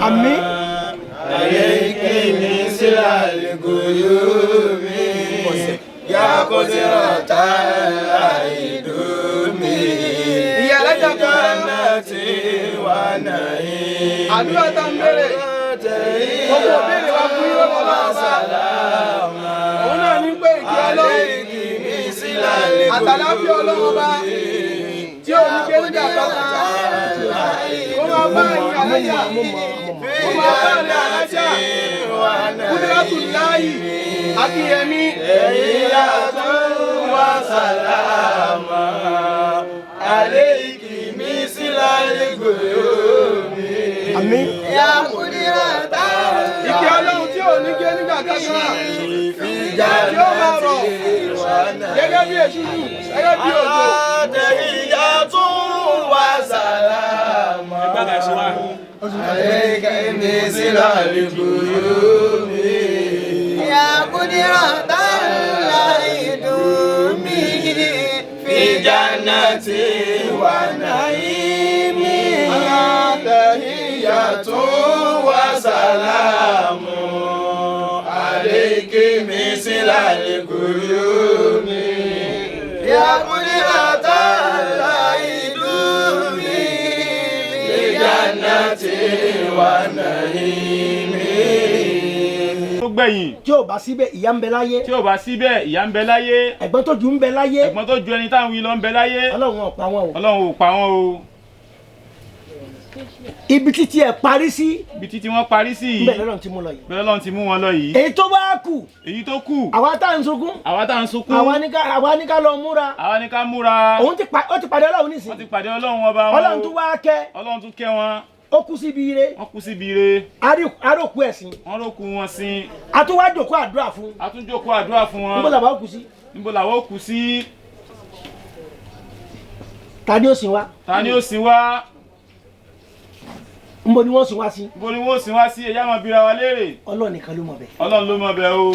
Àmín. عليك مثل الغيوم يا قدرة العدوم. Ìyá alájà kan. جنة ونعيم. Àdúrà tá ń béèrè, gbogbo béèrè wa fún yín lọ́wọ́ Ọlọ́run Ọba, òun náà ní pé ìkẹ́ Ọlọ́run عليك مثل àtàláfíà Ọlọ́run Ọba tí ò ní gbé nígbà kankan kó máa bá ẹ̀yin alájà, kó máa bá ẹ̀yin alájà Kúdírátù Láàyè Akínyẹmí. وسلاما عليك مثل الغيوم. Àmín. يا قدرة Ìkẹ́ Ọlọ́run tí ò ní gbé nígbà kankan tí ó máa rọ̀ gẹ́gẹ́ bí èṣùjù, gẹ́gẹ́ bí òjò. تحية وسلام عليك مثل الغيوم. يا قدرة العدوم في جنة ونعيم. تحية وسلام عليك مثل الغيوم. يا قدرة العدوم في جنة ونعيم. Tó gbẹ̀yìn. Tí ò bá síbẹ̀, ìyá ń bẹ láyé. Tí ò bá síbẹ̀, ìyá ń bẹ láyé. Ẹ̀gbọ́n tó jù ń bẹ láyé. Ẹ̀gbọ́n tó ju ẹni táwọn wí lọ ń bẹ láyé. Ọlọ́run ò pa wọn o. Ọlọ́run ò pa wọ́n o. Ibi títí ẹ̀ parí sí, Ibi títí wọ́n parí sí ń bẹ yìí, lọ́lọ́run ti mú lọ yìí. bẹ́ẹ̀ Ọlọ́run ti mú wọn lọ yìí. Èyí tó wá kù, Èyí tó kù, àwa tá à ń sunkún, àwa tá à ń sunkún, àwa ní ká lọ múra. Àwa ní ká múra. Òun ti pa, ó ti pàdé Ọlọ́run Wọ́n ti nísìnyí. pàdé Ọlọ́run Ọba wọn. Ọlọ́run tún wá kẹ́. Ọlọ́run tún kẹ́ wọn. Ó kú síbi ire. Wọ́n kú síbi ire. Arókù ẹ̀sìn. Wọ́n rókú wọn sin. A tún wá jòkó àdúrà fún. A tún jókòó àdúrà fún Níbo wọn. làwa ó kú sí? Níbo làwọn ó kú sí? Ta ni ó sin wa? Ta ni ó sin wá? Níbo ni wọ́n sin wá sí? Níbo ni wọ́n ó sin wá sí? Ẹ̀yà máa bira wa léèrè. Ọlọ́run nìkan ló mọ̀ bẹ́ẹ̀. Ọlọ́run ló mọ̀ bẹ́ẹ̀ o.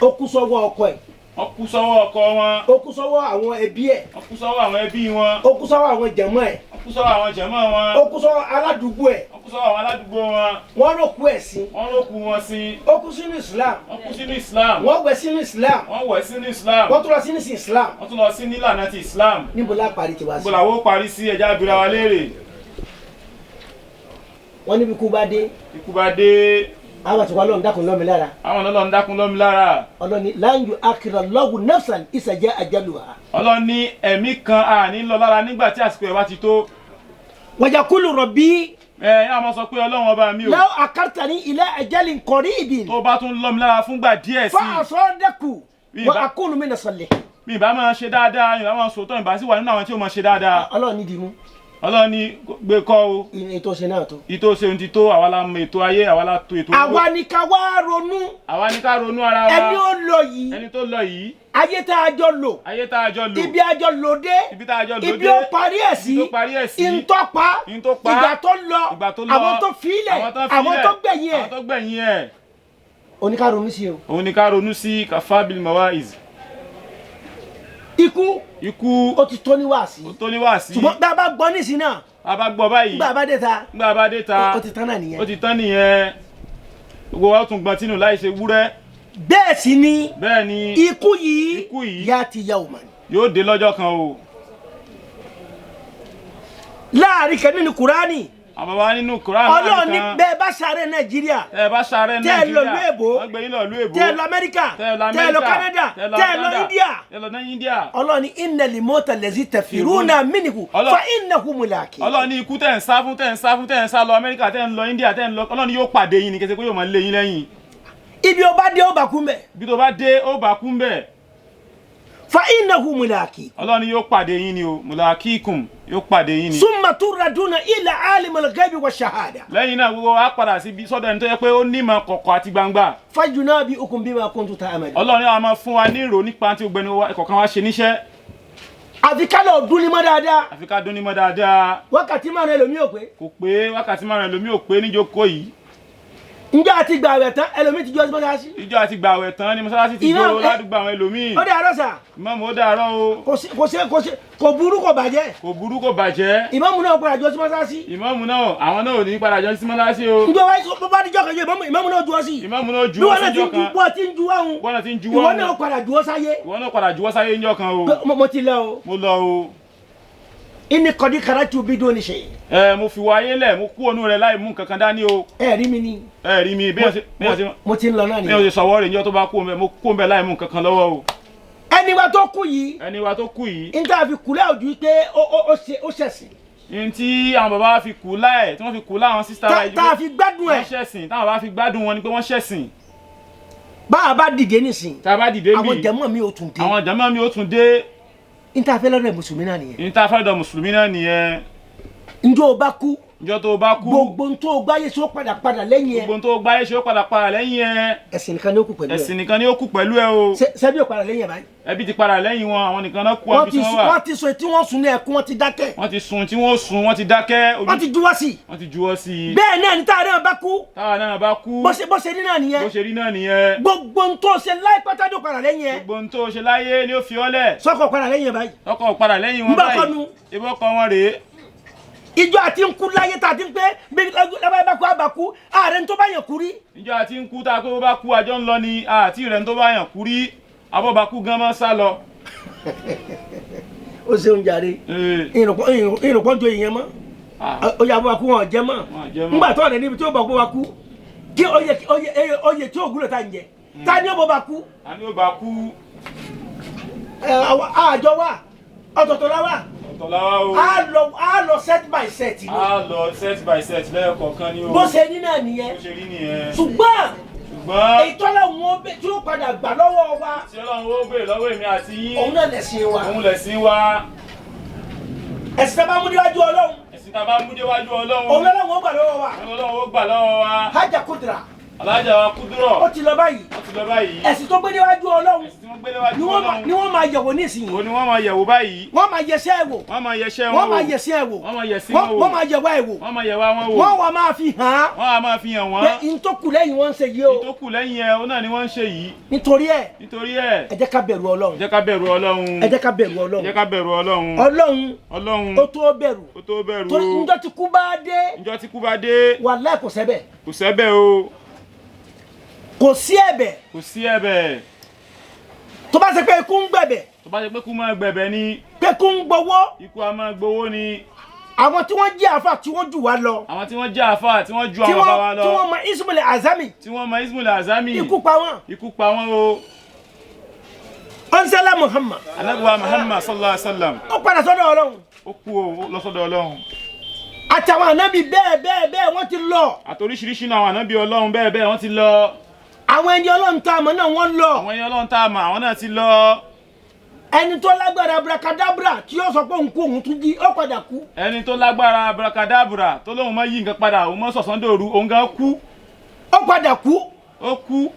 Ó kú sọ́wọ́ ọkọ ẹ̀. Wọ́n kú sọ́wọ́ ọkọ wọn. Ó kú sọ́wọ́ àwọn ẹbí ẹ̀. Wọ́n kú sọ́wọ́ àwọn ẹbí wọn. Ó kú sọ́wọ́ àwọn jẹ̀mọ́ ẹ̀. Wọ́n kú sọ́wọ́ àwọn jẹ̀mọ́ wọn. Ó kú sọ́wọ́ aládùúgbò ẹ̀. Wọ́n kú sọ́wọ́ àwọn aládùúgbò wọn. Wọ́n rókú ẹ̀ sí. Wọ́n rókú wọn sin. Ó kú sínú Islam. Wọ́n kú sínú Islam. Wọ́n wẹ̀ sínú Islam. Wọ́n wẹ̀ sínú Islam. Wọ́n tún lọ sínú Islam. Wọ́n tún lọ sí nílànà ti Islam. Níbo la parí tiwa Níbo sí? làwọn ó parí sí? Ẹja bira wa léèrè. Wọ́n níbi kú bá dé, Ikú bá dé, àwọn àti Ọlọ́run dákun lọ́mi lára. Àwọn Ọlọ́run dákun lọ́mi lára. Ọlọ́run ní lan yu'akhkhira Allahu nafsan idha jaa ajaluha. Ọlọ́run ní ẹ̀mí kan àní lọ lára nígbà tí àsìkò ẹ̀ bá ti tó. Wa yaqulu rabbi Ẹ ẹ àmọ́ sọ pé, Ọlọ́run Ọba mi o, law akhartani ila ajalin qaribin tó bá tún lọ́mi lára fúngbà díẹ̀ sí fa i, asaddaqu Bí wa akunu mina salihin. Mi ìbá máa ṣe dáadáa, ìbá máa sòótọ́, ìbá sì wà nínú àwọn tí ó máa ṣe dáadáa. Ọlọ́run ní dìímú. Ọlọ́run ní gbé kọ́ o. Ètò ṣe náà tó. Ìtò ṣe ohun ti tó, àwa la mọ ètò ayé, àwa la to ètò owó. Àwa ni ká wá ronú. Àwa ní ká ronú ara wa. Ẹni ó lọ yìí, Ẹni tó lọ yìí, ayé tá a jọ lò, ayé tá a jọ lò, ibi a jọ lò dé, ibi tá a jọ lò ibi dé, ó parí ẹ̀ sí, ibi tó parí ẹ̀ sí, ìntọ́pa, ìntọ́pa, ìgbà tó lọ, ìgbà tó lọ, àwọn tó filẹ̀, àwọn tó àwọn filẹ̀, tó gbẹ̀yìn àwọn ẹ̀. tó gbẹ̀yìn ẹ̀. Oníká ronú sí o. Òun ni ká ronú sí, kafabil mawaiz. Ikú Ikú ó ti tó ní wàásí. Ó tó ní wàásí. Ṣùgbọ́n tá a bá gbọ́ nísìnyí náà, A bá gbọ́ báyìí, nígbà bá dé ta, nígbà bá dé ta, ó ti tán náà nìyẹn. Ó ti tán nìyẹn. Gbogbo wa ó tún gbọ́n tínú láì ṣe wúrẹ́. Bẹ́ẹ̀ sì ni. Bẹ́ẹ̀ ni. Ikú yìí, Ikú yìí yá ti yá òmà ni. yóò dé lọ́jọ́ kan o. Láàrin kan nínú Kúránì, Àwọn bàbá nínú Quran, Ọlọ́run ní bẹ́ẹ̀ bá sáré Nàìjíríà, tẹ́ ẹ bá sáré tẹ́ ẹ lọ Nàìjíríà, ìlú èbó, wọ́n gbé yín lọ ìlú èbó, tẹ́ ẹ lọ Amẹ́ríkà, tẹ́ ẹ lọ tẹ́ ẹ lọ Amẹ́ríkà, Canada, tẹ́ ẹ lọ tẹ́ ẹ lọ Canada, India, tẹ́ ẹ lọ ní India, Ọlọ́run ní innal mauta allazi tafiruna minhu fa innahu mulaqi. Ọlọ́run ní ikú tẹ́ ń sá fún, tẹ́ ń sá fún, tẹ́ ń sá lọ Amẹ́ríkà, tẹ́ ń lọ India, tẹ́ ń lọ, Ọlọ́run ní yóò pàdé yín ní kété pé yóò máa lé yín lẹ́yìn. Ibi ó bá dé, ó bá kú mbẹ̀. Bí tó bá dé, ó bá kú ń bẹ̀. Fa innahu mulaqi. Ọlọ́run ní yóò pàdé yín ni o, mulaqikum, yóò pàdé yín ni. Summa turaduna ila alimil ghaibi wa shahada. Lẹ́yìn náà, gbogbo wa padà síbi sọ́dọ̀ ẹni tó yẹ pé ó nímọ̀ kọ̀kọ̀ àti gbangba. Fayunabbi'ukum bima kuntum ta'malun. Ọlọ́run ní àwọn máa fún wa ní ìrò nípa tí gbogbo ẹni kọ̀ọ̀kan wa ṣe níṣẹ́. Àfi kálọ̀ ọdún ní mọ́ dáadáa. Àfi ká dún ní mọ́ dáadáa. Wákàtí 5 ẹlòmíì ò pé. Kò pé, wákàtí 5 ẹlòmíì ò pé níjókòó yìí. Njẹ́ àti gbààwẹ̀ tán ẹlòmíì ti jọ sí mọ́sálásí. Ìjọ àti gbààwẹ̀ tán ni mọ́sálásí ti Ìmáàmù, gbòòrò ládùúgbò àwọn ẹlòmíì. Ó dé àárọ̀ sà. Ìmáàmù, ó dàárọ̀ o. Kò sí kò sí kò sí, kò burú, kò bàjẹ́. Kò burú, kò bàjẹ́. Ìmáàmù náà padà jọ sí mọ́sálásí. Ìmáàmù náà, àwọn náà ò ní padà jọ sí mọ́sálásí o. Njẹ́ wáyé bó bá dijọ́ kan jẹ́ ìmáàmù náà juwọ́ sí. Ìmáàmù náà Bí juwọ́ wọ́n náà ti síjọ́ ń ju kan. bọ́ ti ń ju ọ̀hún. Wọ́n náà ti ń juwọ́ Ìwọ ọ̀hún. náà padà juwọ́ sáyé. Ìwọ náà padà juwọ́ sáyé ńjọ́ kan o. Pé mo ti lọ o. Mo lọ o. Inni kọ́dí karatu bí dóni ṣe. Ẹ mo fi wọ ayé lẹ̀, mo kú ònú rẹ̀ láì mú nǹkan kan dání o. Ẹ rí mi ni. Ẹ rí mi bí wọ́n ṣe bí wọ́n ṣe Mo ti ń lọ náà bí wọ́n nìyẹn. ṣe sọ̀wọ́ rẹ̀ níjọ́ tó bá kú òun bẹ́ẹ̀, mo kú òun bẹ́ẹ̀ láì mú nǹkan kan lọ́wọ́ o. Ẹni wa tó kú yìí, Ẹni wa tó kú yìí, n tá a fi kúlẹ̀ ojú pé ó ṣẹ̀sìn. ní tí àwọn bàbá wa fi kú láì tí wọ́n fi kú láwọn sísá wa yìí, Tá a fi gbádùn wọ́n ẹ̀. ṣẹ̀sìn. Táwọn bá fi gbádùn wọn ni pé wọ́n ṣẹ̀sìn. Bá a bá dìde nísìn, Tá a bá dìde àwọn bí jẹ̀mọ́ mi ò tún dé. àwọn jàmá mi ó tún dé. N tá a fẹ́ lọ́dọ̀ mùsùlùmí náà nìyẹn. Ní tá a fẹ́ dọ̀ mùsùlùmí náà nìyẹn. Njẹ́ o bá kú, Níjọ́ tó bá kú, gbogbo n tó gbáyé sí ó padà padà lẹ́yìn ẹ. Gbogbo tó gbáyé ṣe ó padà padà lẹ́yìn ẹ. Ẹ̀sìn nìkan ni ó kù pẹ̀lú ẹ. Ẹ̀sìn nìkan ni ó kù pẹ̀lú ẹ o. Sẹ́bí ò padà lẹ́yìn ẹ báyìí. Ẹbí ti padà lẹ́yìn wọn, àwọn nìkan náà kú Wọ́n àbí ti tí wọ́n sùn, wà. wọ́n ti sọ tí wọ́n sùn ní ẹkún, wọ́n ti dákẹ́. Wọ́n ti sun tí wọ́n sun, wọ́n ti dákẹ́. Wọ́n ti juwọ́ sí i. Wọ́n ti juwọ́ sí i. Bẹ́ẹ̀ náà ni táà náà bá kú, Táwa náà bá kú, bó ṣe rí náà bó nìyẹn. ṣe rí náà nìyẹn. Gbogbo n tó ṣe láì pátá ló padà lẹ́yìn ẹ. Gbogbo ohun tó ṣe láyé ni ó fi ọ́ lẹ̀. Sọ́kọ̀ padà lẹ́yìn ẹ báyìí. Ọkọ̀ padà lẹ́yìn wọn Ń bá báyìí. kọ́nu. Ibọ́ kọ́ wọn rèé. Ìjọ àti ń kú láyé tá a ti ń pé bí lábáyé bá kú àbá kú, ààrẹ ń tó bá yàn kú rí. Níjọ́ àti ń kú tá a pé bó bá kú àjọ ń lọ ni àti rẹ̀ ń tó bá yàn kú rí, abọ́bakú gan mọ́ sá lọ. Ó ṣeun jàre. Ee, Ìrùpọ̀ ń jo ìyẹn mọ́. ah, Ó yà bọ́ wa kú wọn jẹ́ mọ́. Wọn jẹ́ mọ́. Ńgbà tó rẹ̀ níbi tí ó bọ̀ bọ́ wa kú, kí oyè tí ògùn lè ta ń jẹ, ta ni ó bọ́ bá kú? A ní ó bá kú. Ẹ, àjọ wa ọ̀tọ̀ọ̀tọ̀ la wa. Ọ̀tọ̀ láwa o. A lọ set by set ni. A lọ set by set lẹ́yọ̀kọ̀ọ̀kan ni o. Bó ṣe ní náà nìyẹn. Bó ṣe rí nìyẹn. Ṣùgbọ́n Ṣùgbọ́n èyí tọ́lá wọn tí ó padà gbà lọ́wọ́ wa, tí Ọlọ́run ó béèrè lọ́wọ́ èmi àti yín, òun náà lẹ̀sìn wa. Òun lẹ̀sìn wa. Ẹ̀sìn tá a bá mú níwájú Ọlọ́run, Ẹ̀sìn tá a bá mú déwájú Ọlọ́run, òun lọ́lọ́run ó gbà lọ́wọ́ wa. òun Ọlọ́run ó gbà lọ́wọ́ wa. Hajj Kudra, Alájà wa Kúdúrọ̀, ó ti lọ báyìí. ó ti lọ báyìí. Ẹ̀sìn tó gbé níwájú Ọlọ́run Ẹ̀sìn tí wọ́n gbé déwájú ni wọ́n Ọlọ́run, ni wọ́n máa yẹ̀wò nísìnyí. òun ni wọ́n máa yẹ̀wò báyìí. Wọ́n máa yẹsẹ́ ẹ̀ wò. Wọ́n máa yẹṣẹ́ wọn Wọ́n wò. máa yẹsẹ́ ẹ̀ wò. Wọ́n máa yẹsí wọn wò. Wọ́n máa yẹ̀wá ẹ̀ wò. Wọ́n máa yẹ̀wá wọn wò. Wọ́n wà máa fi hàn án Wọ́n á máa fi hàn wọ́n. pé n tó kù lẹ́yìn wọ́n ń ṣe yìí o. Ìtókù lẹ́yìn ẹ̀, òun náà ni wọ́n ń ṣe yìí. Nítorí ẹ̀, Nítorí ẹ̀, ẹ jẹ́ ká bẹ̀rù Ọlọ́run. jẹ́ ká bẹ̀rù Ọlọ́run. Ẹ jẹ́ ká bẹ̀rù Jẹ́ Ọlọ́run. ká bẹ̀rù Ọlọ́run. Ọlọ́run, Ọlọ́run, ó tó bẹ̀rù. ó tó bẹ̀rù Torí o. njọ́ tí kú bá dé, Njọ́ tí kú bá dé, wàláhì kò sẹ́bẹ̀. Kò sẹ́bẹ̀ o. Kò sí ẹ̀bẹ̀. Kò sí ẹ̀bẹ̀. Tó bá ṣe pé ikú ń gbẹ̀bẹ̀, Tó bá ṣe pé kú máa gbẹ̀bẹ̀ ni, pé ikú ń gbowó, ikú a máa gbowó ni. Àwọn tí wọ́n jẹ́ àfà tí wọ́n jù wá lọ, Àwọn tí wọ́n jẹ́ àfáà tí wọ́n ju tí àwọn bàbá wa wọ́n lọ, tí wọ́n mọ Ismail Azami, tí wọ́n mọ Ismail Azami, ikú pa wọ́n. Ikú pa wọ́n o. Ọ̀nsẹ́lá Muhammad, Ànábì wa Muhammad sallallahu alaihi wa sallam, ó padà sọ́dọ̀ Ọlọ́run. Ó kú o lọ́sọ́dọ̀ Ọlọ́run. Àtàwọn ànábì bẹ́ẹ̀ bẹ́ẹ̀ bẹ́ẹ̀ wọ́n ti lọ. Àtoríṣiríṣi náà àwọn ànábì Ọlọ́run bẹ́ẹ̀ bẹ́ẹ̀ wọ́n ti lọ. Àwọn ẹni Ọlọ́run tá a mọ̀ náà wọ́n lọ. Àwọn ẹni Ọlọ́run tá a mọ̀, àwọn náà ti lọ. Ẹni tó lágbára abracadabra tí yóò sọ pé òun kú, òun tún jí, ó padà kú. Ẹni tó lágbára abracadabra tó lóun mọ yí nǹkan padà, òun mọ sọ̀sán dòru, òun gan kú. Ó padà kú. Ó kú.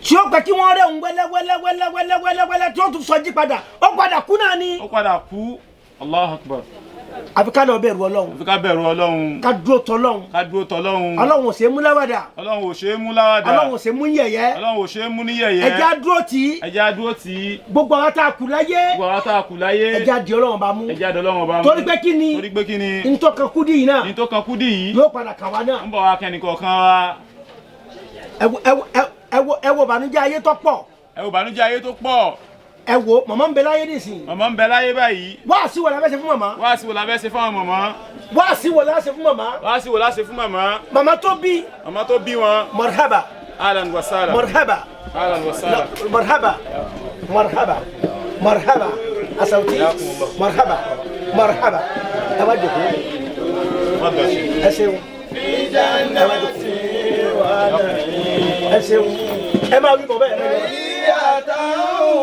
Tí ó pẹ́ kí wọ́n rẹ̀ òun wẹ́lẹ́ wẹ́lẹ́ wẹ́lẹ́ wẹ́lẹ́ wẹ́lẹ́ wẹ́lẹ́ tí ó tún sọjí padà, ó padà kú náà ni. Ó padà kú. Allahu Akbar. Àfi ká lọ bẹ̀rù Ọlọ́run. Àfi ká bẹ̀rù Ọlọ́run. Ká dúró tọ́lọ́run. Ká dúró tọ́lọ́run. Ọlọ́run ò ṣe é mú láwàdà. Ọlọ́run ò ṣe é mú láwàdà. Ọlọ́run ò ṣe é mú yẹ̀yẹ́. Ọlọ́run ò ṣe é mú ní yẹ̀yẹ́. Ẹ̀já dúró tì í. Ẹjẹ́ á dúró tì í. Gbogbo àwọn tá a kù láyé, Gbogbo àwọn tá a kù láyé, ẹ̀já di Ọlọ́run bá mú. ẹjẹ́ á dọ́lọ́run ọba mú. Torí pé kí ni? Torí pé kí ni? Ntọ́kan kúdí yìí náà Ní tó kan kúdì yìí yóò padà kà wá náà. ń bọ̀ wá kẹ́nìkọ̀ọ̀kan wa. Ẹ wo, ẹ wo, ẹ wo, ẹ wo bànújẹ́ ayé tó pọ̀. Ẹ wo bànújẹ́ ayé tó pọ̀. Ẹ wo màmá ń bẹ láyé nísìnyí. Màmá ń bẹ láyé báyìí. Wáàsí wo la fẹ́ ṣe fún màmá? Wáàsí wo la fẹ́ ṣe fún àwọn màmá? Wáàsí wo la ṣe fún màmá? Wáàsí wo la ṣe fún màmá? Màmá tó bí. Màmá tó bí wọn. Marhaba. Ahlan wa sahlan. Marhaba. Ahlan wa sahlan. Marhaba, marhaba, marhaba, asauti, marhaba, marhaba. Ẹ wá jòkó. Tafadhal, Sheikh. Ẹ ṣeun, ẹ wá jòkó, ẹ ṣeun. Ẹ máa wí bọ̀ bẹ́ẹ̀.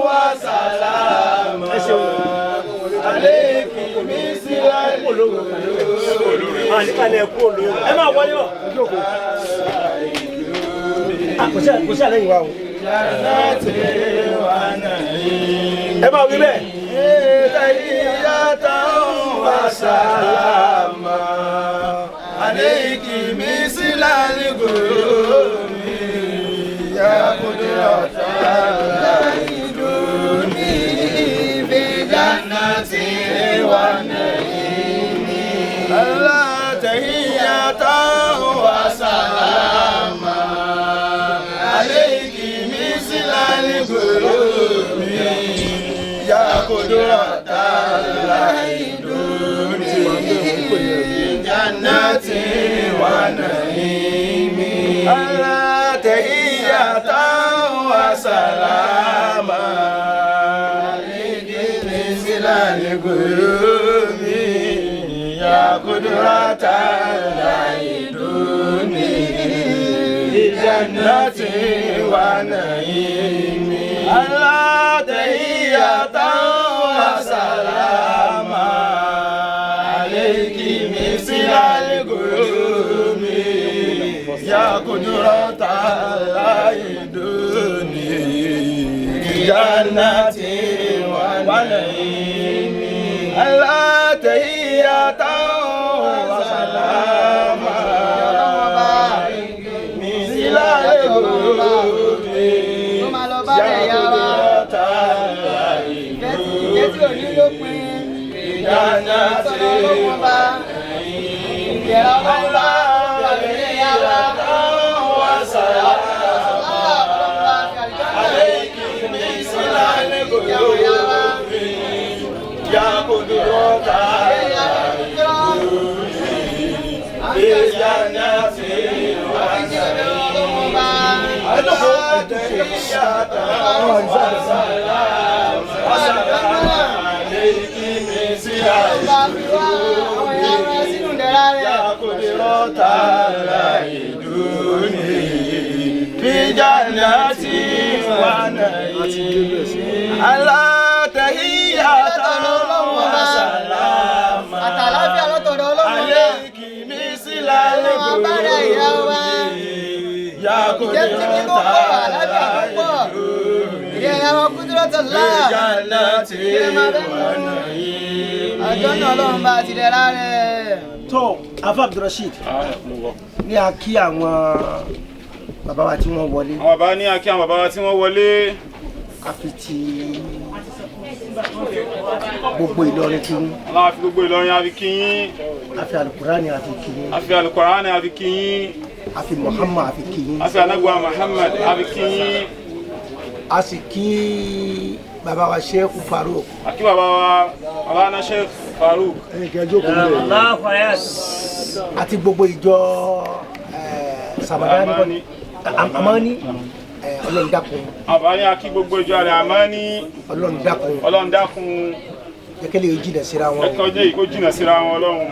Wa salama Ẹ ṣeun. alayki misla. Ẹ máa wọlé bọ̀. Ah, kò sí àlẹ́ yìí wá o. Jannati wa na'im. Ẹ máa wí bẹ́ẹ̀. Tahiyyatan wa salama alayki misla al-ghuyub. يا قدرة العيدون بجنة ونعيم الله تحية وسلاما عليك مثل الغيوم يا قدرة العيدون بجنة ونعيم الله تحية وسلاما مثل الغيوم Ó máa lọ bá rẹ̀ yá wa. Ìfẹ́ tí ò ní lópin. Látọ̀dọ̀ Ọlọ́run Ọba. Ìdẹ̀ra Ọlọ́run bá àbẹ̀rẹ̀ yá wa. Àtàláfíà látọ̀dọ̀ Ọlọ́run Ọba. Ọlọ́run abára ìyá wa. Ìjẹ́ tí kí ló pọ̀, àlàáfíà tó pọ̀. Ìyá ìyá wa kúndúrọ́tọ̀ láà. Kí máa bẹ́ mú. Àjọ náà Ọlọ́run bá ti dẹ̀ra rẹ̀. Tó afa Abdulrasheed ní a kí àwọn bàbá wa tí wọ́n wọlé. Àwọn bàbá ní a kí àwọn bàbá wa tí wọ́n wọlé. A fi ti gbogbo Ìlọrin kí yín. Ọlọ́run a fi gbogbo Ìlọrin a fi kí yín. A fi Alukurani a fi kí yín. A fi Alukurani a fi kí yín. A fi Muhammad a fi kí yín. A fi anagba Muhammad a fi kí yín. A sì kí bàbá wa Sheikh Farouk. A kí bàbá wa Maulana Sheikh Farouk. Àti gbogbo ìjọ Samadani Amani. Ọlọ́run dákun. Àbá ní a kí gbogbo ìjọ rẹ̀ Amani. Ọlọ́run dákun. Ọlọ́run dákun. Jẹ́kẹ́lẹ́ yóò jìnà síra wọn. Ẹ̀kọ́ jẹ́ yìí kó jìnà síra wọn Ọlọ́run.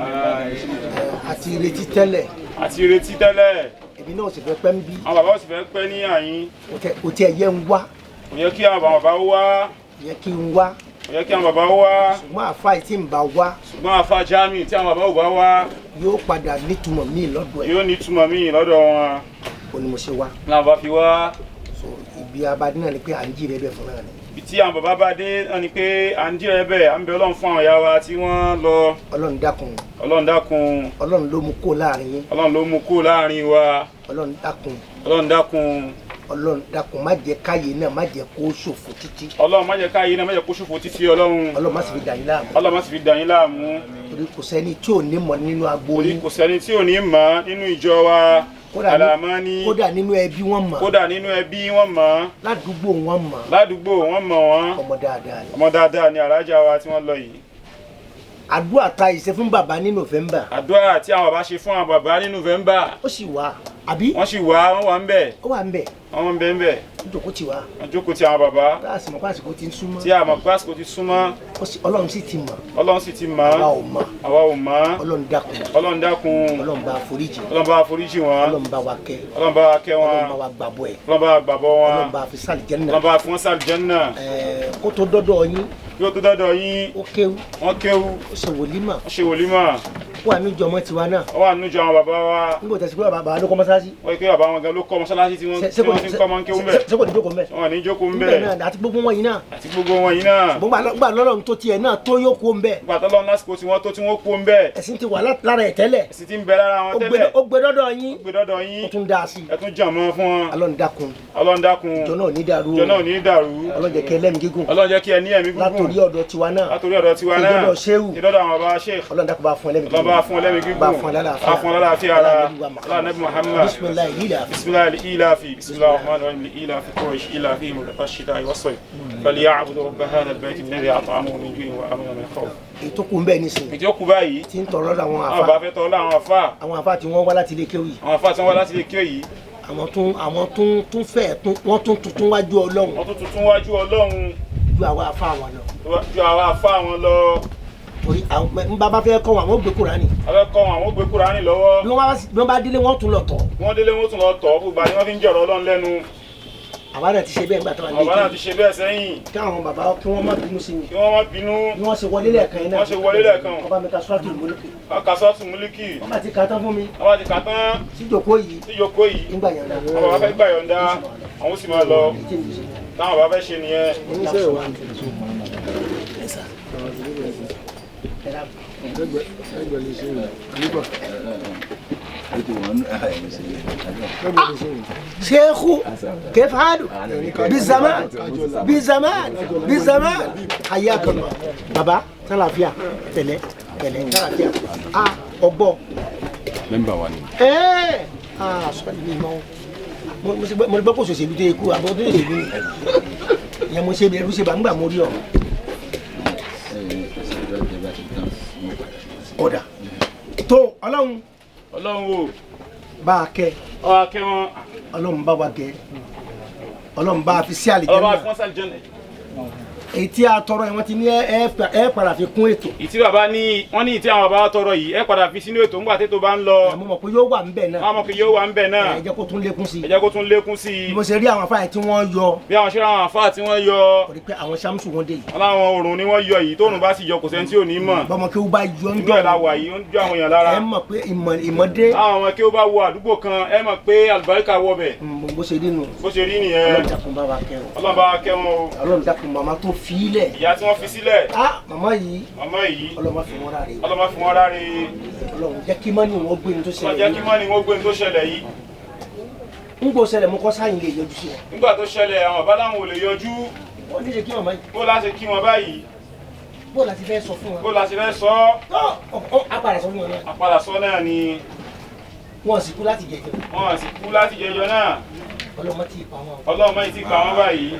Àti ìrètí tẹ́lẹ̀. Àti ìrètí tẹ́lẹ̀. Èmi náà sì fẹ́ pẹ́ ń bí. Àwọn bàbá ò sì fẹ́ pẹ́ ní àyín. Kò tiẹ̀ yẹ ń wá. Kò yẹ kí àwọn bàbá wá. Yẹ kí n wá. Kò yẹ kí àwọn bàbá wá. Ṣùgbọ́n àfa yìí tí ń bá wá. Ṣùgbọ́n àfa Jamiu tí àwọn bàbá ò bá wá. Yóò padà nítumọ̀ míì lọ́dọ̀ ẹ̀. Yóò nítumọ̀ míì lọ́dọ̀ wọn. Ó ní mo ṣe wá. Làwọn bá fi wá. So ibi abadé náà ni pé à ń jí rẹ bẹ́ẹ̀ fún náà ni. Ibi tí àwọn bàbá bá dé náà ni pé à ń jí rẹ bẹ́ẹ̀, à ń bẹ Ọlọ́run fún àwọn ìyá wa tí wọ́n lọ. Ọlọ́run dákun. Ọlọ́run dákun. Ọlọ́run ló mú kó láàrin yín. Ọlọ́run ló mú kó láàrin wa. Ọlọ́run dákun. Ọlọ́run dákun. Ọlọ́run dákun má jẹ́ káyé náà má jẹ́ kó ṣòfò títí. Ọlọ́run má jẹ́ káyé náà má jẹ́ kó ṣòfò títí Ọlọ́run. Ọlọ́run má sì fi dà yín láàmú. Ọlọ́run má sì fi dà yín láàmú. Torí kò sẹ́ni tí ò ní mọ̀ nínú agbo Torí yín. kò sẹ́ni tí ò ní mọ̀ nínú ìjọ wa. Àlàmánì. Kódà nínú ẹbí wọn mọ̀. Kódà nínú ẹbí wọn mọ̀. Ládùúgbò wọn mọ̀. Ládùúgbò wọn mọ̀ wọ́n. Ọmọ dáadáa ni. Ọmọ dáadáa ni alájà wa tí wọ́n lọ yìí. Àdúrà ta ìṣe fún bàbá ní November. Àdúrà tí àwọn bàbá ṣe fún àwọn bàbá ní November. Ó sì wá àbí. Wọ́n sì wá, wọ́n wà ń bẹ̀. Ó wà ń bẹ̀. Wọ́n ń bẹ̀ ń bẹ̀. Ó jókòó tì wá. Wọ́n jókòó ti àwọn bàbá. Tá a sì mọ̀ pé àsìkò ti ń súnmọ́. Tí a mọ̀ pé àsìkò ti súnmọ́. Ọlọ́run sì ti mọ̀. Ọlọ́run sì ti mọ̀. Àwa ò mọ̀. Àwa ò mọ̀. Ọlọ́run dákun. Ọlọ́run dákun. Ọlọ́run bá foríjì. Ọlọ́run bá foríjì wọn. Ọlọ́run bá wa kẹ́. Ọlọ́run bá wa kẹ́ wọn. Ọlọ́run bá wa gbàbọ̀ ẹ̀. Ọlọ́run bá wa gbàbọ̀ wọn. Ọlọ́run bá fi sálì jẹ́nà. Ọlọ́run bá fi wọ́n sálì jẹ́nà. Kó tó dọ́dọ̀ yín. Kí ó tó dọ́dọ̀ yín. Ó kéwú. Wọ́n kéwú. Ó ṣe wòlímà. Ó ṣe wòlímà. Ó wà níjọ ọmọ tiwa náà. Ó wà níjọ àwọn bàbá wa. Nígbà tó ti pé bàbá ló kọ́ mọ́sálásí. Wọ́n pé bàbá wọn gan ló kọ́ mọ́sálásí tí wọ́n fi ń kọ́ mọ́ ń kéwú mbẹ̀. Ṣé kò ní jókòó mbẹ̀? Wọ́n ní jókòó mbẹ̀. Mbẹ̀ náà àti gbogbo wọn yìí náà. Àti gbogbo wọn yìí náà. Gbogbo àlọ́lọ́run tó tiẹ̀ náà tó yóò kó mbẹ̀. Gbà tọ́lọ́run lásìkò tí wọ́n tó tí wọ́n kó mbẹ̀. Ẹ̀sìn ti wà lára ẹ̀ tẹ́lẹ̀. Ẹ̀sìn ti ń bẹ lára wọn tẹ́lẹ̀. Ó gbé dọ́dọ̀ yín. Ó gbé dọ́dọ̀ yín. Ó tún dá sí. Ẹ tún jàn mọ́ fún wọn. Ọlọ́run dákun. Ọlọ́run dákun. Ìjọ náà ní dàrú. Ìjọ náà ní dàrú. Ọlọ́run jẹ́ kí ẹ lẹ́mìí gígùn. Ọlọ́run jẹ́ kí ẹ ní ẹ̀mí gígùn. Látòrí ọ̀dọ̀ tiwa náà. Látòrí ọ̀dọ̀ tiwa náà. Ìdọ́dọ̀ Ṣéhù. Ìdọ́dọ̀ àwọn bàbá Sheikh. Ọlọ́run dákun bá fún ẹ lẹ́mìí gígùn. Ọlọ́run bá fún ẹ lẹ́mìí gígùn. Bá fún ẹ lálàáfíà. Bá fún ẹ lálàáfíà ara. Ọlọ́run Nabi Muhammad. Bisimilayi ilafi. Bisimilayi ilafi. Bisimilayi rahman rahim ilafi Quraysh ilafi murata shita iwasoi. Falyabudu rabba hadha albayt alladhi at'amahum min ju'in wa amanahum min khawf. Ètò kù ń bẹ nísìnyí. Ètò kù báyìí. Tí ń tọrọ lọ́dọ̀ àwọn àfa. Àwọn bá fẹ́ tọrọ lọ́dọ̀ àwọn àfa. Àwọn àfa tí wọ́n wá láti ilé kéwì. Àwọn àfa tí wọ́n wá láti ilé kéwì yìí. Àwọn tún fẹ́ wọ́n tún tuntun wájú Ọlọ́run. Wọ́n tún tuntun wájú Ọlọ́run. Ju àwa àfa wọn lọ. Ju àwa àfa wọn lọ. Torí àwọn bàbá fẹ́ kọ́ wọn, àwọn ò gbé Kùránì. A fẹ́ kọ́ wọn, àwọn ò gbé Kùránì lọ́wọ́. Bí wọ́n bá délé, wọ́n tún lọ tọ̀. Wọ́n délé, wọ́n tún lọ tọ̀. Gbogbo àti wọ́n fi ń jọ̀rọ̀ Ọlọ́run lẹ́nu. Àwa náà ti ṣe bẹ́ẹ̀ nígbà tó wà ní Bàbá náà ìkíni. ti ṣe bẹ́ẹ̀ sẹ́yìn. Kí àwọn bàbá kí wọ́n má bínú sí mi. Kí wọ́n má bínú. Bí wọ́n ṣe wọlé lẹ́ẹ̀kan yẹn náà. Wọ́n ṣe wọlé lẹ́ẹ̀kan. Ọba mi ka Suratul Mulki. Wọ́n ka Suratul Mulki. Wọ́n bá ti kà tán fún mi. Wọ́n bá ti kà tán. Síjòkó yìí. Síjòkó yìí. Nígbà yọ̀ǹda. Àwọn bàbá fẹ́ gbà yọ̀ǹda. Àwọn sì máa lọ. Táwọn bàbá fẹ́ ṣe nìyẹn. شيخو كيف حاله؟ بالزمان بالزمان بالزمان حياك الله بابا tálàfíà pẹ̀lẹ́ pẹ̀lẹ́ tálàfíà a ọgbọ. Mẹ́mbà wa ni. Ẹ́ẹ̀ ah sọ ni mo mo gbọ́ kó sòṣèlú tó yẹ kú àbọ̀ tó yẹ kú ìyẹn mo ṣe ẹrú ṣe bá ń gbà mo rí ọ. Ọ̀dà tó Ọlọ́run. Ọlọ́run wo. Bá a kẹ́. Ọ a kẹ́ wọn. Ọlọ́run bá wa gẹ́. Ọlọ́run bá a fi sí àlìjẹ́nà. Ọlọ́run bá a fi wọ́n sí àlìjẹ́nà. Èyí tí a tọrọ yẹn wọ́n ti ní ẹ padà fi kún ètò. Ìtí bàbá ní wọ́n ní ìtí àwọn bàbá tọrọ yìí ẹ padà fi sínú ètò ńgbà tètò bá ń lọ. Mo mọ̀ pé yóò wà ńbẹ̀ náà. Wọ́n mọ̀ pé yóò wà ńbẹ̀ náà. Ẹ jẹ́ kó tún lékún sí i. Ẹ jẹ́ kó tún lékún sí i. Bí mo ṣe rí àwọn afáà tí wọ́n yọ. Bí àwọn ṣe rí àwọn afáà tí wọ́n yọ. Kò rí pé àwọn Ṣámsù wọn dé yìí. Wọ́n láwọn òrùn ni wọ́n yọ yìí tóòrùn bá sì yọ kò sẹ́ni tí ò ní mọ̀. Bọ́mọ kí ó bá yọ ń jọ. Inú ẹ̀ la wà yìí ó ń jó àwọn èèyàn lára. Ẹ mọ̀ pé ìmọ̀dé. Àwọn ọmọ kí ó bá wọ àdúgbò kan ẹ mọ̀ pé àlùbáríkà wọ bẹ̀. Bó ṣe rí nù. Bó ṣe rí nìyẹn. Ọlọ́run dákun bá wa kẹ́ wọn. Ọlọ́run bá wa kẹ́ wọn o. Ọlọ́run dákun màmá tó fi ilẹ̀. Ìyá tí wọ́n fi sílẹ̀. Ah màmá yìí. Màmá yìí. Ọlọ́run má fi wọ́n ráre. Ọlọ́run má fi wọ́n ráre. Ọlọ́run jẹ́ kí mọ́nì wọn gbé ní tó ṣẹlẹ̀ yìí. Jẹ́ kí mọ́nì wọn gbé ní tó ṣẹlẹ̀ yìí. Ń gbọ́ ṣẹlẹ̀ mo kọ́ sáyìn lè yọjú sí wọn. Nígbà tó ṣẹlẹ̀ àwọn bàbá láwọn ò lè yọjú. Wọ́n ní ṣe kí màmá yìí. Bó la ṣe kí wọn báyìí. Bó la ti fẹ́ sọ fún wọn. Bó la ṣe fẹ́ sọ. Apàdà sọ fún wọn náà. Apàdà sọ náà ni. Wọ́n sì kú láti jẹjọ. Wọ́n sì kú láti jẹjọ náà. Ọlọ́mọ tí ì pa wọn. Ọlọ́mọ yìí ti pa wọn báyìí.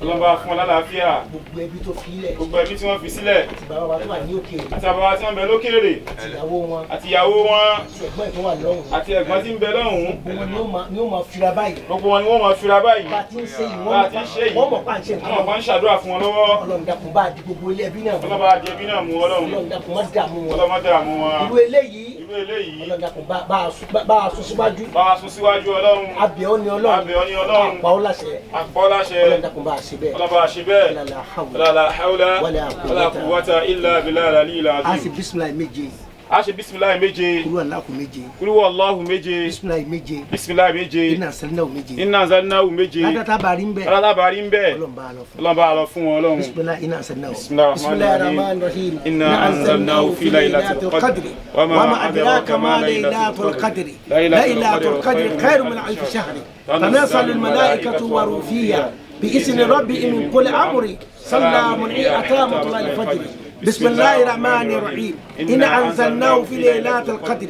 Ọlọ́mọ bá fún wọn lálàáfíà. Gbogbo ẹbí tó fi ilẹ̀. Gbogbo ẹbí tí wọ́n fi sílẹ̀. Àti bàbá wa tó wà ní òkèèrè. Àti bàbá wa tí wọ́n bẹ lókèèrè. Àti ìyàwó wọn. Àti ìyàwó wọn. Àti ẹ̀gbọ́n tó wà lọ́hùn. Àti ẹ̀gbọ́n tí ń bẹ lọ́hùn. Gbogbo wọn ni ó máa fira báyìí. Gbogbo wọn ni wọ́n máa fira báyìí. Bá a ti ń ṣe yìí Bá a ti ń ṣe yìí. wọ́n mọ̀ pa à ń ṣe nǹkan. Wọ́n mọ̀ pa ń ṣàdúrà fún wọn lọ́wọ́. Ọlọ́run dákun bá a di gbogbo ilé ẹbí náà mú. Ọlọ́run bá a di ẹbí náà mú Ọlọ́run. Ọlọ́run dákun má dààmú wọn. Ọlọ́run má dààmú wọn. Irú eléyìí. Irú eléyìí. Ọlọ́run dákun bá a sún síwájú. Bá a sún síwájú Ọlọ́run. Abẹ́ ọ ni Ọlọ́run. Abẹ́ ọ ni Ọlọ́run. Àpá ọ láṣẹ. Àpá ọ láṣẹ. Ọlọ́run dákun bá a ṣe bẹ́ẹ̀. Ọlọ́run bá a ṣe bẹ́ẹ̀. La hawla La hawla wala quwwata illa billahi al-aliyyil azim. A ṣe bisimilayi méje. A ṣe bisimilayi méje. Kúrú Allahu méje. Kúrú Allahu méje. Bisimilayi méje. Bisimilayi méje. Inna anzalnahu méje. Inna anzalnahu méje. Ládàtà bàrí ń bẹ. Ládàtà bàrí ń bẹ. Ọlọ́run bá a lọ fún. Ọlọ́run bá a lọ fún wọn Ọlọ́run. Bisimilayi inna anzalnahu. Bisimilayi rahman rahim. Inna anzalnahu fi laylatil qadri. Wa ma adraka ma laylatul qadri. Laylatul qadri khayrun min alfi shahri. Tanazzalu al-malaikatu wa ruhu fiha bi'izni rabbihim min kulli amri. Salamun hiya hatta matla'il fajri. بسم الله الرحمن الرحيم إنا أنزلناه في ليلة القدر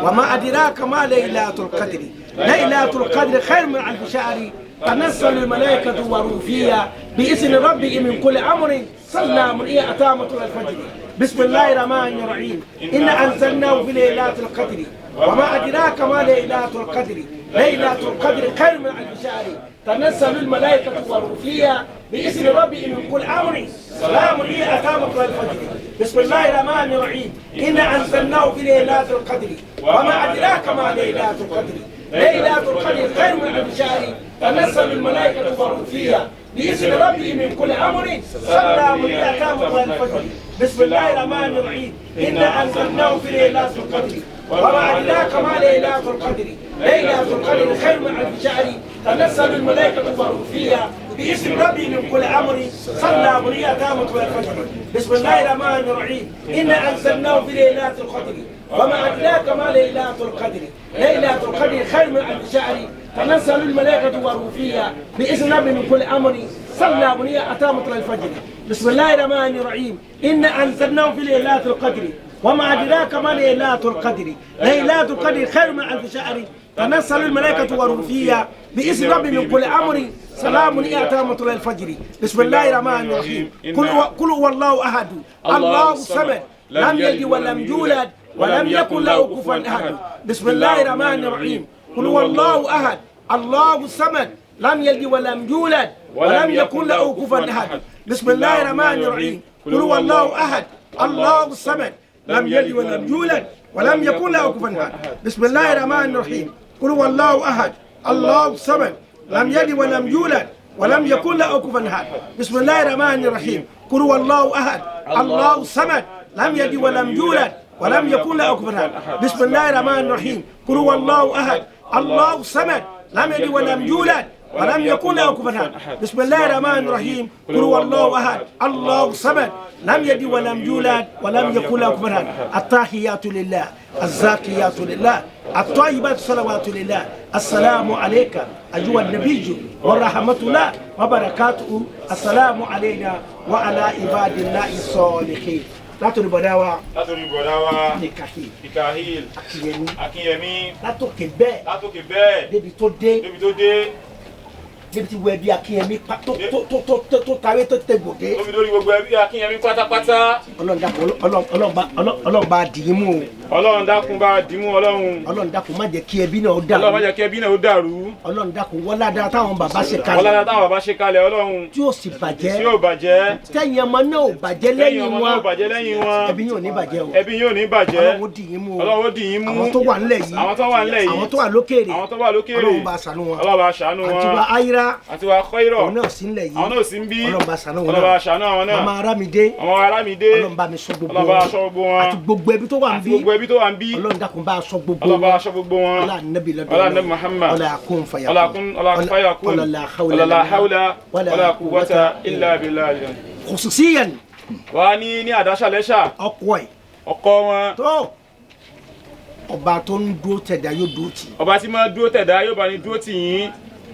وما أدراك ما ليلة القدر ليلة القدر خير من ألف شهر تنزل الملائكة والروح فيها بإذن ربهم من كل أمر سلام هي حتى مطلع الفجر بسم الله الرحمن الرحيم إنا أنزلناه في ليلة القدر وما أدراك ما ليلة القدر ليلة القدر خير من ألف شهر تنزل الملائكة والروح فيها بإذن ربهم من كل أمر سلام هي حتى مطلع الفجر بسم الله الرحمن الرحيم إنا أنزلناه في ليلة القدر وما أدراك ما ليلة القدر ليلة القدر خير من ألف شهر تنزل الملائكة والروح فيها بإذن ربهم من كل أمر سلام هي حتى مطلع الفجر بسم الله الرحمن الرحيم إنا أنزلناه في ليلة القدر وما أدراك ما ليلة القدر ليلة القدر خير من ألف شهر تنزل الملائكة والروح فيها بإذن ربي من كل أمر سلام هي حتى مطلع الفجر بسم الله الرحمن الرحيم إنا أنزلناه في ليلة القدر وما أدراك ما ليلة القدر ليلة القدر خير من ألف شهر تنزل الملائكة والروح فيها بإذن ربي من كل أمر سلام هي حتى مطلع الفجر بسم الله الرحمن الرحيم إنا أنزلناه في ليلة القدر وما أدراك ما ليلة القدر ليلة القدر خير من ألف شهر تنزل الملائكة والروح فيها بإذن ربي من كل أمر سلام هي حتى مطلع الفجر بسم الله الرحمن الرحيم قل هو الله أحد الله الصمد لم يلد ولم يولد ولم يكن له كفوا أحد بسم الله الرحمن الرحيم قل هو الله أحد الله الصمد لم يلد ولم يولد ولم يكن له كفوا أحد بسم الله الرحمن الرحيم قل هو الله أحد الله الصمد لم يلد ولم يولد ولم يكن له كفوا احد. بسم الله الرحمن الرحيم. قل هو الله احد الله الصمد لم يلد ولم يولد ولم يكن له كفوا احد. بسم الله الرحمن الرحيم. قل هو الله احد الله الصمد لم يلد ولم يولد ولم يكن له كفوا احد. بسم الله الرحمن الرحيم. قل هو الله احد الله الصمد لم يلد ولم يولد ولم يكن له كفوا احد. بسم الله الرحمن الرحيم. قل هو الله احد الله الصمد لم يلد ولم يولد ولم يكن له كفوا احد. التحيات لله الزاكيات لله الطيبات الصلوات لله. السلام عليك أيها النبي ورحمة الله وبركاته. السلام علينا وعلى عباد الله الصالحين. Látòrí bọ̀dá wa Látòrí bọ̀dá wa Mikahil Mikahil Akínyẹmí Akínyẹmí látòkè bẹ́ẹ̀ látòkè bẹ́ẹ̀ débi tó dé débi tó dé débi tí wọ ẹbí Akínyẹmí tó tawé tó tẹgbòdé. Tóbi lórí gbogbo ẹbí Akínyẹmí pátápátá. Ọlọ́run dákun, Ọlọ́run bá dì í mú o. Ọlọ́run dákun bá dì í mú Ọlọ́run. Ọlọ́run dákun má jẹ́ kí ẹbí náà dàrú. Ọlọ́run má jẹ́ kí ẹbí náà ó dàrú. Ọlọ́run dákun wọ́lá dára táwọn bàbá ṣe kalẹ̀. Wọ́lá dára táwọn bàbá ṣe kalẹ̀ Ọlọ́run. Tí ó sì bàjẹ́. Tí ó bàjẹ́. Tẹ̀yìn ọmọ náà ò bàjẹ́ lẹ́yìn wọn. Tẹ̀yìn ọmọ náà ò bàjẹ́ lẹ́yìn wọn. Ẹbí yóò ní bàjẹ́ o. Ẹbí yóò ní bàjẹ́. Ọlọ́run ó dì yín mú o. Ọlọ́run ó dì yín mú. Àwọn tó wà ńlẹ̀ yìí. Àwọn tó wà ńlẹ̀ yìí. Àwọn tó wà lókèèrè. Àwọn tó wà lókèèrè. Ọlọ́run bá ṣàánú wọn. Ọlọ́run bá ṣàánú wọn. Àti wa Ayira. Àti wa Kọ́írọ̀. Àwọn náà sí ńlẹ̀ yìí. Àwọn náà sí ń bí. Ọlọ́run bá ṣàánú wọn. Ọlọ́run bá ṣàánú àwọn náà. Màmá Arámidé. Màmá Arámidé. Ọlọ́run bá mi ṣọ́ gbogbo Ọlọ́run bá ṣọ́ gbogbo wọn. Àti gbogbo ẹbí tó wà ń bí. Àti gbogbo ẹbí tó wà ń bí. Ọlọ́run dákun bá aṣọ gbogbo Ọlọ́run bá aṣọ gbogbo wọn. Ọlá Nabi lọ́dọ̀ Ọlá Nabi Muhammad. Ọlá kún fàyàkún. Ọlá kún fàyàkún. Ọlá hawla. Ọlá hawla. Wala quwwata illa billah. Khususiyan. Wà á ní àdáṣà lẹ́ṣà. Ọkọ ẹ̀. Ọkọ wọn. Tó ọba tó ń dúró tẹ̀dá yóò dúró tì. Ọba tí máa dúró tẹ̀dá yóò bá ní dúró tì yín.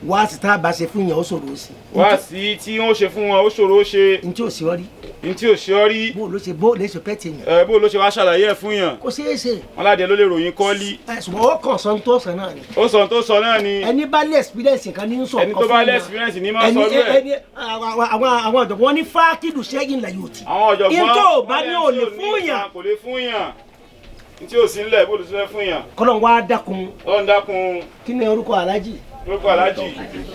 Wá sí tá a bá ṣe fún yẹn ó ṣòro sí. Wá sí tí wọ́n ṣe fún wọn ó ṣòro ṣe. N tí ò sí ọ rí. N tí ò sí ọ rí. Bó ló ṣe bó lè ṣe pẹ́ ti yàn. Ẹ bó ló ṣe wá ṣàlàyé ẹ̀ fún yàn. Kò ṣeé ṣe. Wọn ládìẹ ló lè ròyìn kọ́lí. Ẹ ṣùgbọ́n ó kàn sọ tó sọ náà ni. Ó sọ tó sọ náà ni. Ẹni bá lé experience kan ní sọ. Ẹni tó bá lé experience ní máa sọ bẹ́ẹ̀. Ẹni àwọn ọ̀jọ̀gbọ́n wọn ní fákìlù ṣẹ́yìn là yóò ti. Àwọn ọ̀jọ̀gbọ́n n tó bá ní ò lè fún yàn. Kò lè fún yàn. N tí ò sí ńlẹ̀ bó ló ṣe fẹ́ fún yàn. Kọ́lọ́n wá dákun. Kọ́lọ́n dákun. Kí ni orúkọ Alhaji? Lórúkọ Alhaji.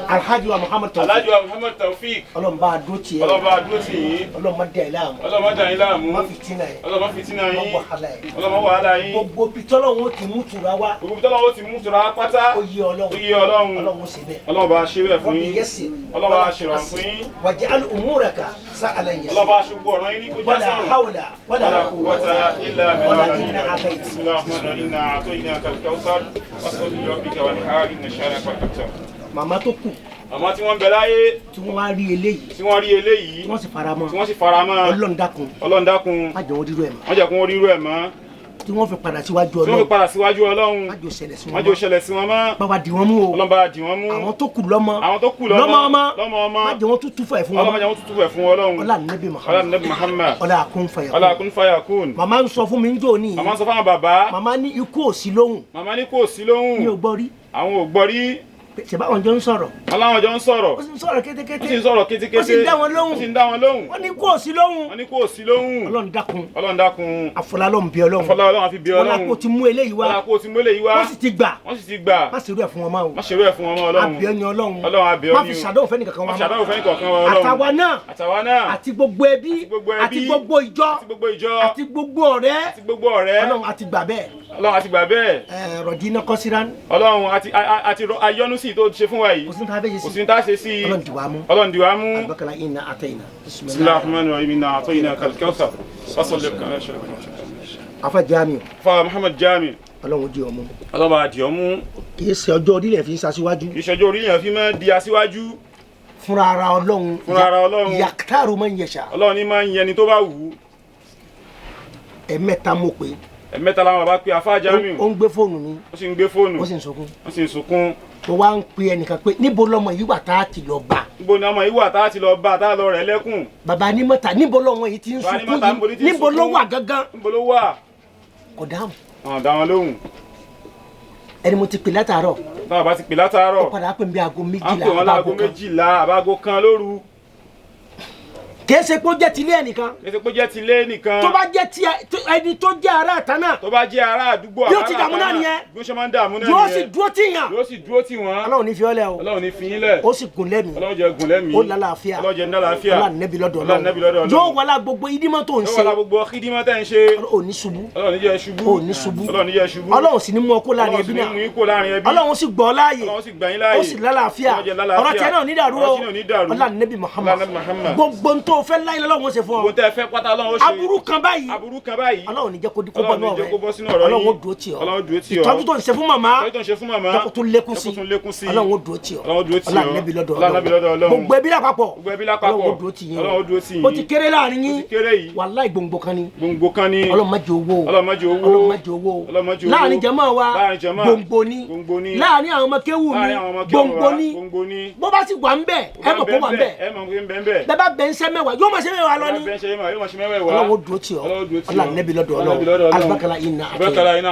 Alhaji wa Muhammad Taofik. Alhaji wa Muhammad Taofik. Ọlọ́run bá a dúró tì ẹ́. Ọlọ́run bá a dúró tì yín. Ọlọ́run má dà yín láàmú. Ọlọ́run má dà yín láàmú. Má fìtínà yín. Ọlọ́run má fìtínà yín. Má wàhálà yín. Ọlọ́run má wàhálà yín. Gbogbo bitọ́lọ́run ó ti mú tura wá. Gbogbo bitọ́lọ́run ó ti mú tura wá pátá. Ó yé Ọlọ́run. Ó yé Ọlọ́run. Ọlọ́run ó ṣe bẹ́ẹ̀. Ọlọ́run bá a ṣe bẹ́ẹ̀ fún yín. Ọlọ́run bá a ṣe rọrùn fún yín. Waj'al umuraka sa'lan yasira. Ọlọ́run bá a ṣe gbogbo ọ̀rọ̀ yín ní kó já Wala sọ̀rọ̀. hawla wala Wala quwwata illa wala billah. inna a'tayta. Bismillahir inna a'tainaka al-kawthar fasalli li rabbika wanhar inna shani'aka huwal abtar. Màmá tó kù. Àmọ́ tí wọ́n ń bẹ láyé. Tí wọ́n wá rí eléyìí. Tí wọ́n rí eléyìí. Tí wọ́n sì fara mọ́. Tí wọ́n sì fara mọ́. Ọlọ́run dákun. Ọlọ́run dákun. Má jẹ́ wọ́n rírú ẹ̀ mọ́. Má jẹ́ kó wọ́n rírú ẹ̀ mọ́. Tí wọ́n fi padà síwájú Tí wọ́n fi Ọlọ́run. padà síwájú Ọlọ́run. Má jẹ́ ó ṣẹlẹ̀ sí wọn Má jẹ́ ó ṣẹlẹ̀ sí wọn mọ́. Bá wa dì wọ́n mú o. Ọlọ́run bá dì wọ́n mú. Àwọn tó kù lọ́mọ. Àwọn tó kù lọ́mọ. Lọ́mọ ọmọ. Lọ́mọ ọmọ. Má jẹ́ wọ́n tún túfọ̀ ẹ̀ fún wọn. Ọlọ́run má jẹ́ wọ́n tún túfọ̀ ẹ̀ fún Ọlọ́run. Ọlá Nabi Muhammad. Ọlá Nabi Muhammad. Ọlá kún fàyà kún. Ọlá kún fàyà kún. Màmá ń sọ fún mi ń jò ní. Màmá ń sọ fún àwọn bàbá. Màmá ní ikú ò sí lóhùn. Màmá ní kò sí lóhùn. Mi ò gbọ́ rí. Àwọn ò gbọ́ rí. Ṣé báwọn jọ ń sọ̀rọ̀? Wọ́n láwọn jọ ń sọ̀rọ̀. Ó sì ń sọ̀rọ̀ kétékété. Ó sì ń sọ̀rọ̀ kétékété. Ó sì ń dá wọn lóhùn. Ó sì ń dá wọn lóhùn. Wọ́n ní kò sí lóhùn. Wọ́n ní kò sí lóhùn. Ọlọ́run dákun. Ọlọ́run dákun. Àfọlá Ọlọ́run bí Ọlọ́run. Àfọlá Ọlọ́run àfi bí Ọlọ́run. Wọ́n lápò ti mú eléyìí wá. Wọ́n lápò ti mú eléyìí wá. Wọ́n sì ti gbà. Wọ́n sì ti gbà. Má ṣerú ẹ̀ fún wọn mọ́ o. Má ṣerú ẹ̀ fún wọn mọ́ Ọlọ́run. Àbíọ́ ni Ọlọ́run. Ọlọ́run àbíọ́ ni o. Má fi ṣàdánwò fẹ́ nìkankan wa mọ́. Má fi ṣàdánwò fẹ́ nìkankan wa Ọlọ́run. Àtàwa náà. Àtàwa náà. Àti gbogbo ẹbí. Àti gbogbo ìjọ. Àti gbogbo ìjọ. Àti gbogbo ọ̀rẹ́. Àti gbogbo ọ̀rẹ́. Ọlọ́run àti gbà bẹ́ẹ̀. Ọlọ́run àti gbà bẹ́ẹ̀. Rọ̀dínà kọ́síran. Ọlọ́run àti ayọ́nú sí tó ṣe fún wa yìí. Kò sí ní tá a fẹ́ ṣe sí. Kò sí ní tá a ṣe sí. Ọlọ́run dì wá mú. Ọlọ́run dì wá mú. Àlùbákàlà inna àtẹ̀yìnà. Bismillahir rahmanir rahim inna a'tainaka al-kawthar. Fasalli Afa Jamiu. Afa Muhammad Jamiu. Ọlọ́run di ọmú. Ọlọ́run bá di ọmú. Kì í ṣe ọjọ́ orí rẹ̀ fi ń ṣaṣíwájú. Kì í ṣe ọjọ́ orí yẹn fi máa di aṣíwájú. Fúnra ara Ọlọ́run. Fúnra ara Ọlọ́run. Yaktaru man yasha. Ọlọ́run ní máa ń yẹni tó bá wù ú. Ẹ̀mẹ́ta mo pè é. Ẹ̀mẹ́ta làwọn bàbá pe Afa Jamiu. Ó ń gbé fóònù mi. Ó sì ń gbé fóònù. Ó sì ń sunkún. Ó sì ń sunkún. Mo wá ń pe ẹnìkan pé níbo lọmọ yìí wà tá a ti lọ bá. Níbo ni ọmọ yìí wà tá a ti lọ bá tá a lọ rẹ̀ lẹ́kùn. Bàbá ní mọ́ta níbo lọmọ yìí ti ń sunkún yìí níbo ló wà gángan. Níbo ló wà. Kò dáhùn. Àwọn dá wọn lóhùn. Ẹni mo ti pè látàárọ̀. Táwọn bá ti pè látàárọ̀. Ó padà pè mí aago méjìlá àbáago kan. À ń pè wọ́n láago méjìlá àbáago kan lóru. Kìí ṣe pé ó jẹ́ tilé ẹnìkan. Kìí ṣe pé ó jẹ́ tilé nìkan. Tó bá jẹ́ ti ẹni tó jẹ́ ará àta náà. Tó bá jẹ́ ará àdúgbò àbá àta náà. Yóò ti dààmú náà nìyẹn. Bí ó ṣe máa ń dààmú náà nìyẹn. Yóò sì dúró tì yàn. Yóò sì dúró tì wọ́n. Ọlọ́run ní fi ọ́ lẹ̀ o. Ọlọ́run ní fi yín lẹ̀. Ó sì gùn lẹ́mìí. Ọlọ́run jẹ́ gùn lẹ́mìí. Ó lálàáfíà. Ọlọ́run jẹ́ lálàáfíà. Ọlọ́run nẹ́bí lọ́dọ̀ Ọlọ́run. Yóò wọlá gbogbo ìdímọ̀ tó ń ṣe. Yóò wọlá gbogbo ìdímọ̀ tẹ́ ń ṣe. Ò ní ṣubú. Ọlọ́run ní jẹ́ ṣubú. Ò ní ṣubú. Ọlọ́run ní jẹ́ ṣubú. Ọlọ́run sì ní mú ọ kó láàrin ẹbí náà. Ọlọ́run sì ní mú yín kó láàrin ẹbí. Ọlọ́run sì gbọ́ láàyè. Ọlọ́run sì gbà yín láàyè. Ó sì lálàáfíà. Ọ̀rọ̀ tiẹ̀ náà ní dàrú o. Ọlọ́run nẹ́bí Muhammad. Gbogbo n tó fẹ́ láyé lọ́wọ́ ṣe fún ọ. Gbogbo tẹ́ fẹ́ pátá Ọlọ́run ó ṣe. Aburú kan báyìí. Aburú kan báyìí. Ọlọ́run ní jẹ́ kó bọ́ náà rẹ. Ọlọ́run ó dúró tì ọ́. Ìtọ́jú tó ń ṣe fún màmá. Ìtọ́jú tó ń ṣe fún màmá. Jẹ́ kó tún lékún sí. Ọlọ́run ó dúró tì ọ́. Ọlọ́run nẹ́bí lọ́dọ̀ Ọlọ́run. Gbogbo ẹbí lápapọ̀. Ọlọ́run ó dúró tì yín. Ó ti kéré láàrin yín. Wàláì gbòǹgbò kan ni. Gbòǹgbò kan ni. Ọlọ́run má jẹ́ owó. Ọlọ́run má jẹ́ owó. Ọlọ́run má jẹ́ owó. Láàrin jàmá wa. Gbòǹgbò ni. Láàrin àwọn ọmọ kéwù mi. Gbòǹgbò ni. Bó bá sì wà ń bẹ̀ ẹ mọ̀ kó wà ń bẹ̀. Bẹ́ẹ̀ bá bẹ̀ ń ṣe mẹ́wàá yóò máa ṣe mẹ́wàá lọ ni. Ọlọ́run ó dúró tì ọ́. Ọlọ́run nẹ́bí lọ́dọ̀ Ọlọ́run. Alibakala inna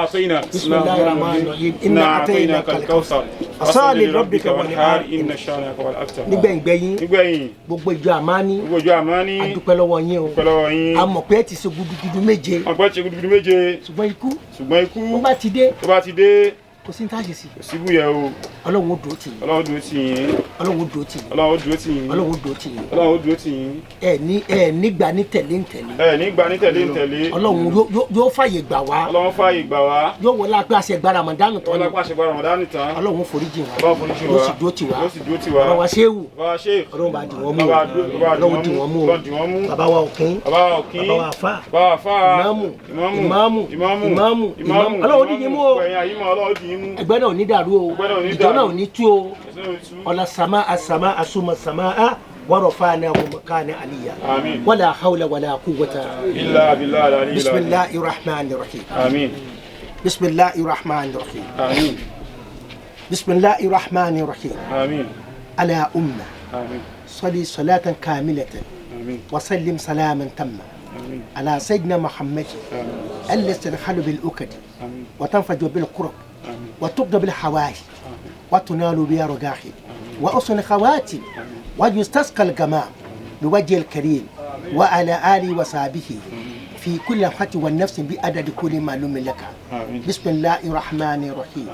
atayna. Bismillahir rahmanir rahim. Inna atayna kal-kawthar. Fasalli rabbika wanhar inna shanaka wal abtar. Nígbẹ̀yìngbẹ̀yìn gbogbo ìjọ àmání gbogbo ìjọ àmání a dúpẹ́ lọ́wọ́ yín o dúpẹ́ lọ́wọ́ yín a mọ̀ pé ẹ ti ṣe gudugudu méje a mọ̀ pé ẹ ti ṣe gudugudu méje ṣùgbọ́n ikú ṣùgbọ́n ikú tó bá ti dé tó bá ti dé kò sí ní tá a ṣe sí kò sí búyẹ o Ọlọ́run ó dúró tì yín Ọlọ́run ó dúró tì yín Ọlọ́run ó dúró tì yín Ọlọ́run ó dúró tì yín Ọlọ́run ó dúró tì yín Ọlọ́run ó dúró tì yín ẹ ní ẹ nígbà ní tẹ̀lé ń tẹ̀lé ẹ nígbà ní tẹ̀lé ń tẹ̀lé Ọlọ́run yóò fàyè gbà wá Ọlọ́run fàyè gbà wá yóò wọlé apẹ́ àṣẹ gba Ramadan tán wọlé apẹ́ àṣẹ gba Ramadan tán Ọlọ́run foríjì wá Ọlọ́run foríjì wá yóò sì dúró tì wá yóò sì dúró tì wá bàbá wa ṣéwù bàbá wa ṣéwù Ọlọ́run bá dì wọ́n mú Ọlọ́run dì wọ́n mú bàbá wa òkín bàbá wa òkín bàbá wa àfà bàbá wa àfà ìmáàmù ìmáàmù ìmáàmù ìmáàmù ìmáàmù Ọlọ́run dì yín mú o ẹgbẹ́ náà ò ní dàrú o ìjọ náà ò ní tú o ọ̀la sàmá àsàmá àsùnmọ̀ sàmá á ورفعناه مكانا عليا آمين. ولا حول ولا قوة إلا بالله العلي بسم الله الرحمن الرحيم آمين بسم الله الرحمن الرحيم آمين بسم الله الرحمن الرحيم آمين على أمة آمين صلي صلاة كاملة آمين وسلم سلاما تاما آمين على سيدنا محمد آمين الذي تنحل بالأكد آمين وتنفج بالقرب آمين وتقضى بالحوائج وتنال بها رجاحي وأحسن خواتم ويستسقى الجماع بوجه الكريم وعلى آله وصحبه في كل لمحة والنفس بعدد كل معلوم لك آمين. بسم الله الرحمن الرحيم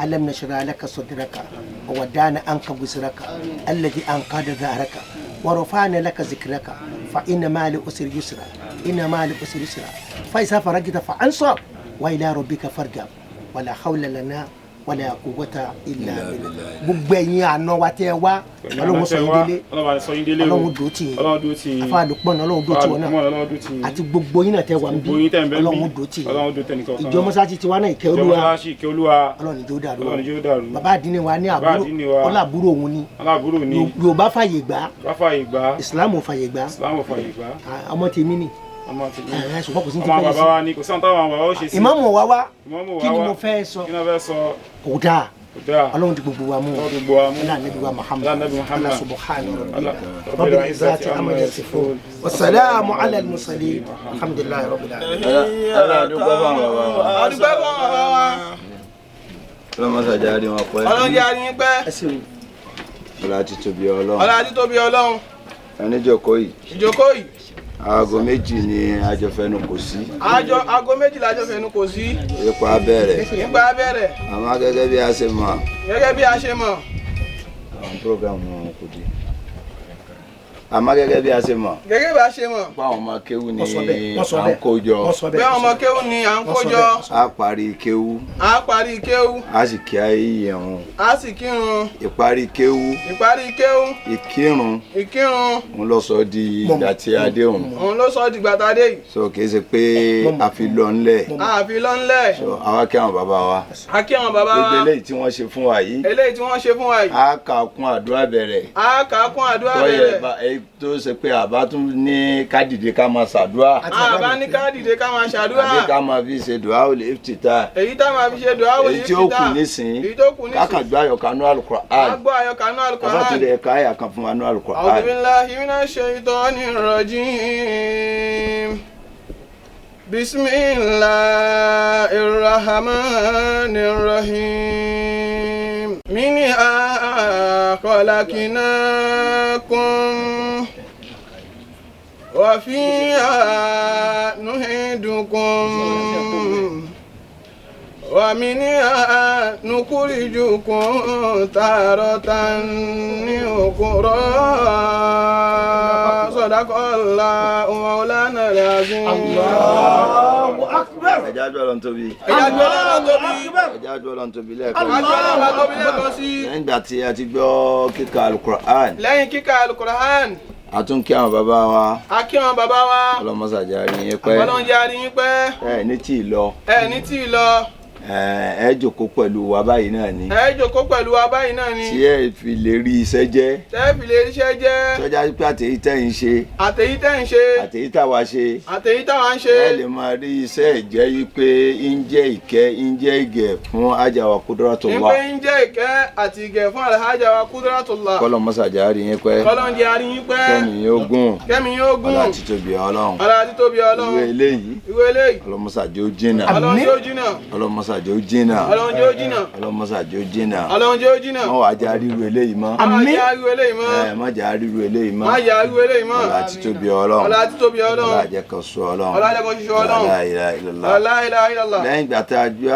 ألم نشرح لك صدرك وودعنا عنك وزرك الذي أنقض ظهرك ورفعنا لك ذكرك فإن مع العسر يسرا إن مع العسر يسرا فإذا فرجت فانصب وإلى ربك فارغب ولا حول لنا wala quwwata illa billah gbogbo ẹ̀yin àna wa tẹ́ wá Ọlọ́run sọ yín délé Ọlọ́run délé Ọlọ́run dúró tì yín Ọlọ́run dúró tì yín afa àlùpọ̀nà Ọlọ́run dúró tì wọ́n náà Ọlọ́run dúró tì yín àti gbogbo yín náà tẹ́ wà ń bí Gbogbo yín tẹ́ ń bẹ ń bí. Ọlọ́run dúró tì yín Ọlọ́run dúró tẹnìkọ̀ọ̀kan. ìjọ mọ́sáàsì tiwa náà ìkẹ́ Ìjọ Olúwa mọ́sálásí ìkẹ́ Olúwa Ọlọ́run ìjọ dàrú Ọlọ́run ìjọ dàrú bàbá àdínní wa ní Bàbá àbúrò àdínní wa. ọlábúrò òun ni aláàbúrò ni Yorùbá fàyè gbà bá fàyè gbà Ìsìlámù ò fàyè gbà Ìsìlámù ò fàyè gbà ọmọ tèmi ni ọmọ tèmi ẹ̀, ṣùgbọ́n kò sí ní ti ọmọ fẹ́ bàbá sí wa ni kò sí àwọn táwọn bàbá ó ṣe sí ìmáàmù wa wá Ìmáàmù wa kí ni wá. mo fẹ́ sọ kí ni wọ́n fẹ́ sọ kò dáa kò dáa Ọlọ́run ti gbogbo wa mú Ọlọ́run ti gbogbo wa mú. ọlá Ànábì wa Muhammad Ọlá Ànábì Muhammad. ọlá subhana Allah. rabbika rabbil izzati amma yasifun wasalaamu ala al-mursalin alhamdulillahi rabbil alamin. Ọlọ́run adúpẹ́ fún àwọn bàbá wa. Adúpẹ́ fún àwọn bàbá wa. Ọlọ́run mọ́sàájá rí wọn pẹ́. Ọlọ́run jẹ́ àrí yín pẹ́. Ọlá títóbi Ọlọ́run. Ọlá títóbi Ọlọ́run. Ẹni jókòó yìí. Ìjókòó yìí. Aago 2 ni àjọ fẹnu kò sí. Àjọ aago 2 la jọ fẹnu kò sí. Ipa bẹ̀rẹ̀. Nípa abẹ́rẹ́. Àmọ́ gẹ́gẹ́ bí a ṣe mọ̀. Gẹ́gẹ́ bí a ṣe mọ̀. Àwọn prógámù wọn kò dé. Àmọ́ gẹ́gẹ́ bí a ṣe mọ̀. Gẹ́gẹ́ bí a ṣe mọ̀. Pé àwọn ọmọ kéwú ni Wọ́n sọ bẹ́ẹ̀, wọ́n sọ à ń bẹ́ẹ̀. kó jọ. Wọ́n sọ Pé bẹ́ẹ̀. àwọn ọmọ kéwú ni à ń kó jọ. A parí kéwú. A parí kéwú. A sì kí ayé ìrun. A sì kírun. Ìparí kéwú. Ìparí kéwú. Ìkírun. Ìkírun. Òun ló sọ di ìgbà tí a dé òun. Òun ló sọ dìgbà tá a dé yìí. So kì í ṣe pé a fi lọ ńlẹ̀. A fi lọ ńlẹ̀. So àwa kí àwọn bàbá wa. A kí àwọn bàbá Gbogbo wa. eléyìí tí wọ́n ṣe fún wa yìí. Eléyìí tí wọ́n ṣe fún wa yìí. A kà kún àdúrà bẹ̀rẹ̀. A kà á kún àdúrà Tọ́yẹ̀ bẹ̀rẹ̀. bá èyí tó ṣe pé àbá tún ní ká dìde ká máa ṣàdúrà. A bá ní ká dìde ká máa ṣàdúrà. Àbí ká máa fi ṣe dùá ò lè fìtà. Èyí tá máa fi ṣe dùá ò lè Èyí tí ó kù nísìnyí. Èyí tó kù nísìnyí. Ká kàn gbọ́ àyọkà nú Al-Qur'an. A gbọ́ àyọkà nú Al-Qur'an. Bàbá tó lè ka àyà kan fún wa nú Al-Qur'an. A'udhu billahi minash shaitanir rajim. Bismillahir rahmanir rahim. Minha khalaqnakum وفيها نعيدكم ومنها نخرجكم تارة أخرى صدق الله مولانا العظيم. Allahu Akbar. Ẹja jọ lọ́n tóbi. Ẹja jọ lọ́n tóbi. Ẹja jọ lọ́n tóbi lẹ́ẹ̀kan. Ẹja jọ lọ́n tóbi lẹ́ẹ̀kan sí. Lẹ́yìn ìgbà tí a ti gbọ́ kíka Alukur'an. Lẹ́yìn kíka Alukur'an. A tún kí àwọn bàbá wa. A kí àwọn bàbá wa. Ọlọ́mọsàjà rí yín pẹ́. Ọlọ́mọsàjà rí yín pẹ́. Ẹ ní tí ì lọ. Ẹ ní tí ì lọ. Ẹ jókòó pẹ̀lú wa báyìí náà ni. Ẹ jókòó pẹ̀lú wa báyìí náà ni. Tí ẹ fi lè rí iṣẹ́ jẹ́. Tẹ́ ẹ fi lè rí iṣẹ́ jẹ́. Tọ́já pé àtẹ̀yí tẹ́ ń ṣe. Àtẹ̀yí tẹ́ ń ṣe. Àtẹ̀yí táwa ṣe. Àtẹ̀yí táwa ń ṣe. Ẹ lè máa rí iṣẹ́ ìjẹ́ yí pé ń jẹ́ ìkẹ́ ń jẹ́ ìgẹ̀ fún Alhaja Kudratullah. Ń pé ń jẹ́ ìkẹ́ àti ìgẹ̀ fún Alhaja Kudratullah. Kọ́lọ̀ mọ́sàjà rí yín pẹ́. Kọ́lọ̀ ń jẹ́ àrí yín pẹ́. Kẹ́mi yóò gùn. Kẹ́mi yóò gùn. Ọlá títóbi Ọlọ́run. Ọlá títóbi Ọlọ́run. Ìwé eléyìí. Ìwé eléyìí. Ọlọ́mọsàjẹ́ ó jìnnà. Ọlọ́run jẹ́ ó jìnnà. Ọlọ́mọsàjẹ́ ó jìnnà. Ọlọ́run jẹ́ ó jìnnà. Ọlọ́mọsàjẹ́ ó jìnnà. Ọlọ́run jẹ́ ó jìnnà. Má wàá jẹ́ àríru eléyìí mọ́. Àmín. Má jẹ́ àríru eléyìí mọ́. Ẹ má jẹ́ àríru eléyìí mọ́. Má jẹ́ àríru eléyìí mọ́. Ọlá títóbi Ọlọ́run. Ọlá títóbi Ọlọ́run. Ọlá àjẹkọ̀sọ Ọlọ́run. Ọlá àjẹkọ̀sọ Ọlọ́run. La ilaha illallah. La ilaha illallah. Lẹ́yìn ìgbà tá a gbé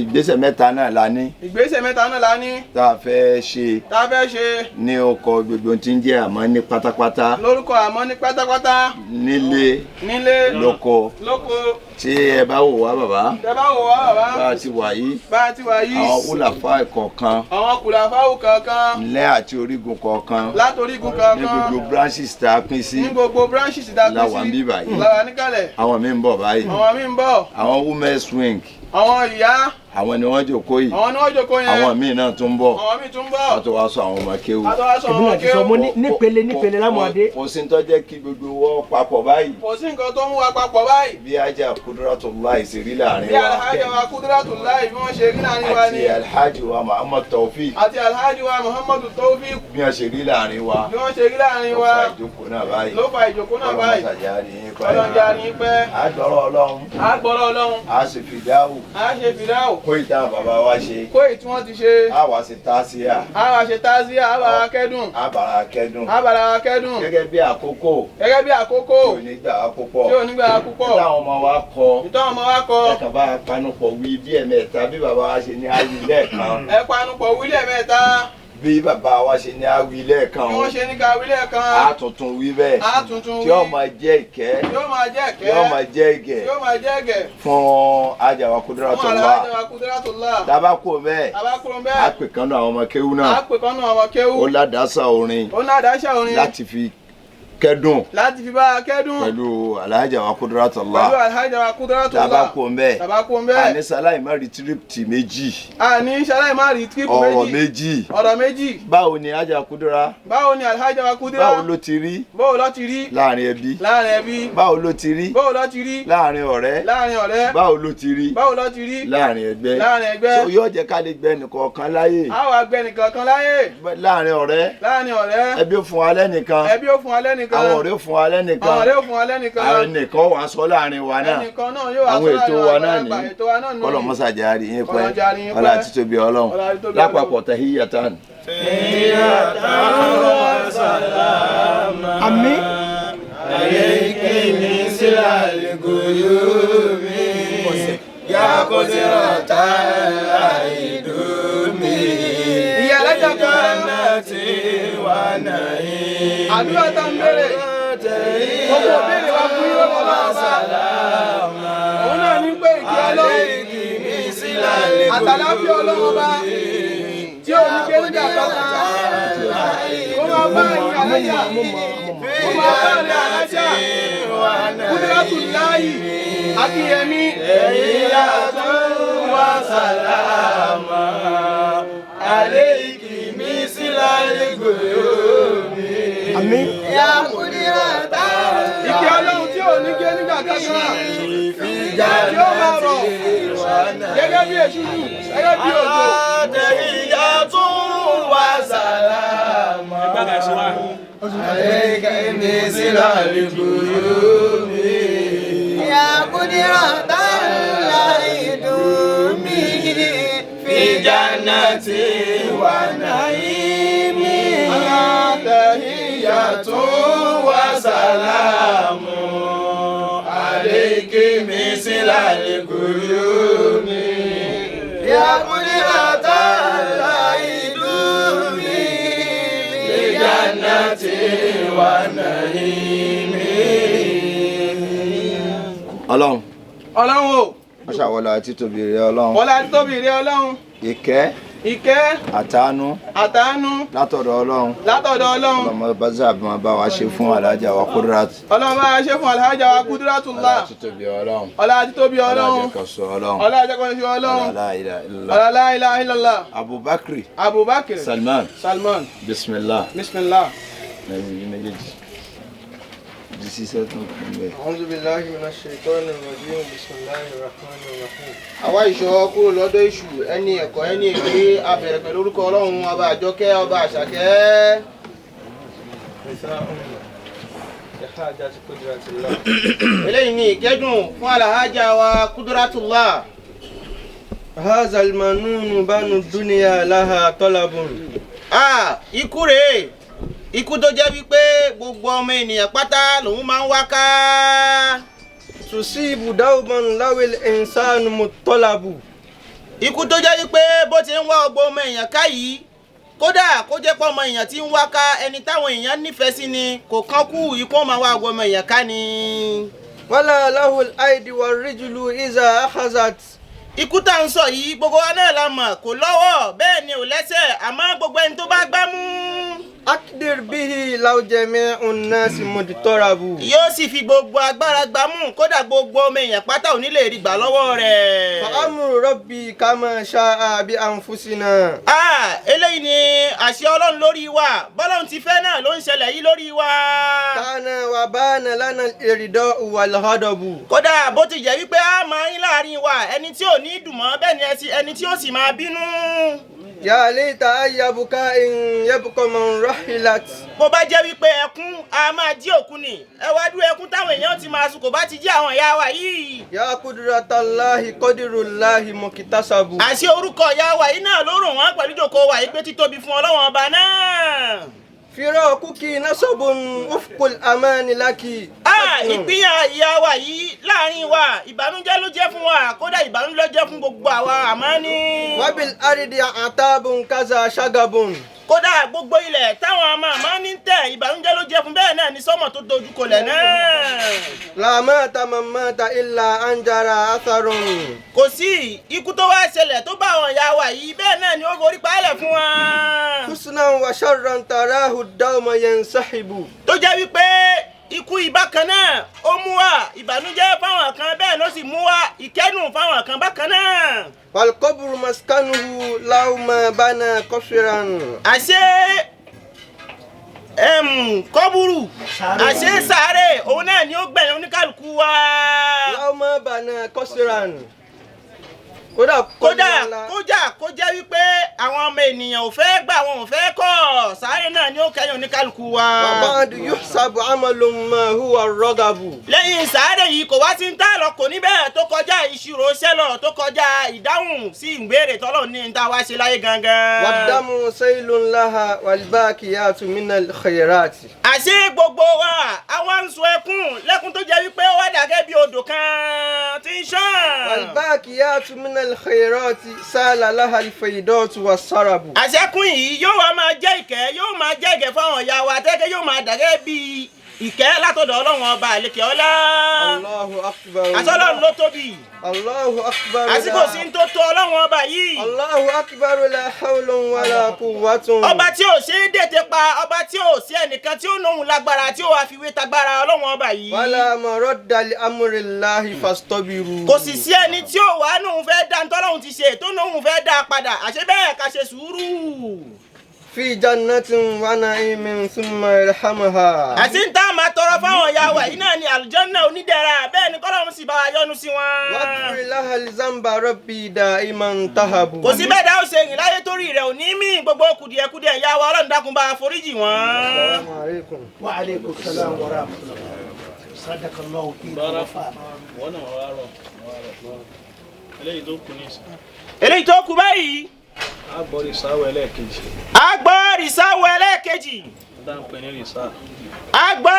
ìgbésẹ̀ mẹ́ta náà la ní. Ìgbésẹ̀ mẹ́ta náà la ní. Tá a fẹ́ ṣe. Tá a fẹ́ ṣe. Ní ọkọ̀ gbogbo tí ń jẹ́ àmọ́ ní pátápátá. Lórúkọ àmọ́ ní pátápátá. Nílé. Nílé. Lóko. Lóko. Tí ẹ bá wò wá bàbá. Tẹ bá wò wá bàbá. Bá a ti wà yìí. Bá a ti wà yìí. Àwọn kùlàfà kọ̀ọ̀kan. Àwọn kùlàfà kọ̀ọ̀kan. Ńlẹ́ àti orígun kọ̀ọ̀kan. Látorígun kọ̀ọ̀kan. Ní gbogbo branches tá a pín sí. Ní gbogbo branches tá a pín sí. Làwa ń bí báyìí. Làwa níkàlẹ̀. Àwọn míì ń bọ̀ báyìí. Àwọn míì ń bọ̀. Àwọn women's wing. Àwọn ìyá. Àwọn ni wọ́n jókòó yìí. Àwọn ni wọ́n jókòó yẹn. Àwọn míì náà tún bọ̀. Àwọn míì tún bọ̀. Wọ́n tó wá sọ àwọn ọmọ kéwú. Wọ́n tó wá sọ àwọn ọmọ kéwú. Mo ní nípele nípele lámọ̀dé. Kò sí tó jẹ́ kí gbogbo wọn papọ̀ báyìí. Kò sí nǹkan tó ń wá papọ̀ báyìí. Bí Alhaja Kudratullah ṣe rí láàrin wa. Bí Alhaja wa Kudratullah bí wọ́n ṣe rí láàrin wa ni. Àti Alhaji wa Muhammad Taofik. Àti Alhaji wa Muhammad Taofik. Bí wọ́n ṣe rí láàrin wa. Bí wọ́n ṣe rí láàrin wa. Ló fa ìjókòó náà báyìí. Ló fa ìjókòó náà báyìí. Ọlọ́mọṣàjà A gbọ́rọ̀ Ọlọ́run. A gbọ́rọ̀ Ọlọ́run. A ṣe fìdáwò. A ṣe fìdáwò. Kó ìta bàbá wa ṣe. Kó èyí tí wọ́n ti ṣe. A wá ṣe tásíà. A wá ṣe tásíà, a bára kẹ́dùn. A bára kẹ́dùn. A bára kẹ́dùn. Gẹ́gẹ́ bí àkókò. Gẹ́gẹ́ bí àkókò. Tí ò ní gbà wá púpọ̀. Tí ò ní gbà wá púpọ̀. Ìtàn ọmọ wa kọ. Ìtàn ọmọ wa kọ. Ẹ kàn bá panupọ̀ wí bí ẹ̀mẹ́ta bí bàbá wa ṣe ní ayé lẹ́ẹ̀kan. Ẹ panupọ̀ wí lẹ́ẹ̀mẹ́ta. Bí bàbá wa ṣe ní awí lẹ́ẹ̀kan. Bí wọ́n ṣe ní ká wí lẹ́ẹ̀kan. A tuntun wí bẹ́ẹ̀. A tuntun wí. Tí ó máa jẹ́ ìkẹ́. Tí ó máa jẹ́ ìkẹ́. Tí ó máa jẹ́ ìgẹ̀. Tí ó máa jẹ́ ìgẹ̀. Fún Alhaja wa Kudratullah. Fún Alhaja wa Kudratullah. Tábà kú bẹ́ẹ̀. Tábà kú bẹ́ẹ̀. A pè kánú àwọn ọmọ kéwú náà. A pè kánú àwọn ọmọ kéwú. Ó ládàásà orin. Ó ládàásà orin. Láti fi kẹ́dùn. Láti fi bá a kẹ́dùn. Pẹ̀lú Alhaja wa Kudratullah. Pẹ̀lú Alhaja wa Kudratullah. Tábà kú bẹ́ẹ̀. Tábà kú bẹ́ẹ̀. Àní sáláì má rí tírípìtì méjì. Àní sáláì má rí tírípìtì méjì. Ọ̀rọ̀ méjì. Ọ̀rọ̀ méjì. Báwo ni Alhaja Kudra. Báwo ni Alhaja wa Kudra. Báwo ló ti rí. Báwo ló ti rí. Láàrin ẹbí. Láàrin ẹbí. Báwo ló ti rí. Báwo ló ti rí. Láàrin ọ̀rẹ́. Láàrin ọ̀rẹ́. Báwo ló ti rí. Báwo ló ti rí. Láàrin ẹgbẹ́. Láàrin ẹgbẹ́. So yóò jẹ́ ká lè gbẹ nìkọ̀ọ̀kan láyè. A wá gbẹ nìkọ̀ọ̀kan láyè. Láàrin ọ̀rẹ́. Láàrin ọ̀rẹ́. Ẹbí ó fún wa lẹ́nìkan. Ẹbí ó fún wa lẹ́nìkan. Àwọn ọ̀rẹ́ fún wa lẹ́nìkan. Àwọn ọ̀rẹ́ fún wa lẹ́nìkan. Àwọn ẹnìkan wàá sọ láàrin wa náà. Ẹnìkan náà yóò wá sọ àwọn ètò wa náà ní. Ètò wa náà ní. Kọ́lọ̀ mọ́sàjà rí yín pẹ́. Ọlá títóbi Ọlọ́run. Lápapọ̀ tahiyatan. Tahiyatan wa salama. Àmín. Alayki min silal guyumi. Ya qudratal aidumi. Ìyá alájà kan. Àdúrà tá ń béèrè. Gbogbo béèrè wa fún yóò lọ́wọ́ ọba. Òun náà ní pé ìkí Ọlọ́run. Àtàláfíà Ọlọ́run ọba. Tí ò ní kéréjà kankan. Kó máa bá ìyá alájà. Kó máa bá ìyá alájà. Kudratullahi Akínyẹmí. Tahiyatan wa salama. Alayki mislal guyumi. Àmín. Ya Kudratal. Ìkẹ́ Ọlọ́run tí ò ní gé nígbà kankan. Tí ó máa rọ̀ gẹ́gẹ́ bí èṣùjù, gẹ́gẹ́ bí òjò. Tahiyatun wa salama. Alayka mislal guyumi. Ya Kudratal aidumi. Fi jannati wa naimi. Tahiyatun wa salamu. ظلال الغيوم يا قدرة الله دومي في جنة ونعيم. Ọlọ́run. Ọlọ́run o. Wọ́n ṣàwọlá títóbi rẹ Ọlọ́run. Wọlá títóbi rẹ Ọlọ́run. Ìkẹ́. Ìkẹ́. Àtàánú. Àtàánú. Látọ̀dọ̀ Ọlọ́run. Látọ̀dọ̀ Ọlọ́run. Ọlọ́mọ bàzà máa bá wa ṣe fún Alhaja wa Kudirat. Ọlọ́run bá wa ṣe fún Alhaja wa Kudiratullah. Ọlá títóbi Ọlọ́run. Ọlá títóbi Ọlọ́run. Ọlá àjẹkọ̀sọ Ọlọ́run. Ọlá àjẹkọ̀sọ Ọlọ́run. Ọlá la ilaha illallah. La ilaha illallah. Abubakar. Abubakar. Salman. Salman. Bismillah. Bismillah. Ẹ̀yin méjèèjì. A'udhu billahi minash shaitanir rajim. Bismillahir rahmanir rahim. Àwa ìṣọ́ kúrò lọ́dọ̀ èṣù ẹni ẹ̀kọ́ ẹni èké a bẹ̀rẹ̀ pẹ̀lú orúkọ Ọlọ́run ọba àjọkẹ́ ọba àṣàkẹ́. Eléyìí ni ìkẹ́dùn fún Alhaja wa Kudiratullah. Hadha al-manunu banu dunya laha talabun. Ikú rèé. Ikú tó jẹ́ wípé gbogbo ọmọ ènìyàn pátá lòun máa ń wá ká. Tusibu dawman lawil insanu muttalabu. Ikú tó jẹ́ wípé bó ti ń wá ọgbọ́n ọmọ èèyàn ká yìí, kódà kó jẹ́ pé ọmọ èèyàn ti ń wá ká ẹni táwọn èèyàn nífẹ̀ẹ́ sí ni kò kán kú ikú ó máa wá ọgbọ́n ọmọ èèyàn ká ni. Wala lahul aidi warrijlu iza akhazat. Ikú tá à ń sọ yìí gbogbo wa náà la mọ̀ kò lọ́wọ́ bẹ́ẹ̀ ni ò lẹ́sẹ̀ àmọ́ gbogbo ẹni tó bá gbá mú. Akdir bihi law jami'un nasi mudtarabu. Yóò sì fi gbogbo agbára gbá mú kódà gbogbo ọmọ èèyàn pátá ò ní lè rí gbà lọ́wọ́ rẹ̀. Fa amru rabbi kama sha'a bi anfusina. Eléyìí ni àṣẹ Ọlọ́run lórí wa bọ́lọ́run ti fẹ́ náà ló ń ṣẹlẹ̀ yìí lórí wa. Kana wa bana lana al-irda'u wal ghadabu. Kódà bó ti jẹ́ wípé a máa ń láàrin wa ẹni tí ò ní dùn mọ́ bẹ́ẹ̀ ni ẹni tí ó sì máa bínú. Ya laita ayyabuka in yabqa man rahilat. Bó bá jẹ́ wípé ẹkún a máa jí òkú ni ẹ wá dúró ẹkún táwọn èèyàn ti máa sùn kò bá ti jí àwọn ìyá wa yìí. Ya kudratallahi qadirullahi muktasabu. Àṣé orúkọ ìyá wa yìí náà ló rò wọ́n pẹ̀lú ìjókòó wa yìí pé títóbi fún Ọlọ́run ọba náà. Firaquki nasabun ufqul amani laki. Ìpínyà ìyá wa yìí láàrin wa ìbànújẹ́ ló jẹ́ fún wa kódà ìbànújẹ́ ló jẹ́ fún gbogbo àwa àmọ́ ní. Wabil ardi atabun kaza shagabun. Kódà gbogbo ilẹ̀ táwọn ọmọ àmọ́ ní tẹ̀ ìbànújẹ́ ló jẹ́ fún bẹ́ẹ̀ náà ní sọ́mọ̀ tó dojú kolẹ̀ náà. La mata man mata illa anjara atharun. Kò sí ikú tó wá ṣẹlẹ̀ tó bá àwọn ìyá wa yìí bẹ́ẹ̀ náà ni ó forí paálẹ̀ fún wa. Husnan wa sharran tarahu dawma yansahibu. Tó jẹ́ wípé ikú ìbákan náà ó mú wa ìbànújẹ́ fáwọn kan bẹ́ẹ̀ ló sì mú wa ìkẹ́dùn fáwọn kan bákan náà. Wal qabru maskanuhu law ma bana qasran. Àṣé kọ́búrú àṣé sàárè òun náà ni ó gbẹ̀yìn oníkàlùkù wa. Law ma bana qasran. Kódà kódà kó jẹ́ wípé àwọn ọmọ ènìyàn ò fẹ́ gbà wọn ò fẹ́ kọ̀ sáré náà ni ó kẹ́yìn oníkálukú wa. Wa ba'du yuhsabu amalun ma huwa ar-ragabu. Lẹ́yìn sáré yìí kò wá sí ń tà lọ kò ní bẹ́ẹ̀ tó kọjá ìṣirò sẹ́lọ̀ tó kọjá ìdáhùn sí ìgbéèrè tọ́lọ̀ ní ta wá ṣe láyé gangan. Wad-damu saylun laha wal-baqiyatu minal khayrati. Àṣé gbogbo wa àwa ń sun ẹkún lẹ́kún tó jẹ́ wípé ó wá dàgẹ́ bí odò kan tí ń ṣàn. Wal-baqiyatu minal khayrati sala laha al-faydatu was-sarabu. Àṣẹkùn yìí yóò wá máa jẹ́ ìkẹ́ yóò máa jẹ́ ìkẹ́ fáwọn ìyá wa tẹ́kẹ́ yóò máa dàgẹ́ bí ìkẹ́ látọ̀dọ̀ Ọlọ́run ọba àlekè ọlá. Allahu akbar. Àṣọlọ́run ló tóbi. Allahu akbar. Àsìkò sí ń tó tó Ọlọ́run ọba yìí. Allahu akbar la hawla wala quwwatun. Ọba tí ò ṣe é dètè pa ọba tí ò sí ẹnìkan tí ó nóhun lágbára tí ó wá fi wé tagbára Ọlọ́run ọba yìí. Wala maradda li amrillahi fastabiru. Kò sì sí ẹni tí ò wá nóhun fẹ́ dá ntọ́lọ́hun ti ṣe tó nóhun fẹ́ dá padà àṣé bẹ́ẹ̀ ká ṣe sùúrù. Fi jannatin wa na'imin thumma irhamha. Àti ń tá a máa tọrọ fáwọn ìyá wa yìí náà ni àlùjánnà onídẹ̀ra bẹ́ẹ̀ ni kọ́lọ́run sì bá wa yọ́nú sí wọn. Waghfir laha al-zamba rabbi da'iman tahabu. Kò sí bẹ́ẹ̀ dá ó ṣe rìn láyé torí rẹ̀ ò ní mí gbogbo kùdìẹ̀kudiẹ ìyá wa Ọlọ́run dákun bá a foríjì wọ́n. Assalamu alaikum. Wa alaikum salam wa rahmatullah. Sadakallahu fi wafa. Eléyìí tó kù báyìí. A gbọ́ rìsáwọ̀ ẹlẹ́ẹ̀kejì. A gbọ́ rìsáwọ̀ ẹlẹ́ẹ̀kejì. Àgbọ̀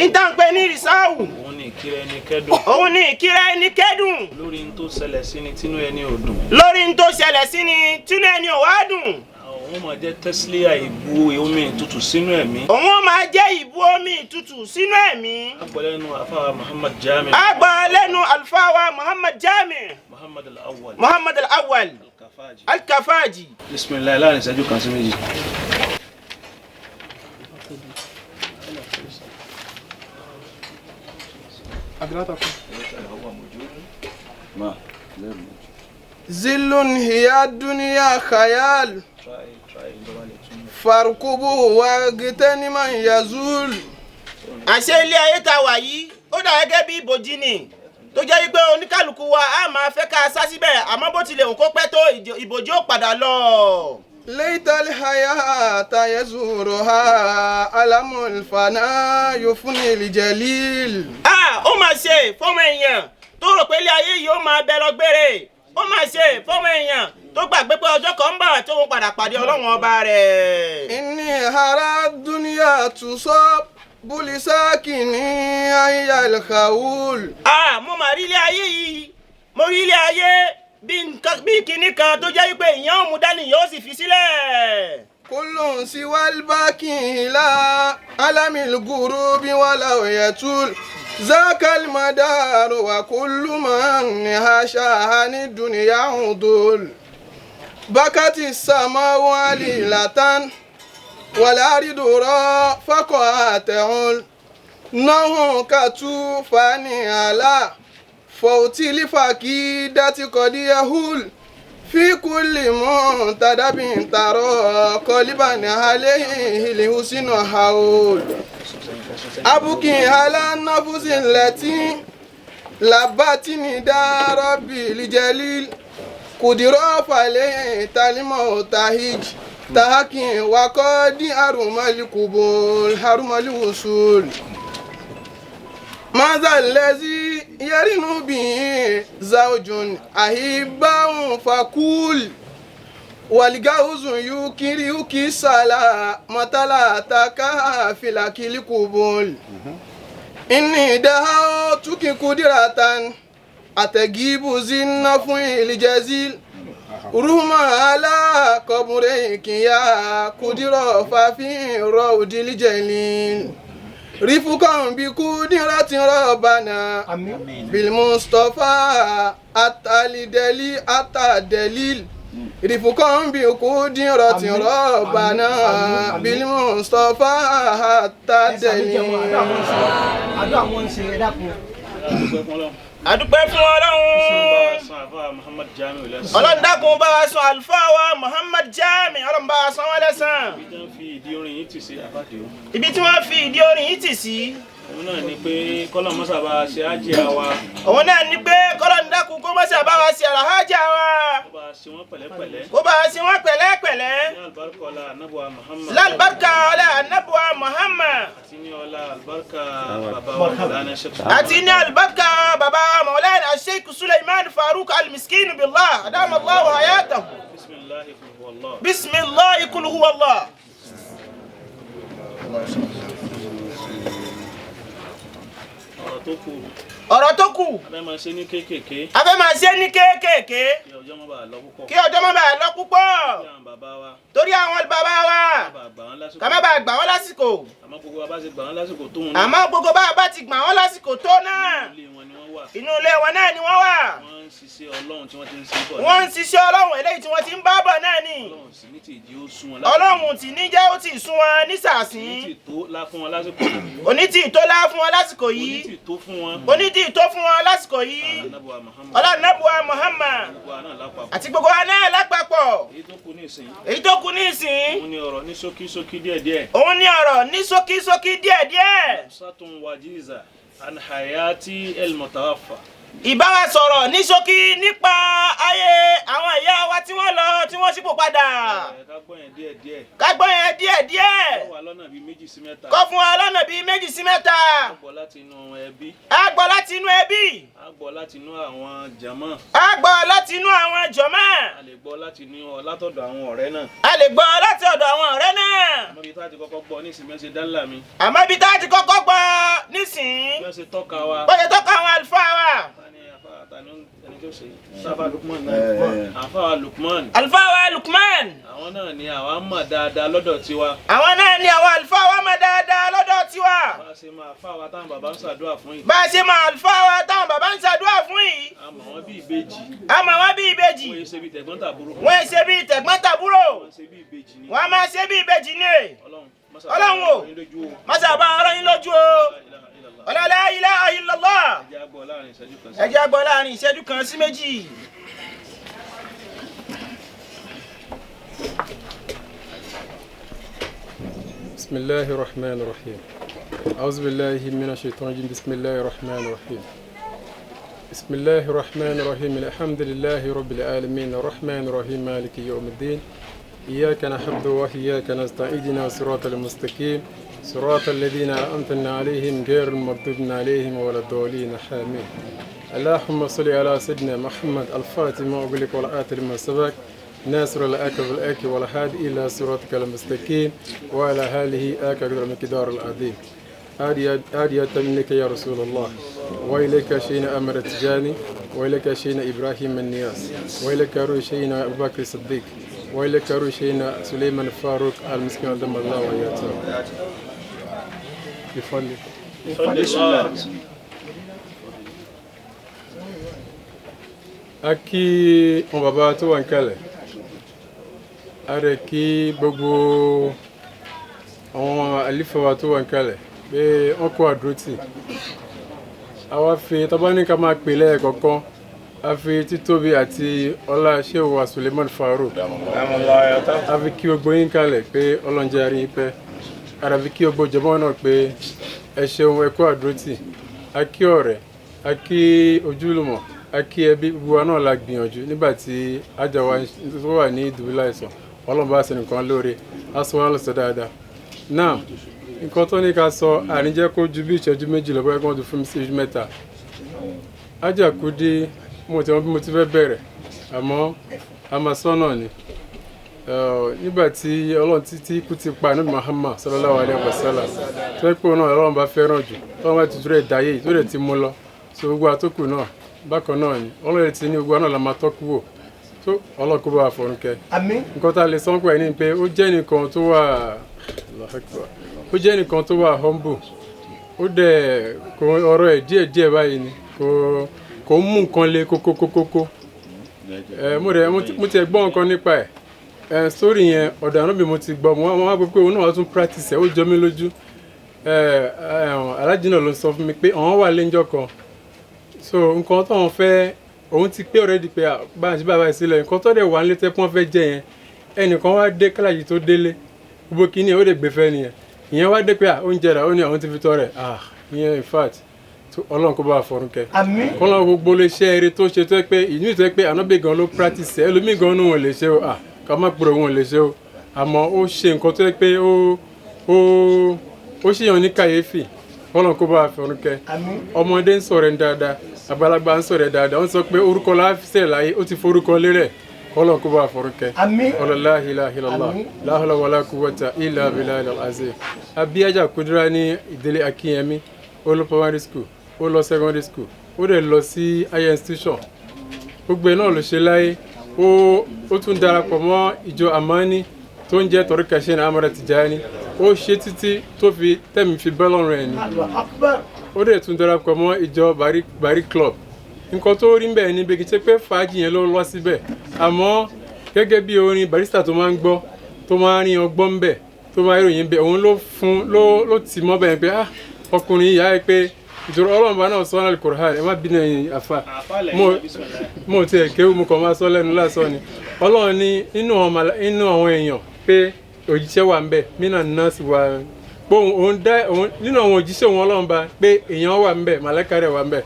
ìtànpé ní rìsáwù. Òun ni ìkírẹ ẹni kẹ́dùn. Òun ni ìkírẹ ẹni kẹ́dùn. Lórí n tó ṣẹlẹ̀ sí ni tínú ẹni ò dùn. Lórí n tó ṣẹlẹ̀ sí ni tínú ẹni ò wá dùn. Òun máa jẹ́ tẹ́sílíà ìbu omi ìtutù sínú ẹ̀mí. Òun máa jẹ́ ìbu omi ìtutù sínú ẹ̀mí. Àgbọ̀ lẹ́nu àfáwà Muhammad Jami. Àgbọ̀ lẹ́nu àlùfáà Muhammad Jami. Muhammad al-Awwal. Muhammad al-Awwal. Al-Kafaji. Al-Kafaji. Bismillah láàrin ìṣẹ́jú kan sí méjì. زل هي الدنيا خيال فاركبه واغتنم من يزول. Àṣé ilé ayé tá wà yìí ó dà gẹ́gẹ́ bí ibòji ni tó jẹ́ wípé oníkálukú wa á máa fẹ́ ká sá síbẹ̀, àmọ́ bó tilẹ̀ òun kó pẹ́ tó ìbòji ó padà lọ. ليت الحياة يزورها ألم الفناء يفني الجليل. Ó mà ṣe fọ́mọ èèyàn tó rò pé ilé ayé yìí ó máa bẹ lọ gbére. Ó mà ṣe fọ́mọ èèyàn tó gbàgbé pé ọjọ́ kan ń bọ̀ tó ń padà pàdé Ọlọ́run ọba rẹ̀. إني أرى الدنيا تصاب بلساكني أي الخول. Mo mà rí ilé ayé yìí, mo rí ilé ayé bí kinní kan tó jẹ́ wípé ìyẹn ò mú dání yóò sì fi sílẹ̀. كل سوى الباقي لا ألم الغروب ولو يطول ذاك المدار وكل من هاشا عن الدنيا عضول. بكت السماء عليلة والأرض رافقها تعول نهو كتوفاني على فوت الفقيدة قد يهول في كل منتدب ترى قلبا عليه لحسن حول. أبكي على النفس التي لبتني دار ربي الجليل قدر فليت الموت هج تحكي وقد أرم القبول حرم الوصول. ماذا الذي يرن به زوج أحبه فقول والجوز يكرهك سلامة لا تكافلك القبول. إني دعوتك قدرة أتجيب زين الجزيل رحمة على قبرك يا قدرة ففي روض الجليل. رفقا بقدرة ربنا بالمصطفى الدليل الدليل. رفقا بقدرة ربنا بالمصطفى الدليل. Adúpẹ́ fún Ọlọ́run. Ọlọ́run dákun bá wa san àlùfáà wa Muhammad Jami, Ọlọ́run bá wa san wọ́n lẹ́san. Ibi tí wọ́n fi ìdí orin yìí tì sí. Òun náà ni pé kọ́lọ́n mọ́sà bá ṣe ájì wa. Òun náà ni pé kọ́lọ́n dákun kó mọ́sà bá wa ṣe àlàájá wa. Kó bá ṣe wọ́n pẹ̀lẹ́pẹ̀lẹ́. Kó bá ṣe wọ́n pẹ̀lẹ́pẹ̀lẹ́. Ní àlùbáríkà ọlá ànábùwà Muhammad. Lálùbáríkà ọlá ànábùwà Muhammad. Àti ní ọlá àlùbáríkà bàbá wa Mawlana Sheikh. Àti ní àlùbáríkà bàbá wa Mawlana Sheikh Suleiman Farouk Al-Miskin Billah adama Allahu hayatahu. Bismillahi kul huwa Allah. Bismillahi kul huwa Allah. Ọ̀rọ̀ tó kù. A fẹ́ máa ṣe ní kéékèèké. A fẹ́ máa ṣe ní kéékèèké. Kí ọjọ́ má bàa lọ púpọ̀. Kí ọjọ́ má bàa lọ púpọ̀. Torí àwọn bàbá wa. Torí àwọn bàbá wa. Ká má bàa gbà wọ́n lásìkò. Àmọ́ gbogbo wa bá ti gbà wọ́n lásìkò tó wọn. Àmọ́ gbogbo bá a bá ti gbà wọ́n lásìkò tó náà. Inú ilé wọn ni wọ́n wà. Inú ilé wọn náà ni wọ́n wà. Wọ́n ń ṣiṣẹ́ Ọlọ́run tí wọ́n ti ń ṣe bọ̀. Wọ́n ń ṣiṣẹ́ Ọlọ́run eléyìí tí wọ́n ti ń bá bọ̀ náà ni. Ọlọ́run sì ní tì jí ó sún wọn lásìkò. Ọlọ́run tì ní jẹ́ ó ti sún wọn nísàsín. Òní tì tó lá fún wọn lásìkò yìí. Òní tì tó lá fún wọn lásìkò yìí. Òní tì tó fún wọn. Òní tì tó fún wọn lásìkò yìí. Ọlọ́nàbùwà Muhammad. Àti gbogbo wa náà lápapọ̀. Èyí tó kù ní ìsìn. Èyí tó kù ní ìsìn. Òun ni ọ̀rọ̀ ní ṣókí ṣókí díẹ̀díẹ̀. Òun ni ọ̀rọ̀ ní ṣókí ṣókí díẹ̀díẹ̀. Sátún wajiza an hayati el mutawaffa. Ìbá wa sọ̀rọ̀ ní ṣókí nípa ayé àwọn ìyá wa tí wọ́n lọ tí wọ́n ṣípò padà. Ká gbọ́ yẹn díẹ̀ díẹ̀. Ká gbọ́ yẹn díẹ̀ díẹ̀. Kọ́ wa lọ́nà bíi méjì sí mẹ́ta. Kọ́ fún wa lọ́nà bíi méjì sí mẹ́ta. A gbọ́ láti inú ẹbí. A gbọ́ láti inú ẹbí. A gbọ́ láti inú àwọn jàmọ́. A gbọ́ láti inú àwọn jọ̀mọ́. A lè gbọ́ láti inú látọ̀dọ̀ àwọn ọ̀rẹ́ náà. A lè gbọ́ láti ọ̀dọ̀ àwọn ọ̀rẹ́ náà. Àmọ́ ibi tá a ti kọ́kọ́ gbọ́ nísìnyí bí wọ́n ṣe dálà mi. Àmọ́ ibi tá a ti kọ́kọ́ gbọ́ nísìnyí. Bí wọ́n ṣe tọ́ka wa. Bó ṣe tọ́ka àwọn àlùfáà wa. Àfáà Lukman náà. Àfáà Lukman. Àlùfáà wa Lukman. Àwọn náà ni àwa mọ̀ dáadáa lọ́dọ̀ tiwa. Àwọn náà ni àwọn àlùfáà wa mọ̀ dáadáa lọ́dọ̀ tiwa. Bá a ṣe máa àfáà wa táwọn bàbá ń ṣàdúrà fún yìí. Bá a ṣe máa àlùfáà wa táwọn bàbá ń ṣàdúrà fún yìí. A mọ̀ wọ́n bí ìbejì. A mọ̀ wọ́n bí ìbejì. Wọ́n ṣe bí tẹ̀gbọ́n-tàbúrò. Wọ́n ṣe bí tẹ̀gbọ́n-tàbúrò. Wọ́n ṣe bí ìbejì ni. Wọ́n máa ṣe bí ìbejì ni. Ọlọ́run o, má ṣe bá ọ̀rọ̀ yín lójú o. Ọlá la ilaha illallah. Ẹ jẹ́ á gbọ́ láàrin ìṣẹ́jú kan sí méjì. بسم الله الرحمن الرحيم. أعوذ بالله من الشيطان الرجيم. بسم الله الرحمن الرحيم. بسم الله الرحمن الرحيم. الحمد لله رب العالمين الرحمن الرحيم مالك يوم الدين. إياك نعبد وإياك نستعين اهدنا الصراط المستقيم صراط الذين أنعمت عليهم غير المغضوب عليهم ولا الضالين آمين. اللهم صل على سيدنا محمد الفاتح ما أغلق والآتي لما سبق ناصر الأكبر الأكي والهادي إلى صراطك المستقيم وعلى آله أكبر المقدار العظيم. آدية منك يا رسول الله، وإليك شينا أمر التجاني، وإليك شينا إبراهيم النياس، وإليك شينا أبو بكر الصديق، وإليك شينا سليمان الفاروق المسكين دم الله وياته. بفضلك. A kí wọn bàbá tó wà ń kalẹ̀, a rẹ̀ kí gbogbo àwọn àlífà wa tó wà ń kalẹ̀ pé wọ́n kó àdúrótì. Àwa fi tọ́ba ní ká máa pè lẹ́ẹ̀kọ̀ọ̀kan, a fi títóbi àti ọlá Shehu wa Suleiman Farouk, a fi kí gbogbo yín kalẹ̀ pé Ọlọ́run jẹ́ a rí yín pẹ́. A rẹ̀ fi kí gbogbo jọmọ́ náà pé ẹ ṣeun, ẹ kó àdúrótì. A kí ọ̀rẹ́, a kí ojúlùmọ̀, a kí ẹbí, gbogbo wa náà la gbìyànjú nígbà tí ajá wa tó wà ní ìdùbúlẹ̀ àìsàn. Ọlọ́run bá ṣe nǹkan lóore, á sọ wọn lọ́sọ̀ dáadáa. Náà nǹkan tó ní ká sọ àníjẹ́ kó ju bí ìṣẹ́jú méjì lọ, bóyá kí wọ́n ti fún mi sí ìṣẹ́jú mẹ́ta. Ajá Kudi, mo ti mọ bí mo ti fẹ́ bẹ̀rẹ̀, àmọ́ a máa sọ náà ni. Nígbà tí Ọlọ́run títí ikú ti pa Ànábì Muhammad sallallahu alaihi wasallam, tó yẹ pé òun náà Ọlọ́run bá fẹ́ràn jù, tọ́lọ́run bá ti dúró ẹ̀ dáyé tó lè ti mú lọ, so gbogbo àtókù náà bákan náà ni Ọlọ́run ti ní gbogbo náà la máa tọ́kú wò tó Ọlọ́run kó bá wa fọ̀run kẹ́. Àmín. Nǹkan tá a lè sọ pé ní pé ó jẹ́ nìkan tó wà, ó jẹ́ nìkan tó wà humble, ó dẹ̀ kò ọ̀rọ̀ ẹ̀ díẹ̀ díẹ̀ báyìí ni kò mú nǹkan le kókókókókó. Ẹ mo rẹ̀ mo ti gbọ́ nǹkan nípa ẹ̀ ẹ sórí yẹn ọ̀dọ̀ àná bí mo ti gbọ́, mo wá gbọ́ pé òun náà wá tún practice ẹ̀, ó jọ mí lójú. Ẹ alájí náà ló sọ fún mi pé àwọn wà léńjọ́ kan, so nǹkan tó wọn fẹ́ òun ti pé already pé bá a ṣe bá a báyìí sílẹ̀, nǹkan tó dẹ̀ wà nílé tẹ́ pọ́n fẹ́ jẹ yẹn, ẹnìkan wá dé kálàyé tó délé gbogbo kìíní ẹ̀ ó lè gbé fẹ́ nìyẹn, ìyẹn wá dé pé oúnjẹ rà ó ní àwọn ti fi tọ́ rẹ̀ ìyẹn in fact Ọlọ́run kó bá a fọ̀run kẹ́. Àmín. Kọ́lọ́run gbogbo lè ṣe eré tó ṣe tó yẹ pé ìlú tó yẹ pé ànábì gan ló practice ẹ̀, ẹlòmíì gan ní wọn lè ṣe o, ká má gbọ́dọ̀ wọn lè ṣe o, àmọ́ ó ṣe nǹkan tó yẹ pé ó ṣèyàn ní kàyéfì. Kọ́lọ́run kó bá a fọ̀run kẹ́. Àmín. Ọmọdé ń sọ̀rọ̀ ẹ̀ dáadáa, àgbàlagbà ń sọ̀rọ̀ ẹ̀ dáadáa, wọ́n sọ pé orúkọ láfíṣẹ̀ láyé ó ti forúkọ lérẹ̀. Kọ́lọ́run kó bá a fọ̀run kẹ́. Àmín. La ilaha illallah, Àmín. la hawla wala quwwata illa billahi al-azim. Abíyájà Kudira ní ìdílé Akínyẹmí, ó lọ primary school, ó lọ secondary school, ó dẹ̀ lọ sí higher institution, gbogbo ẹ̀ náà ló ṣe láyé. Ó tún darapọ̀ mọ́ ìjọ Amani tó ń jẹ́ tọ̀ríkà ṣe ní Amara Tijani, ó ṣe títí tó fi tẹ̀mí fi bẹ́ lọ́rùn ẹ̀ ni. Allahu Akbar. Ó dẹ̀ tún darapọ̀ mọ́ ìjọ Bari Club. Nǹkan tó rí bẹ́ẹ̀ ni bí kì í ṣe pé fàájì yẹn ló lọ síbẹ̀, àmọ́ gẹ́gẹ́ bí orin Barrister tó máa ń gbọ́, tó máa ń rí ọgbọ́n ń bẹ̀, tó máa ń ròyìn bẹ̀, òun ló fún ló tì mọ́ bẹ́ẹ̀ pé ọkùnrin yìí á yẹ pé ìṣòro Ọlọ́run bá náà sọ ọ́nà Al-Qur'an. Ẹ má bínú ẹ̀yin àfa, mo tiẹ̀ kéwú, mo kàn máa sọ lẹ́nu lásán ni. Ọlọ́run ní nínú àwọn èèyàn pé òjíṣẹ́ wà ń bẹ̀, mínà nọ́ọ̀sì wà pé òun dá òun nínú àwọn òjíṣẹ́ òun Ọlọ́run bá pé èèyàn wà ń bẹ̀, màlẹ́kà rẹ̀ wà ń bẹ̀.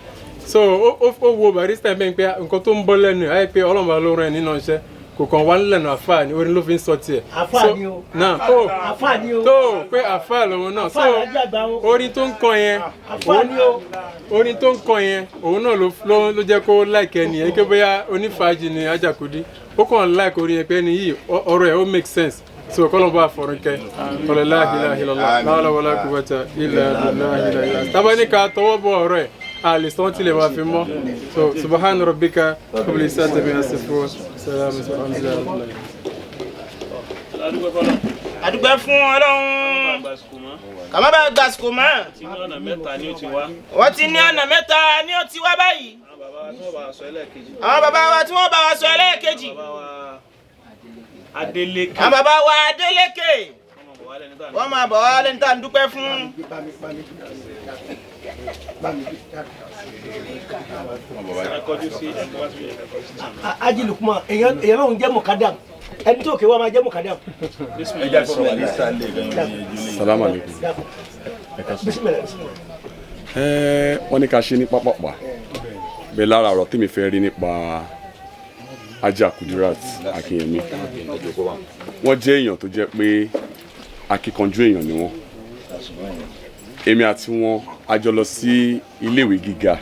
So ó wo Barrister bẹ́ẹ̀ pé nǹkan tó ń bọ́ lẹ́nu ẹ̀ ayé pé Ọlọ́run bá ló rán ẹ nínú iṣẹ́ kò kàn wá lẹ́nu àfáà ni orin ló fi ń sọ tiẹ̀. Àfáà ni o. Náà tó Àfáà ni o. Tó pé àfáà lòun náà. So Àfáà làájú àgbà o. orin tó ń kọ yẹn, Àfáà ni o. orin tó ń kọ yẹn òun náà ló jẹ́ kó like ẹni yẹn, kí bóyá onífàájì ni Ajakudi, ó kàn like orin yẹn pé ẹni yìí ọ̀rọ̀ ẹ̀ ó make sense. So kọ́lọ́n bá fọ̀rọ̀ kẹ́ ọ̀lẹ́ la ilaha illallah la hawla wala quwwata illa billahi ilà tábánikà tọwọ́ bọ ọ̀rọ̀ ẹ̀ a lè sọ́n tilẹ̀ máa fi mọ́. So subhana rabbika rabbil izzati amma yasifun salamun alhamdulilayi. Adúpẹ́ fún Ọlọ́run kàmá bá gbàsíkò mọ́. Wọ́n ti ní ọ̀nà mẹ́ta ni ó ti wá báyìí. Àwọn bàbá wa tí wọ́n bá wa sọ ẹlẹ́ẹ̀kejì, àwọn bàbá wa Adélékè, wọ́n máa bọ̀ wá lẹ́ni tá à ń dúpẹ́ fún. Aji Lukman, èèyàn náà ń jẹ́ mọ̀kádàm, ẹni tó kéwàá máa jẹ́ mọ̀kádàm. Salaam alaikum. Bismillah, bismillah. Wọ́n ní ká ṣe ní pápápá bẹ́ẹ̀ lára ọ̀rọ̀ tèmi fẹ́ rí nípa Haja Kudirat Akinyemi. Wọ́n jẹ́ èèyàn tó jẹ́ pé akíkanjú èèyàn ni wọ́n. Èmi àti wọn a jọ lọ sí iléèwé gíga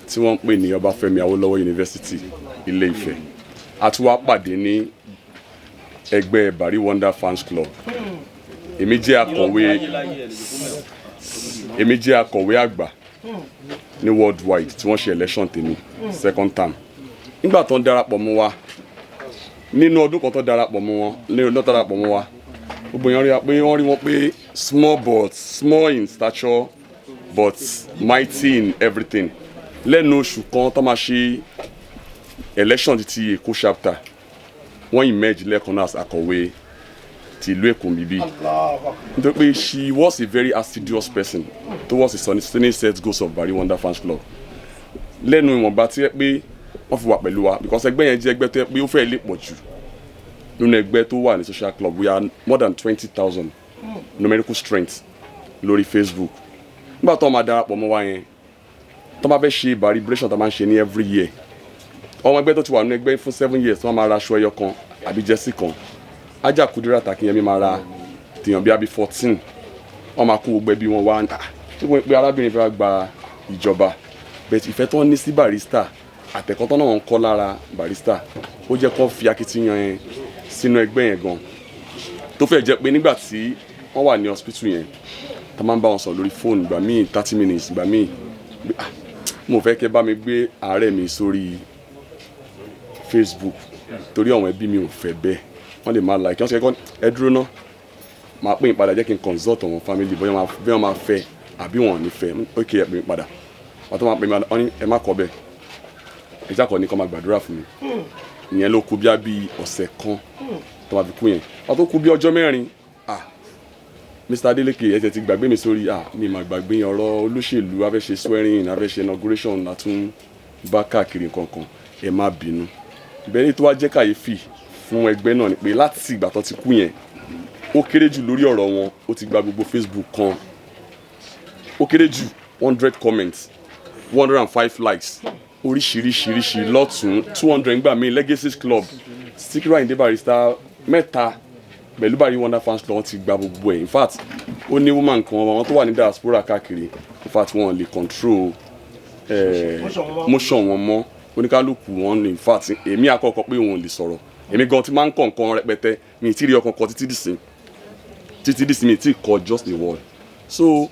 tí wọ́n ń pè ní Ọbáfẹ́mi Awólọ́wọ̀ University, Ilé-Ifẹ̀. A tún wá pàdé ní ẹgbẹ́ Bari Wonder Fans Club. Èmi jẹ́ akọ̀wé àgbà ní worldwide tí wọ́n ṣe election tèmi second term. Nígbà tó ń darapọ̀ mọ́ wa nínú ọdún kan tó darapọ̀ mọ́ wọn ní ọdún tó darapọ̀ mọ́ wa, gbogbo èèyàn rí wa pé wọ́n rí wọn pé small but small in stature but mighty in everything. Lẹ́nu oṣù kan tó máa ṣe election ti Èkó chapter, wọ́n emerge lẹ́ẹ̀kan náà as akọ̀wé ti ìlú Èkó bíbí, nítorí pé she was a very assiduous person towards the sustaining set goals of Bari Wonder Fans Club. Lẹ́nu ìwọ̀nba tí ẹ pé wọ́n fi wà pẹ̀lú wa, because ẹgbẹ́ yẹn jẹ́ ẹgbẹ́ tó yẹ pé ó fẹ́ lè pọ̀ jù nínú ẹgbẹ́ tó wà ní social club. We are more than 20,000 numerical strength lórí Facebook. Nígbà tó máa darapọ̀ mọ́ wa yẹn, tó máa fẹ́ ṣe Bari-bration tó máa ń ṣe ní every year, ọmọ ẹgbẹ́ tó ti wà nínú ẹgbẹ́ fún 7 years tó máa ra aṣọ ẹyọ kan àbí jẹ́sí kan, Haja Kudirat Akinyemi máa ra tèèyàn bíi àbí 14, wọ́n máa kó gbogbo ẹbí wọn wá. Ṣé wọ́n pe arábìnrin fẹ́ gba ìjọba? Bẹ́ẹ̀ ìfẹ́ tó ń ní sí Barrister àtẹ̀kọ́ tó náà ń kọ́ lára Barrister, ó jẹ́ kó fi akitiyan yẹn sínú ẹgbẹ́ yẹn gan, tó fẹ́ jẹ́ pé nígbà tí wọ́n wà ní hospital yẹn, tá máa ń bá wọn sọ̀rọ̀ lórí fóònù ìgbà míì 30 minutes ìgbà míì, mo fẹ́ kẹ́ bá mi gbé àárẹ̀ mi sórí Facebook torí àwọn ẹbí mi ò fẹ́ bẹ́ẹ̀, wọ́n lè máa like wọ́n sọ kẹ́kọ́ ẹ dúró ná, máa pè é padà, jẹ́ kí n consult àwọn family bóyá wọ́n máa fẹ́ àbí wọn ò ní fẹ́. Ok, ẹ pè mí padà. Wọ́n tó máa pè mí padà, wọ́n ní ẹ má kọ bẹ́ẹ̀, ẹ jákọ̀ ní kó máa gbàdúrà fún mi. Ìyẹn ló kù bí àbí ọ̀sẹ̀ kan tó máa fi kú yẹn. Wọ́n tó kù bí ọjọ́ mẹ́rin, ah Mr Adeleke, ẹ ti gbàgbé mi sórí, ah mi mà gbàgbé yẹn, ọ̀rọ̀ olóṣèlú a fẹ́ ṣe swearing, a fẹ́ ṣe inauguration, àtún bá káàkiri kankan, ẹ má bínú. Bẹ́ẹ̀ ni tó wá jẹ́ kàyéfì fún ẹgbẹ́ náà ni pé láti ìgbà tó ti kú yẹn, ó kéré jù lórí ọ̀rọ̀ wọn, ó ti gba gbogbo Facebook kan, ó kéré jù 100 comments, 105 likes, oríṣiríṣiríṣi lọ́tún, 200 ngbà míì. Legacies Club, Sikiru Ayinde Barrister mẹ́ta pẹ̀lú Bari Wonder Fans Club, wọ́n ti gba gbogbo ẹ̀. In fact, ó ní woman kan, àwọn tó wà ní diaspora káàkiri, in fact wọn lè control motion wọn mọ́, oníkálukú wọn ní. In fact, èmi àkọ́kọ́ pé wọn ò lè sọ̀rọ̀, èmi gan ti máa ń kọ̀ nǹkan rẹpẹtẹ, mi ì tí rí ọkàn kan títí dìsín, mi ì tí kọ just a word. So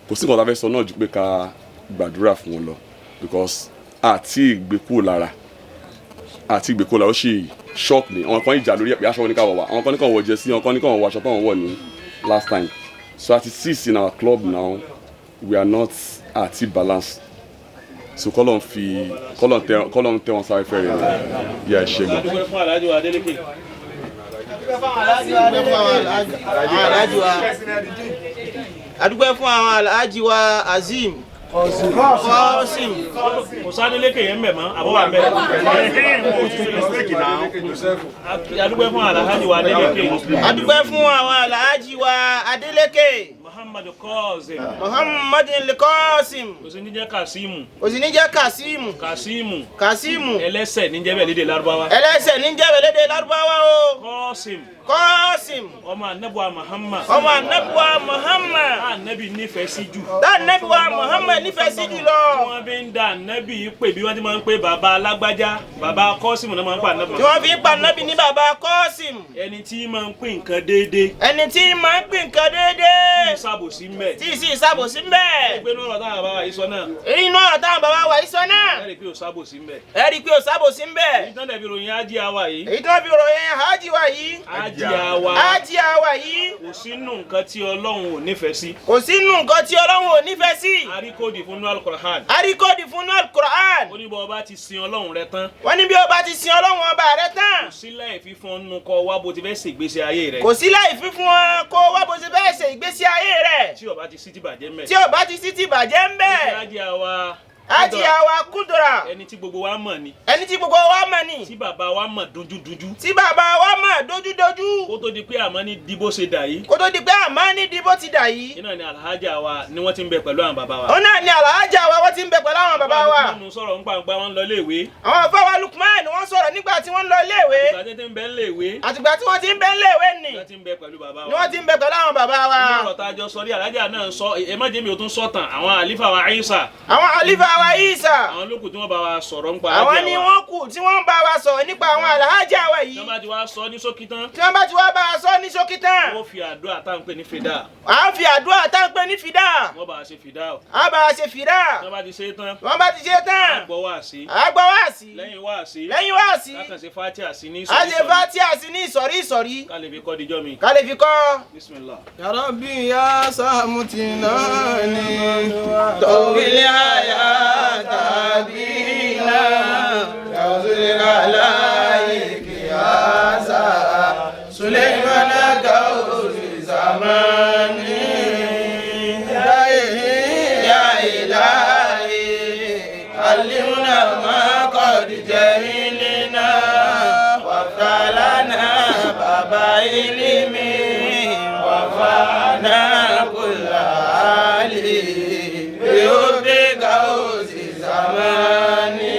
kò sí nǹkan tá a fẹ́ sọ náà ju pé ká gbàdúrà fún wọn lọ, because àti ìgbé kúrò lára, àti ìgbé kúrò lára, ó sì shock mi. Àwọn kan ìjà lórí ẹ̀ pé aṣọ oníkà wọ̀ wá, àwọn kan ní kàn wọ jersey, àwọn kan ní kàn wọ aṣọ táwọn wọ̀ ní last time. So at six in our club now, we are not àti balance. So kọ́lọ̀ ń fi kọ́lọ̀ ń tẹ wọn sáré fẹ́rẹ̀ rẹ̀ yà ẹ ṣe gan. Adúpẹ́ fún àwọn alhaji wa Azeem Qasim. Kò sádélékè yẹn mbẹ̀ mọ́, àbọ̀ wà mbẹ̀. Adúpẹ́ fún alhaji wa Adélékè. Adúpẹ́ fún àwọn alhaji wa Adélékè. Muhammad Qasim. Muhammad Qasim. Kò sí ní jẹ́ Kasimu. Kò sí ní jẹ́ Kasimu. Kasimu. Kasimu. Ẹlẹ́sẹ̀ ní jẹ́ bẹ́ẹ̀ lédè Lárúbáwá. Ẹlẹ́sẹ̀ ní jẹ́ bẹ́ẹ̀ lédè Lárúbáwá o. Qasim. Qasim. Ọmọ anabuwa Muhammad. Ọmọ anabuwa Muhammad. Tá anabi nífẹ̀ẹ́ sí jù. Tá anabiwa Muhammad nífẹ̀ẹ́ sí jù lọ. Tí wọ́n fi ń da anabi yìí pè bí wọ́n ti máa ń pè bàbá alágbájá, bàbá Qasim náà máa ń pa anabi. Tí wọ́n fi ń pa anabi ní bàbá Qasim. Ẹni tí máa ń pín nǹkan déédéé. Ẹni tí máa ń pín nǹkan déédéé. Tí ìsàbòsí ń bẹ. Tí ìsì ìsàbòsí ń bẹ. Ẹgbẹ́ inú ọ̀rọ̀ táwọn bàbá wa yìí sọ náà. Inú ọ̀rọ̀ táwọn bàbá wa yìí sọ náà. Ẹ rí i pé ò sábòsí ń bẹ. Ẹ rí i pé ò sábòsí ń bẹ. Èyí tán dẹ̀ fi ròyìn ájí àwa yìí. Èyí tán fi ròyìn ájí wa yìí. Ájí àwa. Ájí àwa yìí. Kò sínú nǹkan tí Ọlọ́run ò nífẹ̀ẹ́ sí. Kò sínú nǹkan tí Ọlọ́run ò nífẹ̀ẹ́ sí. Àríkòdì fún Nú Al-Qur'an. Àríkòdì fún Nú Al-Qur'an. Ó ní bọ́ ọba ti sin Ọlọ́run rẹ tán. Wọ́n ní bí ọba ti sin Ọlọ́run ọba rẹ tán. Kò sí láì fífún ọnu kọ wá bó ti fẹ́ ṣègbésí ayé rẹ. Kò sí láì fífún ọ kó wá bó ti fẹ́ ṣe ìgbésí ayé rẹ. Tí ọba ti sí ti bàjẹ́ ń bẹ̀. Tí ọba ti sí ti bàjẹ́ ń bẹ̀. Ájí àwa. Ájí àwa kúndùrà. Ẹni tí gbogbo wa mọ̀ ni. Ẹni tí gbogbo wa mọ̀ ni. Tí bàbá wa mọ̀ dojúdojú. Tí bàbá wa mọ̀ dojúdojú. Kó tó di pé àmọ́ ní di bó ṣe dà yìí. Kó tó di pé àmọ́ ní di bó ti dà yìí. Iná ni alhaja wa ni wọ́n ti ń bẹ pẹ̀lú àwọn bàbá wa. Òun náà ni alhaja wa wọ́n ti ń bẹ pẹ̀lú àwọn bàbá wa. Àwọn sọ̀rọ̀ ń pàǹpá wọn lọ iléèwé. Àwọn àfáwà Lukman wọ́n sọ̀rọ̀ nígbà tí wọ́n lọ iléèwé. Àtìgbà tí ń bẹ iléèwé. Àtìgbà tí wọ́n ti ń bẹ iléèwé ni. Wọ́n ti ń bẹ pẹ̀lú bàbá wa. Ni wọ́n ti ń bẹ pẹ̀lú àwọn bàbá wa. Inú ọ̀rọ̀ tá a jọ sọ rí alhaja náà sọ ẹ má jẹ́ mi ò tún sọ̀tàn àwọn àlífà wa Isa. Àwọn àlífà wa Isa. Àwọn lókù tí wọ́n bá wa sọ̀rọ̀ nípa alhaja wa. Àwọn ni wọ́n kù tí wọ́n bá wa sọ̀rọ̀ nípa àwọn alhaja wa yìí. Tí wọ́n bá ti wá sọ ní ṣókí tán. Tí wọ́n bá ti wá bá wa sọ ní ṣókí tán. Wọ́n fi àdúrà tá à ń pè ní fìdá. À ń fi àdúrà tá à ń pè ní fìdá. Wọ́n bá wa ṣe fìdá o. A bá wa ṣe fìdá. Tí wọ́n bá ti ṣe tán. Wọ́n bá ti ṣe tán. A gbọ́ wáàsí. A gbọ́ wáàsí. Lẹ́yìn wáàsí. Lẹ́yìn wáàsí. A kàn ṣe fátíà sí ní ìsọ̀rí. A ṣe fátíà sí ní ìsọ̀rí ìsọ̀rí. Ká lè fi kọ́ dijọ́ mi. Ká lè fi kọ́. Bismillah. Ya Rabbi ya Samutinani tawil hayata bina tawzil alaiki ya Suleiman gauzi zamani ya ilahi alimna ma qad jahilna waftalana baba ilimi wafana kulla ali biubi gauzi zamani.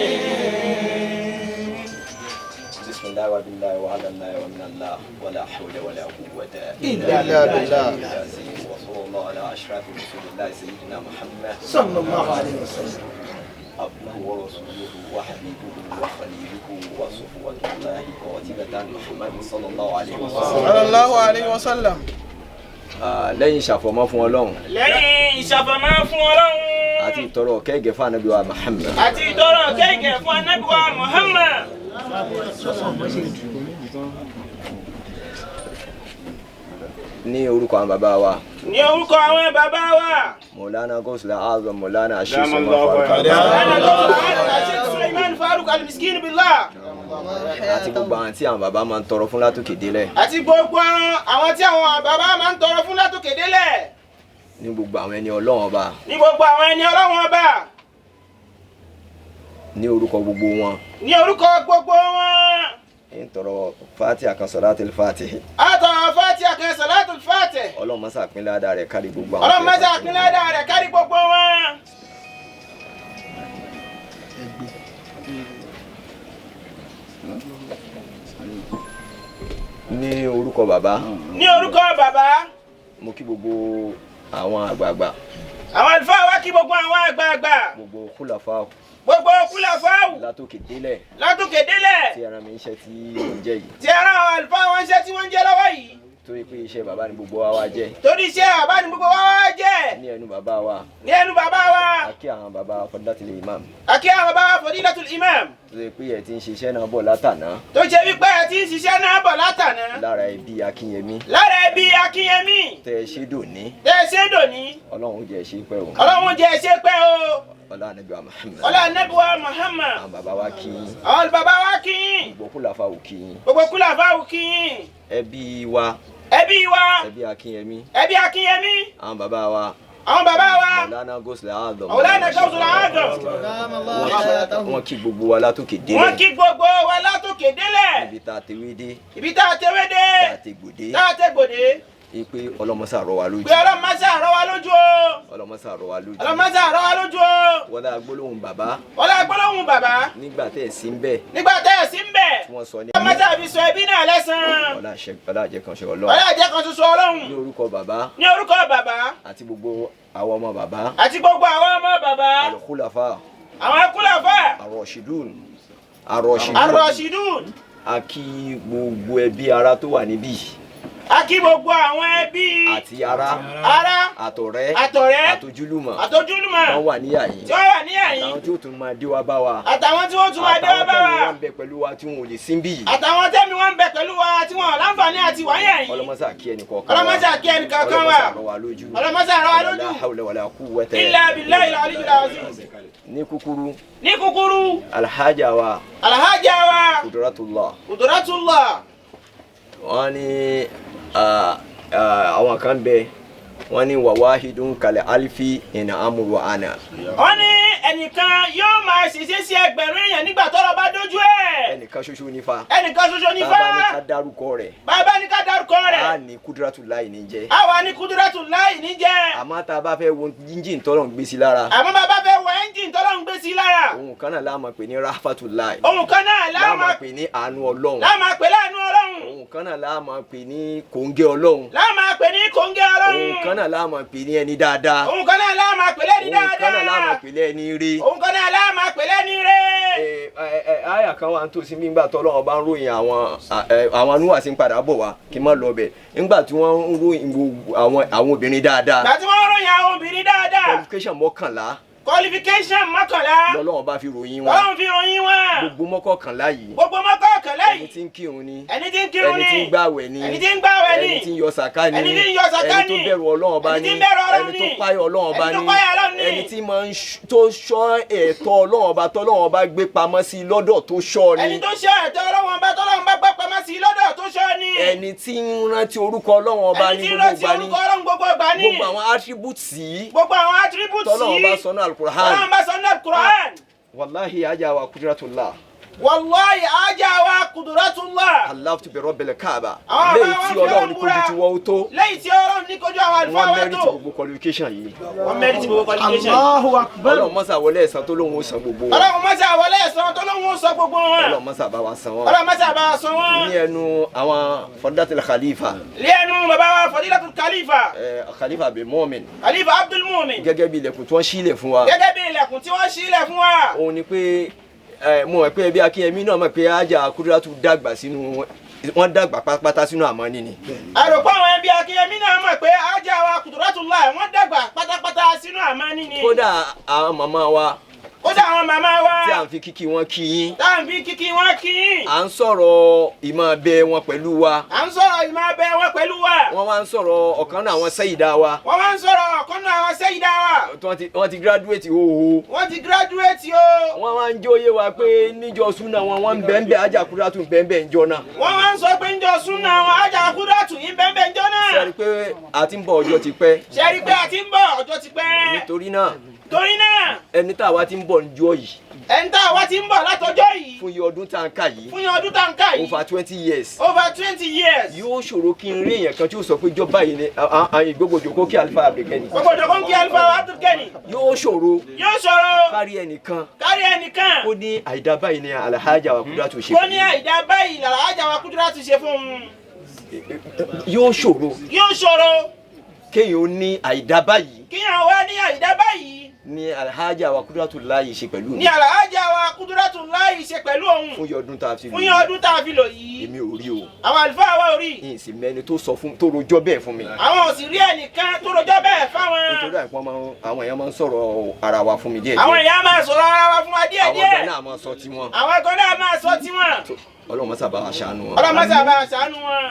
Bismillah wa billahi wa ala Allah wa min Allah wa la hawla wa la quwwata illa billah. Wa sallallahu ala ashrafi rasulillah sayyidina Muhammad sallallahu alayhi wa sallam. عبده ورسوله وحبيبه وخليله وصفوة الله قاتبة محمد صلى الله عليه وسلم. صلى الله عليه وسلم. Lẹ́yìn ìṣàfọ̀mọ́ fún Ọlọ́run. Lẹ́yìn ìṣàfọ̀mọ́ fún Ọlọ́run. Àti ìtọrọ kẹ́gẹ́ fún Ànábì wa Muhammad. Àti ìtọrọ kẹ́gẹ́ fún Ànábì wa Muhammad. Ní orúkọ àwọn bàbá wa. Ní orúkọ àwọn bàbá wa. Mọ̀lánà Gọ́sùlá Azam Mọ̀lánà Sheikh Suleiman Faruk. Mọ̀lánà Gọ́sùlá Sheikh Suleiman Faruk Al-Miskin Billah. Àti gbogbo àwọn tí àwọn bàbá máa ń tọrọ fún látòkè délẹ̀. Àti gbogbo àwọn tí àwọn bàbá máa ń tọrọ fún látòkè délẹ̀. Ní gbogbo àwọn ẹni Ọlọ́run ọba. Ní gbogbo àwọn ẹni Ọlọ́run ọba. Ní orúkọ gbogbo wọn. Ní orúkọ gbogbo wọn. Ń tọrọ Fatiha kan Salatul Fatihi. A tọrọ Fatiha kan Salatul Fatihi. Ọlọ́run má ṣe pín ládàá rẹ̀ kárí gbogbo àwọn. Ọlọ́run má ṣe pín ládàá rẹ̀ kárí gbogbo wọn. Ní orúkọ bàbá. Ní orúkọ bàbá. Mo kí gbogbo àwọn àgbààgbà. Àwọn àlùfáà wa kí gbogbo àwọn àgbààgbà. Gbogbo kúlàfáà. Gbogbo kúlàfáà. Látòkè délẹ̀. Látòkè délẹ̀. Tí ara mi ń ṣe tí ń jẹ́ yìí. Tí ara àwọn àlùfáà wọn ń ṣe tí wọ́n ń jẹ́ lọ́wọ́ yìí. Torí pé iṣẹ́ bàbá ni gbogbo wa wá jẹ́. Torí iṣẹ́ bàbá ni gbogbo wa wá jẹ́. Ní ẹnu bàbá wa. Ní ẹnu bàbá wa. A kí àwọn bàbá Fadilatul Imam. A kí àwọn bàbá Fadilatul Imam. Tó ṣe pé ẹ ti ń ṣiṣẹ́ náà bọ̀ látàná. Tó ṣe wípé ẹ ti ń ṣiṣẹ́ náà bọ̀ látàná. Lára ẹbí Akínyẹmí. Lára ẹbí Akínyẹmí. Tẹ ẹ ṣe dòní. Tẹ ẹ ṣe dòní. Ọlọ́run jẹ́ ẹ ṣe pẹ́ o. Ọlọ́run jẹ́ ẹ ṣe pẹ́ o. Ọlá Ànábì wa Muhammad. Ọlá Ànábì wa Muhammad. Àwọn bàbá wa kí yín. Àwọn bàbá wa kí yín. Gbogbo kúlàfà ò kí yín. Gbogbo kúlàfà ò kí yín. Ẹbí wa. Ẹbí wa. Ẹbí Akínyẹmí. Ẹbí Akínyẹmí. Àwọn bàbá wa. Àwọn bàbá wa. Mọ̀lánà Gọ́sùlá Azam. Mọ̀lánà Gọ́sùlá Azam. Wọ́n kí gbogbo wa látòkè délẹ̀. Wọ́n kí gbogbo wa látòkè délẹ̀. Ibi tá a tewé dé. Ibi tá a tewé dé. Tá a te gbòdé. Tá a te gbòdé. Pé ọlọ́mọṣà rọ̀ wá lójú. Pé ọlọ́mọṣà rọ̀ wá lójú o. Ọlọ́mọṣà rọ̀ wá lójú. Ọlọ́mọṣà rọ̀ wá lójú o. Wọlá gbólóhùn bàbá. Wọlá gbólóhùn bàbá. Nígbà tẹ́ ẹ̀ sí ń bẹ̀. Nígbà tẹ́ ẹ̀ sí ń bẹ̀. Tí wọ́n sọ ní. Ọlọ́mọṣà fi sọ ẹbí náà lẹ́san. Ọlá àjẹ́ kan ṣe Ọlọ́run. Ọlá àjẹ́ kan ṣoṣo Ọlọ́run. Ní orúkọ bàbá. Ní orúkọ bàbá. Àti gbogbo àwọn ọmọ bàbá. Àti gbogbo àwọn ọmọ bàbá. Al-khulafa. Àwọn khulafa. Ar-rashidun. Ar-rashidun. Ar-rashidun. A kí gbogbo ẹbí ará tó wà níbí. A kí gbogbo àwọn ẹbí. Àti ará. Ará. Àtọ̀rẹ́. Àtọ̀rẹ́. Àtojúlùmọ̀. Àtojúlùmọ̀. Wọ́n wà níyà yín. Tí wọ́n wà níyà yín. Àtàwọn tí ó tún máa dé wá bá wa. Àtàwọn tí wọ́n tún máa dé wá bá wa. Àtàwọn tẹ́mi wọn ń bẹ pẹ̀lú wa tí wọn ò lè sí níbí yìí. Àtàwọn tẹ́mi wọn ń bẹ pẹ̀lú wa tí wọn ò láǹfààní àti wáyà yìí. Ọlọ́mọṣà kí ẹnì kọ̀ọ̀kan wa. Ọlọ́mọṣà kí ẹnì kọ̀ọ̀kan wa. Ọlọ́mọṣà rọ̀ wá lójú. Ọlọ́mọṣà rọ̀ wá lójú. La hawla wala quwwata. Illa billahi al-aliyyil azim. Ní kúkúrú. Ní kúkúrú. Alhaja wa. Alhaja wa. Kudratullah. Kudratullah. Wọ́n ní àwọn kan bẹ wọ́n ní wàwáhidun kalẹ̀ alifi ìnà amúru àná. Wọ́n ní ẹnìkan yóò máa ṣiṣẹ́ sí ẹgbẹ̀rún èèyàn nígbà tọ́rọ̀ bá dójú ẹ̀. Ẹnìkan ṣoṣo nífa. Ẹnìkan ṣoṣo nífa. Bàbá ní ká dárúkọ rẹ̀. Bàbá ní ká dárúkọ rẹ̀. A ní Kudratullah ní jẹ́. A wà ní Kudratullah ní jẹ́. Àmọ́ tá a bá fẹ́ wo ẹ́ńjìn tọ́lọ̀ ń gbé sí lára. Àmọ́ bàbá fẹ́ wo ẹ́ńjìn tọ́lọ̀ ń gbé sí lára. Ohun kan náà la máa pè ní Rahmatullah. Ohun kan náà la máa pè ní àánú Ọlọ́run. La máa pè láàánú Ọlọ́run. Ohun kan náà la máa pè ní kòńgẹ́ Ọlọ́run. La máa pè ní kòńgẹ́ Ọlọ́run. Ohun kan náà la máa pè ní ẹni dáadáa. Ohun kan náà la máa pè lẹ́ni dáadáa. Ohun kan náà la máa pè lẹ́ni ire. Ohun kan náà la máa pè lẹ́ni ire. Àyà kan wà ń tòsí nígbà tó Ọlọ́run bá ń ròyìn àwọn anúwà sí ń padà bọ̀ wá kí n má lọ bẹ̀ nígbà tí wọ́n ń ròyìn àwọn obìnrin dáadáa. Gbà tí wọ́n ń ròyìn àwọn obìnrin dáadáa. Qualification mọ́kànlá. Qualification mọ́kànlá. Lọ́lọ́run bá fi ròyìn wọn. Lọ́lọ́run fi ròyìn wọn. Gbogbo mọ́kànlá yìí. Gbogbo mọ́kànlá yìí. Ẹni tí ń kírun ni. Ẹni tí ń kírun ni. Ẹni tí ń gbàwẹ̀ ni. Ẹni tí ń gbàwẹ̀ ni. Ẹni tí ń yọ sàká ni. Ẹni tí ń yọ sàká ni. Ẹni tó bẹ̀rù Ọlọ́run bá ní. Ẹni tí ń bẹ̀rù Ọlọ́run ní. Ẹni tó páyà Ọlọ́run bá ní. Ẹni tó páyà Ọlọ́run ní. Ẹni tí máa ń tó ṣọ́ ẹ̀tọ́ Ọlọ́run bá tọ́lọ́run bá gbé pamọ́ sí lọ́dọ̀ tó ṣọ́ ni. Ẹni tó ṣọ́ ẹ̀tọ́ Ọlọ́run bá tọ́lọ́run bá gbé pamọ́ sí lọ́dọ̀ tó ṣọ́ ni. Ẹni tí ń rántí orúkọ Ọlọ́run ọba ní gbogbo ìgbà ní. Gbogbo àwọn attributes yìí. Gbogbo àwọn attributes yìí. Tọ́lọ́run bá sọ ní Al-Qur'an. Tọ́lọ́run bá sọ ní Al-Qur'an. Wallahi ajá wa Kudratullah. Wallahi ajá wa Kudratullah. Allah to be Rabbil Kaaba. Lẹ́yìn tí Ọlọ́run ní kojú tí wọ́n tó. Lẹ́yìn tí Ọlọ́run ní kojú àwọn àlùfáà wa tó. Wọ́n mẹ́rìtì gbogbo qualification yìí. Wọ́n mẹ́rìtì gbogbo qualification. Allahu Akbar. Ọlọ́run mọ́sà wọlé ẹ̀san tó lóun ó san gbogbo wọn. Ọlọ́run mọ́sà wọlé ẹ̀san tó lóun ó san gbogbo wọn. Ọlọ́run mọ́sà bá wa san wọn. Ọlọ́run mọ́sà bá wa san wọn. Ní ẹnu àwọn Fadilatul Khalifa. Ní ẹnu bàbá wa Fadilatul Khalifa. Khalifa Abdul Mumin. Khalifa Abdul Mumin. Gẹ́gẹ́ bí ilẹ̀kùn tí wọ́n ṣílẹ̀ fún wa. Gẹ́gẹ́ bí ilẹ̀kùn tí wọ́n ṣílẹ̀ fún wa. Òun ni pé mo mọ̀ pé ẹbí Akínyẹmí náà mọ̀ pé ajá Kudiratu dàgbà sínú wọ́n dàgbà pátápátá sínú àmọ́ níní. Àròpọ̀ àwọn ẹbí Akínyẹmí náà mọ̀ pé ajá wa Kudiratullah wọ́n dàgbà pátápátá sínú àmọ́ níní. Kódà àwọn màmá wa. Kódà àwọn màmá wa. Tí à ń fi kíkí wọn kí yín. Tá à ń fi kíkí wọn kí yín. À ń sọ̀rọ̀ ìmọ̀ abẹ wọn pẹ̀lú wa. À ń sọ̀rọ̀ ìmọ̀ abẹ wọn pẹ̀lú wa. Wọ́n wá ń sọ̀rọ̀ ọ̀kan náà àwọn sẹ́yìdá wa. Wọ́n wá ń sọ̀rọ̀ ọ̀kan náà àwọn sẹ́yìdá wa. Wọ́n ti graduate hóhó. Wọ́n ti graduate o. Wọ́n wá ń jóyè wa pé níjọ súnà wọn wọ́n ń bẹ́ńbẹ́ ajá Kudiratu ń bẹ́ńbẹ́ ńjọ náà. Wọ́n wá ń sọ pé níjọ súnà wọn ajá Kudiratu ń bẹ́ńbẹ́ ńjọ náà. Ṣé rí pé a ti ń bọ̀ ọjọ́ ti pẹ́. Ṣé rí pé a ti ń bọ̀ ọjọ́ ti pẹ́. Nítorí náà. Torí náà. Ẹni tá a wá ti ń bọ̀ níjọ́ yìí. Ẹni tá a wá ti ń bọ̀ látọjọ́ yìí. Fún iye ọdún tá a ń kà yìí. Fún iye ọdún tá a ń kà yìí. Over 20 years. Over 20 years. Yóò ṣòro kí n rí èèyàn kan tí ó sọ pé jọba yìí ni gbogbo jòkó kí Alfa Abdulgani. Gbogbo jòkó kí Alfa Abdulgani. Yóò ṣòro. Yóò ṣòro. Kárí ẹnìkan. Kárí ẹnìkan. Ó ní àìdá báyìí ni Alhaja wa Kudiratu ṣe fún un. Ó ní àìdá báyìí Alhaja wa Kudiratu ṣe fún un. Yóò ṣòro. Yóò ṣòro. Kéèyàn ó ní àìdá báyìí. Kéèyàn wá ní àìdá báyìí. Ni Alhaja wa Kudiratullahi ṣe pẹ̀lú mi. Ni Alhaja wa Kudiratullahi ṣe pẹ̀lú òun. Fún iye ọdún tá a fi lò yìí. Fún iye ọdún tá a fi lò yìí. Èmi ò rí o. Àwọn àlùfáà wa ò rí. N sì mẹ́ni tó sọ fún tó rojọ́ bẹ́ẹ̀ fún mi. Àwọn ò sì rí ẹnìkan tó rojọ́ bẹ́ẹ̀ fáwọn. Nítorí àìpọ́n àwọn èèyàn máa ń sọ̀rọ̀ ara wa fún mi díẹ̀ díẹ̀. Àwọn èèyàn máa sọ̀rọ̀ ara wa fún wa díẹ̀ díẹ̀. Àwọn gan náà máa sọ tiwọn. Àwọn gan náà máa sọ tiwọn. Ọlọ́run má ṣàbá wa ṣàánú wọn. Ọlọ́run má ṣàbá wa ṣàánú wọn.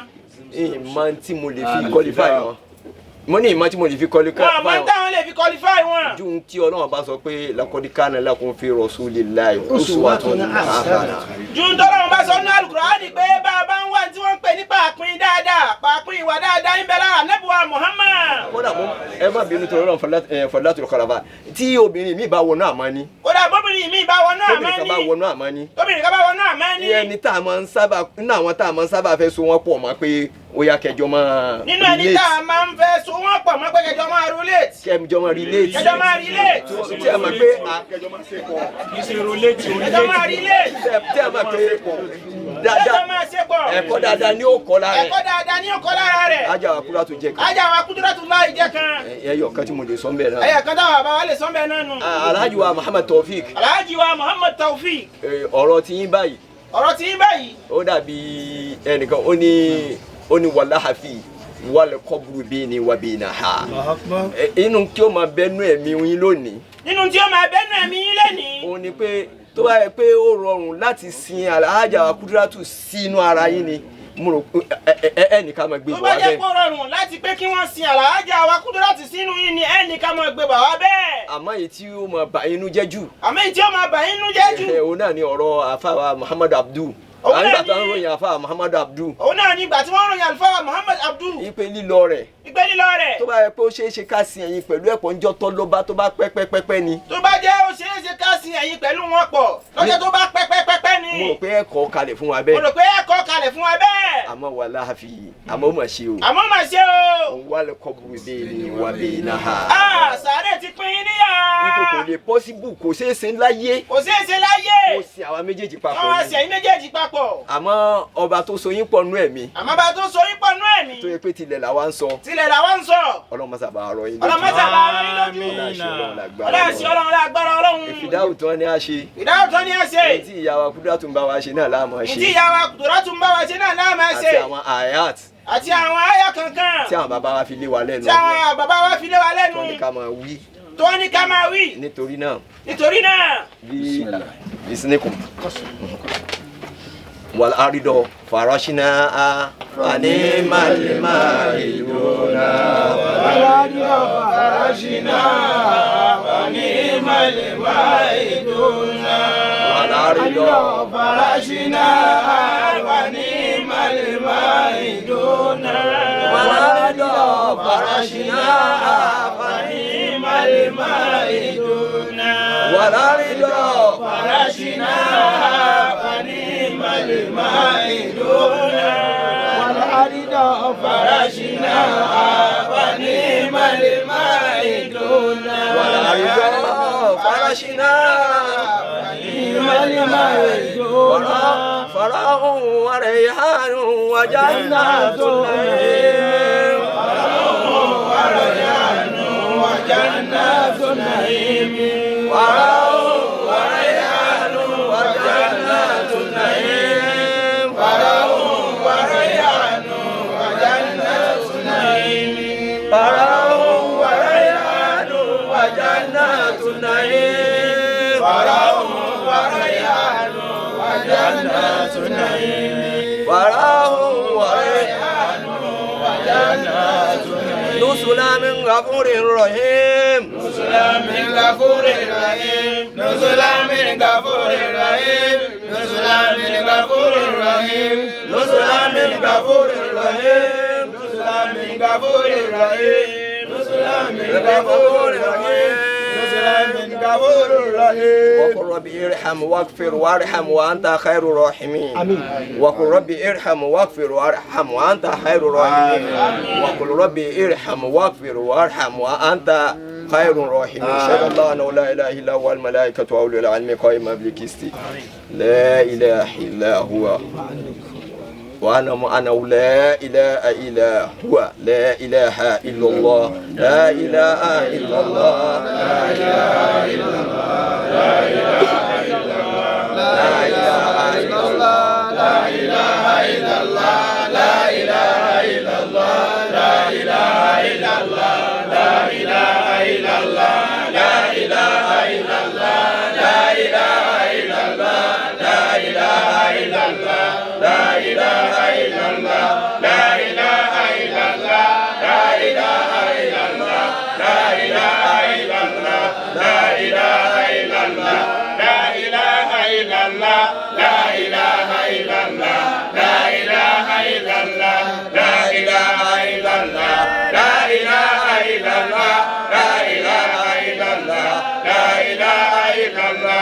Ìmọ̀ tí mo lè fi qualify wọn. Mo ní ìmọ̀ tí mo lè fi qualify wọn. Wọn táwọn lè fi qualify wọn. Ju tí Ọlọ́run bá sọ pé laqad kana lakum fi rasulillahi uswatun hasanah. Ju tọ́lọ́run bá sọ ní Al-Qur'ani pé bá a bá ń wá tí wọ́n ń pè ní pàápín dáadáa pàápín ìwà dáadáa ń bẹ lára Ànábì wa Muhammad. Kódà mo ẹ má bínú torí Ọlọ́run Fadilatul Khulafa tí obìnrin mi bá wọnú àmọ́ ni. Kódà bóbìnrin Tóbìnrin mi bá wọnú Tóbìnrin kan bá àmọ́ ní. wọnú àmọ́ ní. Tóbìnrin kan bá wọnú àmọ́ ní. Ẹni tá a máa ń sábà nínú àwọn tá a máa ń sábà fẹ́ so wọ́n pọ̀ mọ́ pé ó yá kẹjọ máa Nínú ẹni tá a máa ń fẹ́ so wọ́n pọ̀ mọ́ pé kẹjọ máa relate. Kẹjọ máa relate. Kẹjọ máa relate. Tí a mọ̀ pé Kẹjọ máa relate. Tí a mọ̀ pé Kẹjọ dáadáa máa ṣe pọ̀. ẹ̀kọ́ dáadáa ni ó kọ́ lára Ẹ̀kọ́ ẹ̀. dáadáa ni ó kọ́ lára rẹ̀. Ajá wa kúrò tó jẹ kan. Ajá wa Kudratullahi jẹ́ kan. Ẹyọ kan tí mo lè sọ ń bẹ̀ náà. Ẹyẹ kan táwọn bàbá wa lè sọ bẹ́ẹ̀ náà nù. Alhaji wa Muhammad Taofik. Alhaji wa Muhammad Taofik. Ọ̀rọ̀ tí yín báyìí. Ọ̀rọ̀ tí yín báyìí. Ó dàbí ẹnìkan ó ní wàláhàfì wàlẹ̀ kọ́bùrù bíi ni wà bíi nàá. Inú kí ó máa bẹ́nu ẹ̀mí yín lónìí. Nínú tí ó máa bẹ́nu ẹ̀mí yín lónìí. Òun ni pé tó bá yẹ pé ó rọrùn láti sin Alhaja wa Kudratu sínú ara yín ni mo rò pé ẹnìkan máa gbé Tó bọ̀ bá wá jẹ́ bẹ́ẹ̀. kó rọrùn láti pé kí wọ́n sin Alhaja wa Kudratu sínú yín ni ẹnìkan máa gbé bọ̀ wá bẹ́ẹ̀. Àmọ́ èyí tí ó máa bà inú jẹ́ jù. Àmọ́ èyí tí ó máa bà inú jẹ́ jù. Òun náà ni ọ̀rọ̀ àfàwà Muhammad Abdul. Òun náà Àgbà tó ń ni- ròyìn àfàwà Muhammad Abdul. Òun náà ni ìgbà tí wọ́n ròyìn àlùfáà Muhammad Abdul. Ipe lílọ rẹ̀. Ìpè lílọ rẹ̀. Tó bá yẹ pé ó ṣeé ṣe ká sin ẹ̀yin pẹ̀lú ẹ̀pọ̀ ńjọ́ tọ́ ló bá tó bá pẹ́pẹ́pẹ́pẹ́ ni. Tó bá jẹ́ ó ṣeé ṣe ká sin ẹ̀yin pẹ̀lú wọn pọ̀ lọ́jọ́ tó bá pẹ́pẹ́pẹ́pẹ́ ni. Mo rò pé ẹ̀kọ́ kalẹ̀ fún wa Mo bẹ́ẹ̀. rò pé ẹ̀kọ́ kalẹ̀ fún wa bẹ́ẹ̀. Àmọ́ wà láàfin àmọ́ ó mà ṣe o. Àmọ́ mà ṣe o. Òun wà lè kọ́bùrù bẹ́ẹ̀ ni wà bẹ́ẹ̀ náà ha. Ah, sàárè ti pín in níyà. Ipò kò lè pọ́síbù kò ṣeé ṣe láyé. Kò ṣeé ṣe láyé. Kò sin àwa méjèèjì papọ̀ Wọ́n wá ni. sin ẹ̀yin méjèèjì papọ̀. Àmọ́ ọba tó so yín pọ̀ nú ẹ̀mí. Àmọ́ bá tó so yín pọ̀ nú ẹ̀mí. Tó yẹ pé tilẹ̀ làwa ń sọ. Tilẹ̀ làwa ń sọ. Ọlọ́run mọ́sà bá rọ yín lójú. Ọlọ́run mọ́sà bá rọ yín lójú. Ọlọ́run ṣe Ọlọ́run lágbára. Ọlọ́run lágbára Ọlọ́run. Ìfìdáhùn tí wọ́n ní á ṣe. Ìdáhùn tó ní á ṣe. Èyí tí ìyá wa Kudratu ń bá wa ṣe náà la máa ṣe. Ìtí ìyá wa Kudratu ń bá wa ṣe náà la máa ṣe. Àti àwọn ayat. Àti àwọn àyà kankan. Tí àwọn bàbá wa fi lé wa lẹ́nu. Tí àwọn bàbá wa fi lé wa lẹ́nu. Tó ní ká máa wí. Tó ní ká máa wí. Nítorí náà. Nítorí náà. Bí bisinikum. Wal arido farashina a fani malima iduna. Wal arido farashina fani malima iduna. Wal arido farashina fani malima iduna. Wal arido farashina fani malima iduna. Wal arido farashina fani malima iduna. Wal arido farashina fani malima iduna. Wal arido farashina fani malima iduna. فرح وريحان وجنات نعيم. فرح وريحان وجنات نعيم. فرح وريحان وجنات نعيم. فرح وريحان وجنات نعيم. فرح وريحان وجنات نعيم. فرح وريحان وجنات نعيم. فرح وريحان وجنات نعيم. نزلا من غفور رحيم. نزلا من غفور رحيم. نزلا من غفور رحيم. نزلا من غفور رحيم. نزلا من غفور رحيم. نزلا من غفور رحيم. نزلا من غفور رحيم. نزلا من غفور رحيم. وقل ربي ارحم واغفر وارحم وانت خير الراحمين. آمين. وقل ربي ارحم واغفر وارحم وانت خير الراحمين. وقل ربي ارحم واغفر وارحم وانت خير الراحمين. أشهد الله أنه لا إله إلا هو الملائكة وأولو العلم قائما بالقسط. لا إله إلا هو. وأنا أنه لا إله إلا هو. لا إله إلا الله. لا إله إلا الله. لا إله إلا الله. لا إله إلا الله. لا إله إلا الله. لا إله إلا الله. لا إله إلا الله. لا إله إلا الله. لا إله إلا الله. لا إله إلا الله. لا إله إلا الله. لا إله إلا الله. لا إله إلا الله. لا إله إلا الله. لا إله إلا الله. لا إله إلا الله. لا إله إلا الله. لا إله إلا الله. لا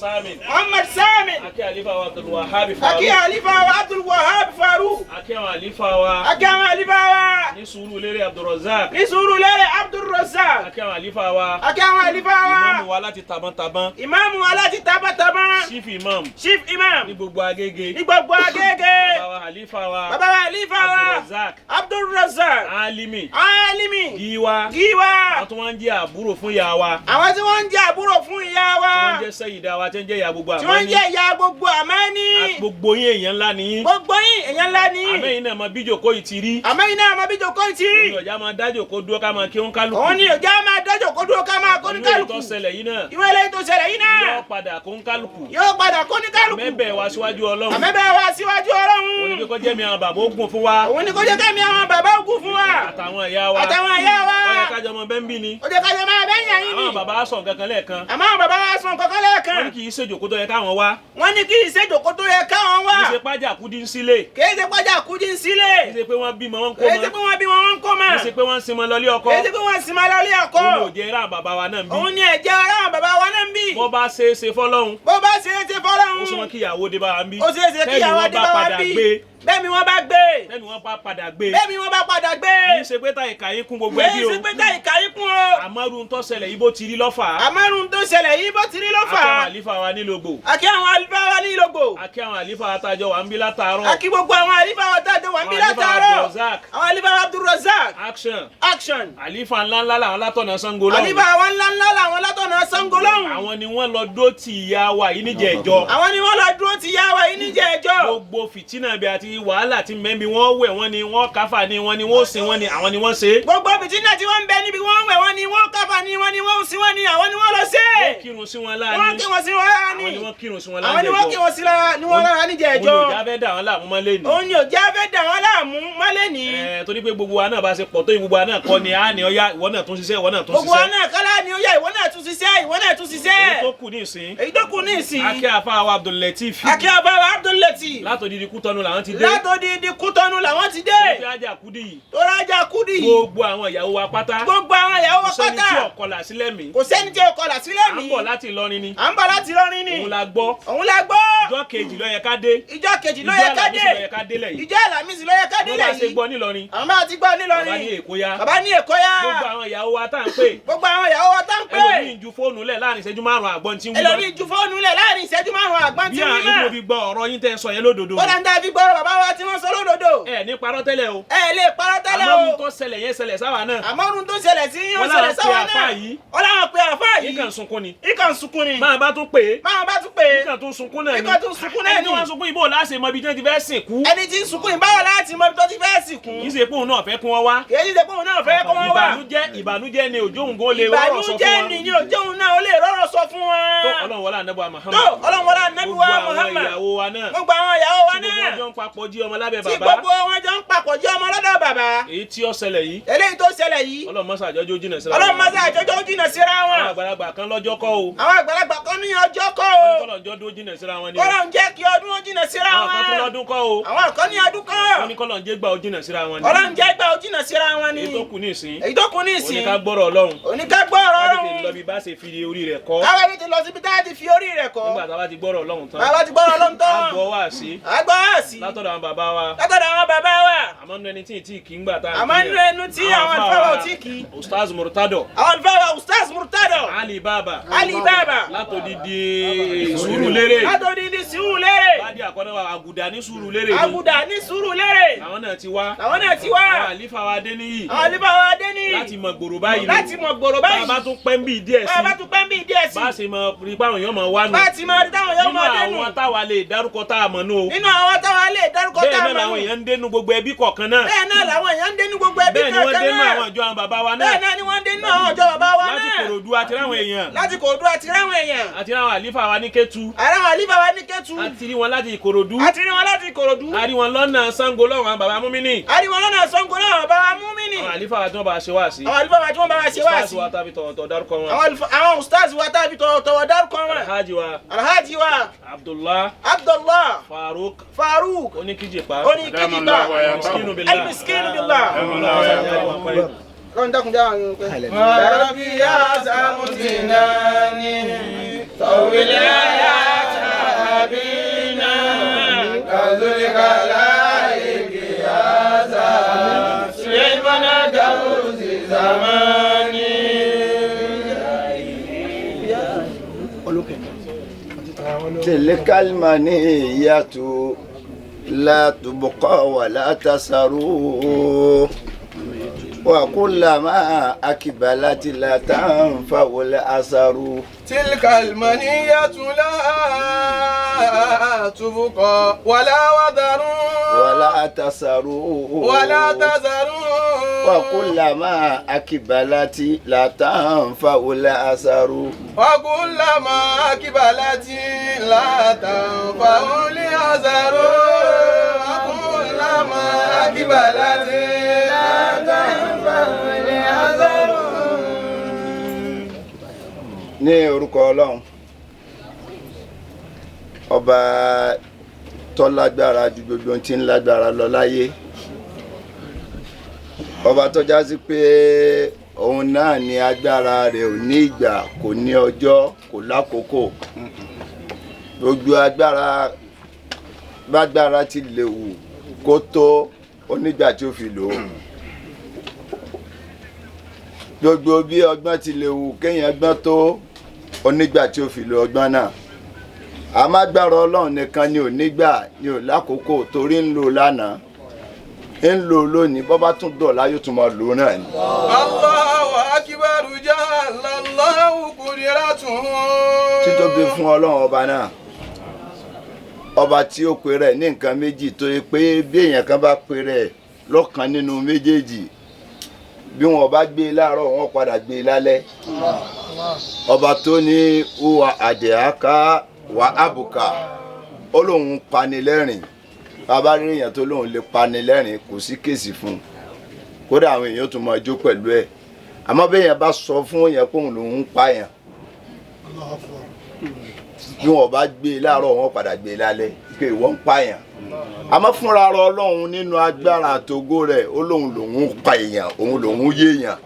Samin. Muhammad Samin. Akí àlífà wa Abdul Wahab Faruk. Akí àlífà wa Abdul Wahab Faruk. Akí àwọn àlífà wa. Akí àwọn àlífà wa. Ní Sùúrùlérè Abdulrazak. Ní Sùúrùlérè Abdulrazak. Akí àwọn àlífà wa. Akí àwọn àlífà wa. Ìmáàmù wa láti Tàbọ̀ntàbọ̀n. Ìmáàmù wa láti Tàbọ̀ntàbọ̀n. Chief Imam. Chief Imam. Ní gbogbo Agége. Ní gbogbo Agége. Bàbá wa àlífà wa. Bàbá wa àlífà wa. Abdulrazak. Abdulrazak. Alimi. Alimi. Giwa. Giwa. Àwọn tí wọ́n ń jẹ́ àbúrò fún ìyá wa. Àwọn tí wọ́n ń jẹ́ àbúrò fún ìyá wa. Tí wọ́n ń jẹ́ sẹ́yìndà wa, tí wọ́n ń jẹ́ ìyá gbogbo àmání. Tí wọ́n ń jẹ́ ìyá gbogbo àmání. Gbogbo yín èèyàn ńlá ni yín. Gbogbo yín èèyàn ńlá ni yín. Àmẹ́yìn náà mọ bí jòkó yìí ti rí. Àmẹ́yìn náà mọ bí jòkó yìí ti rí. Òun ni ọ̀já máa dá jòkó dúró ká máa kí ó ń kálukú. Òun ni ọ̀já máa dá jòkó dúró ká máa kó ní kálukú. Ìwé tó ṣẹlẹ̀ yìí náà. Ìwé eléyìí tó ṣẹlẹ̀ yìí náà. Yóò padà kó ń kálukú. Yóò padà kó ní kálukú. Àmẹ́bẹ̀ wa síwájú Ọlọ́run. Àmẹ́bẹ̀ wa síwájú Ọlọ́run. Òun ni kó jẹ́ mi àwọn bàbá ogun fún wa. Òun ni kó jẹ́ kẹ́mi àwọn bàbá ogun fún wa. Àtàwọn ìyá wa. Àtàwọn ìyá wa. Ó yẹ kájọ mọ bẹ́ńbí ni. Ó jẹ́ kájọ máa bẹ́yìn yín ni. Àwọn bàbá sọ nǹkan kan lẹ́ẹ̀kan. Àmọ́ àwọn bàbá wa sọ nǹkan kan lẹ́ẹ̀kan. Wọ́n ní kì í ṣe jòkó tó yẹ káwọn wá. Wọ́n ní kì í ṣe jòkó tó yẹ káwọn wá. Kì í ṣe pájà kúdí ń sílé. Kì í ṣe pájà kúdí ń sílé. Kì í ṣe pé wọ́n bímọ wọ́n ń kó mọ́. Kì í ṣe pé wọ́n bímọ wọ́n ń kó mọ́. Kì í ṣe pé wọ́n ń sinmọ lọlé ọkọ. Kì í ṣe pé wọ́n ń sinmọ lọlé ọkọ. Òun ni òjẹ́ ra bàbá wa náà ń bí. Òun ni ẹ̀jẹ̀ ra bàbá wa náà ń bí. Bó bá ṣe é ṣe fọ́lọ́hun. Bó bá ṣe é ṣe fọ́lọ́hun. Ó súnmọ́ kí ìyàwó dé bá wa ń bí. Ó ṣe é ṣe kí ìyàwó dé bá wa ń bí. Bẹ́ẹ̀ni wọ́n bá gbé. Bẹ́ẹ̀ni wọ́n bá padà gbé. Bẹ́ẹ̀ni wọ́n bá padà gbé. Kì í ṣe pé táyì kàyín kún gbogbo ẹbí o. Kì í ṣe pé táyì kàyín kún o. Àmọ́rú tó ṣẹlẹ̀ yìí bó ti rí lọ́fà. Àmọ́rú tó ṣẹlẹ̀ yìí bó ti rí lọ́fà. Akí àwọn àlífà wa nílògbò. Akí àwọn àlífà wa nílògbò. Akí àwọn àlífà wa tájọ wà ń bí látàárọ̀. Akí gbogbo àwọn àlífà wa tájọ wà ń bí látàárọ̀. Àwọn àlífà wa Abdulrazak. Action. Action. Àlífà ńláńlá làwọn látọ̀nà Ṣàngó lọ́hùn. Àlífà wa ńláńlá làwọn látọ̀nà Ṣàngó lọ́hùn. Àwọn ni wọ́n lọ dúró ti ìyá wa yìí níjẹ̀ẹ́jọ́. Àwọn ni wọ́n lọ dúró ti ìyá wa yìí níjẹ̀ẹ́jọ́. Gbogbo fìtínà bí àti wàhálà tí mẹ́bí wọ́n wẹ̀ wọ́n ni wọ́n káfà ni wọ́n ni wọ́n sin wọ́n ni àwọn ni wọ́n ṣe. Gbogbo fìtínà tí wọ́n ń bẹ níbi wọ́n wẹ̀ wọ́n ni wọ́n káfà ni wọ́n ni wọ́n sin wọ́n ni àwọn ni wọ́n lọ ṣe. Wọ́n kírun sí wọn lára ni. Wọ́n kírun sí wọn lára ni. Àwọn ni wọ́n kírun sí wọn lára Àwọn ni wọ́n kírun sí wọn lára níjẹ̀ẹ́jọ́. Òun ni òjá fẹ́ dà wọ́n láàmú mọ́lé ni. Òun ni òjá fẹ́ dà wọ́n láàmú mọ́lé ni. Ẹ torí pé gbogbo wa náà bá ṣe pọ̀ tó gbogbo wa náà kọ́ ni á ní ọyá ìwọ náà tún ṣiṣẹ́ ìwọ náà tún ṣiṣẹ́. Gbogbo wa náà kọ́lá ni ọyá ìwọ náà tún ṣiṣẹ́ ìwọ náà tún ṣiṣẹ́. Èyí tó kù ní ìsín. Èyí tó kù ní ìsín. Akí àfa wa Abdul Lateef. Akí àfa wa Abdul Lateef. Látòdìdí Kútọ́nù làwọn ti dé. Látòdìdí Kútọ́nù làwọn ti dé. Torí ajá Kúdì yìí. Torí ajá Kúdì yìí. Gbogbo àwọn ìyàwó wa pátá. Gbogbo àwọn ìyàwó wa pátá. Kò sẹ́ni tí ò kọlà sílẹ̀ mi. Kò sẹ́ni tí ò kọlà sílẹ̀ mi. À ń bọ̀ láti Ìlọrin ni. À ń bọ̀ láti Ìlọrin ni. Òun la gbọ́. Òun la gbọ́. Ìjọ kejì ló yẹ ká dé. Ìjọ kejì ló yẹ ká dé. Ìjọ Àlàmísì ló yẹ ká délẹ̀ yìí. Bó bá ṣe gbọ́ nílọrin. Àwọn máa ti gbọ́ nílọrin. Bàbá ní Èkó yá. Bàbá ní Èkó yá. Gbogbo àwọn ìyàwó wa tá à ń pè. Gbogbo àwọn ìyàwó wa tá à ń pè. Ẹlòmíì ju fóònù lẹ̀ láàrin ìṣẹ́jú márùn-ún àgbọ̀n tí ń wí mọ́. Ẹlòmíì ju fóònù lẹ̀ láàrin ìṣẹ́jú márùn-ún àgbọ̀n tí ń wí mọ́. Bí àyè fi gbọ́ ọ̀rọ̀ yín tẹ́ sọ yẹn lódodo. Ó dáńdá fi gbọ́ ọ̀rọ̀ bàbá wa tí wọ́n sọ lódodo. Ẹ ní parọ́ tẹ́lẹ̀ o. Ẹ lè parọ́ tẹ́lẹ̀ o. Àmọ́ ohun tó ṣẹlẹ̀ yẹn ṣẹlẹ̀ sáwa náà. Àmọ́ ohun tó ṣẹlẹ̀ sí yín ó ṣẹlẹ̀ sáwa náà. Wọ́n láwọn pe àfáà yìí. Ìkàn sunkún ni. Ìkàn sunkún ni. Máa bá tún pè é. Máa bá tún pè é. Ìkàn tún sunkún náà ni. Ìkàn tún sunkún náà ni. Ẹni tí wọ́n sunkún ìbò láṣẹ mọ ibi tí wọ́n ti fẹ́ sìnkú. Ẹni tí ń sunkún ìbáwọ̀ láti mọ ibi tó ti fẹ́ sìnkú. Kì í ṣe pé òun náà fẹ́ kún wọn wá. Kì í ṣe pé òun náà fẹ́ kún wọn wá. Ìbànújẹ́ ni òjò òun gan lè rọrọ̀ sọ fún wọn. Ìbànújẹ́ ni òjò òun náà ó lè rọrọ̀ sọ fún wọn. Tó Ọlọ́run wọlé ànábì wa Muhammad. Tó Ọlọ́run wọlé ànábì wa Muhammad. Gbogbo àwọn ìyàwó wa náà. Gbogbo àwọn ìyàwó wa náà. Tí gbogbo wọn jọ ń papọ̀ jí ọmọ lábẹ́ bàbá. Tí gbogbo wọn jọ ń papọ̀ jí ọmọ lọ́dọ̀ bàbá. Èyí tí ó ṣẹlẹ̀ yìí. Eléyìí tó ṣẹlẹ̀ yìí. Ọlọ́run má ṣàjọjọ́ jìnà síra wọn. Ọlọ́run má ṣàjọjọ́ jìnà síra wọn. Àwọn àgbàlagbà kan lọ́jọ́ kọ́ o. Àwọn àgbàlagbà kan ní ọjọ́ kọ́ o. Kọ́lọ̀ ń jọ́ dúró jìnà síra wọn ni. Kọ́lọ̀ ń jẹ́ kí ọdún ó jìnà síra wọn. Àwọn kan tó lọ́dún kọ́ o. Àwọn kan ní ọdún kọ́. Wọ́n ní kọ́lọ̀ ń jẹ́ gbà ó jìnà síra wọn ni. Kọ́lọ̀ ń jẹ́ gbà ó jìnà síra wọn ni. Èyí tó kù ní ìsín. Èyí tó kù ní ìsín. Òní ká gbọ́rọ̀ Ọlọ́run. Òní ká gbọ́rọ̀ Ọlọ́run. Ká tètè lọ bí bá ṣe fi orí rẹ̀ kọ́. Káwá tètè lọ síbi tá a ti fi orí rẹ̀ kọ́. Nígbà tá a bá ti gbọ́rọ̀ Ọlọ́run tán. Bá a bá ti gbọ́rọ̀ Ọlọ́run tán. A gbọ́ wá sí. A gbọ́ wá sí. Látọ̀dọ̀ àwọn bàbá wa. Látọ̀dọ̀ àwọn bàbá wa. Àmọ́ nínú ẹni tí ì tí kì í gbà tá. Àmọ́ nínú ẹnu tí àwọn àlùfáà wa ò tí kì í. Ustaz Murtado. Àwọn àlùfáà wa Ustaz Murtado. Ali Baba. Ali Baba. Látòdìdí Sùúrùlérè. Látòdìdí Sùúrùlérè. Bádìí àkọ́nà wa Àgùdà ní Sùúrùlérè. Àgùdà ní Sùúrùlérè. Àwọn náà ti wá. Àwọn náà ti wá. Àwọn àlífà wa Adéníyì. Àwọn àlífà wa Adéníyì. Láti mọ gbòòrò báyìí. Láti mọ gbòòrò báyìí. Bá a bá tún pẹ́ ń bí díẹ̀ sí. Bá a bá tún pẹ́ ń bí díẹ̀ sí. Bá a ṣe mọ rí báwọn èèyàn mọ wá nù. Bá a ti mọ rí táwọn èèyàn mọ dénú. Nínú àwọn táwa lè dárúkọ tá a mọ̀ nù. Nínú àwọn táwa lè dárúkọ tá a mọ̀ nù. Bẹ́ẹ̀ náà làwọn èèyàn ń dénú gbogbo ẹbí kọ̀ọ̀kan náà. Bẹ́ẹ̀ náà làwọn èèyàn ń dénú gbogbo ẹbí Bẹ́ẹ̀ ni kọ̀ọ̀kan wọ́n dénú náà. àwọn ìjọ àwọn bàbá wa náà. Bẹ́ẹ̀ náà ni wọ́n dénú àwọn ìjọ bàbá wa náà. Láti Kòròdú àti ráwọn èèyàn. Láti Kòròdú àti ráwọn èèyàn. Àti ráwọn àlífà wa ní Kétu. Àráwọn àlífà wa ní Kétu. Àti rí wọn láti Ìkòròdú. Àti rí wọn láti Ìkòròdú. A rí wọn lọ́nà Ṣàngó lọ́wọ́ àwọn bàbá Múmínì. A rí wọn lọ́nà Ṣàngó lọ́wọ́ àwọn bàbá Múmínì. Àwọn àlífà wa tí wọ́n bá ṣe wá sí. Àwọn àlífà wa tí wọ́n bá wa ṣe wá sí. Ustaz wa tàbí tọ̀wọ̀tọ̀ dárúkọ wọn. Àwọn ustaz wa tàbí tọ̀wọ̀tọ̀wọ̀ dárúkọ wọn. Alhaji wa. Alhaji wa. Abdullah. Abdullah. Faruk. Faruk. Oníkíjìpá. Oníkíjìpá. Almiskinu billah. Almiskinu billah. Ọlọ́run dákun já àwọn ọ̀pẹ. Rabbi ya samutinani, tawil ya. Olókè. تلك المنية لا تبقى ولا تسر وكلما أقبلت لا تنفع الأثر تلك المنية لا تبقى ولا وذر ولا تسر ولا تذر وكلما أقبلت لا تنفع الأثر وكلما أقبلت لا تنفع الأثر وكلما أقبلت لا تنفع الأثر. Ní orúkọ Ọlọ́run ọba tó lágbára ju gbogbo tí ń lágbára lọ láyé, ọba tó já sí pé òun náà ní agbára rẹ̀ ò ní ìgbà, kò ní ọjọ́, kò lákòókò. Gbogbo agbára bágbára ti lè wù kó tó onígbà tí ó fi lò ó. Gbogbo bí ọgbọ́n ti lè wù kéèyàn gbọ́n tó onígbà tí ó fi lò ọgbọ́n náà. Àmàgbára Ọlọ́run nìkan ni ò nígbà ni ò lákòókò, torí ń lò lánàá, ń lò lónìí, bọ́ bá tún dọ̀la yóò tún máa lò náà ni. Allahu akbar jalla Allahu qudratuhu. Títóbi fún Ọlọ́run ọba náà, ọba tí ó pe rẹ̀ ní nǹkan méjì tó yẹ pé bí èèyàn kan bá pe rẹ̀ lọ́kàn nínú méjèèjì, bí wọn bá gbé e láàárọ̀ wọn padà gbé e lálẹ́. Ọba tó ní wà àdìáká wà ábùkà, ó lóun panilẹ́rìn. Bàbá rí èèyàn tó lóun lè panilẹ́rìn, kò sí kéèsì fún un, kódà àwọn èèyàn tún máa jó pẹ̀lú ẹ̀. Àmọ́ bí èèyàn bá sọ fún èèyàn pé òun lòun ń pààyàn, bí wọn bá gbé e láàárọ̀ wọn padà gbé e lálẹ́ pé ìwọ ń pààyàn. Àmọ́ fúnra rẹ̀ Ọlọ́run nínú agbára àtògo rẹ̀, ó lóun lòun pa èèyàn, òun lòun yé èèyàn.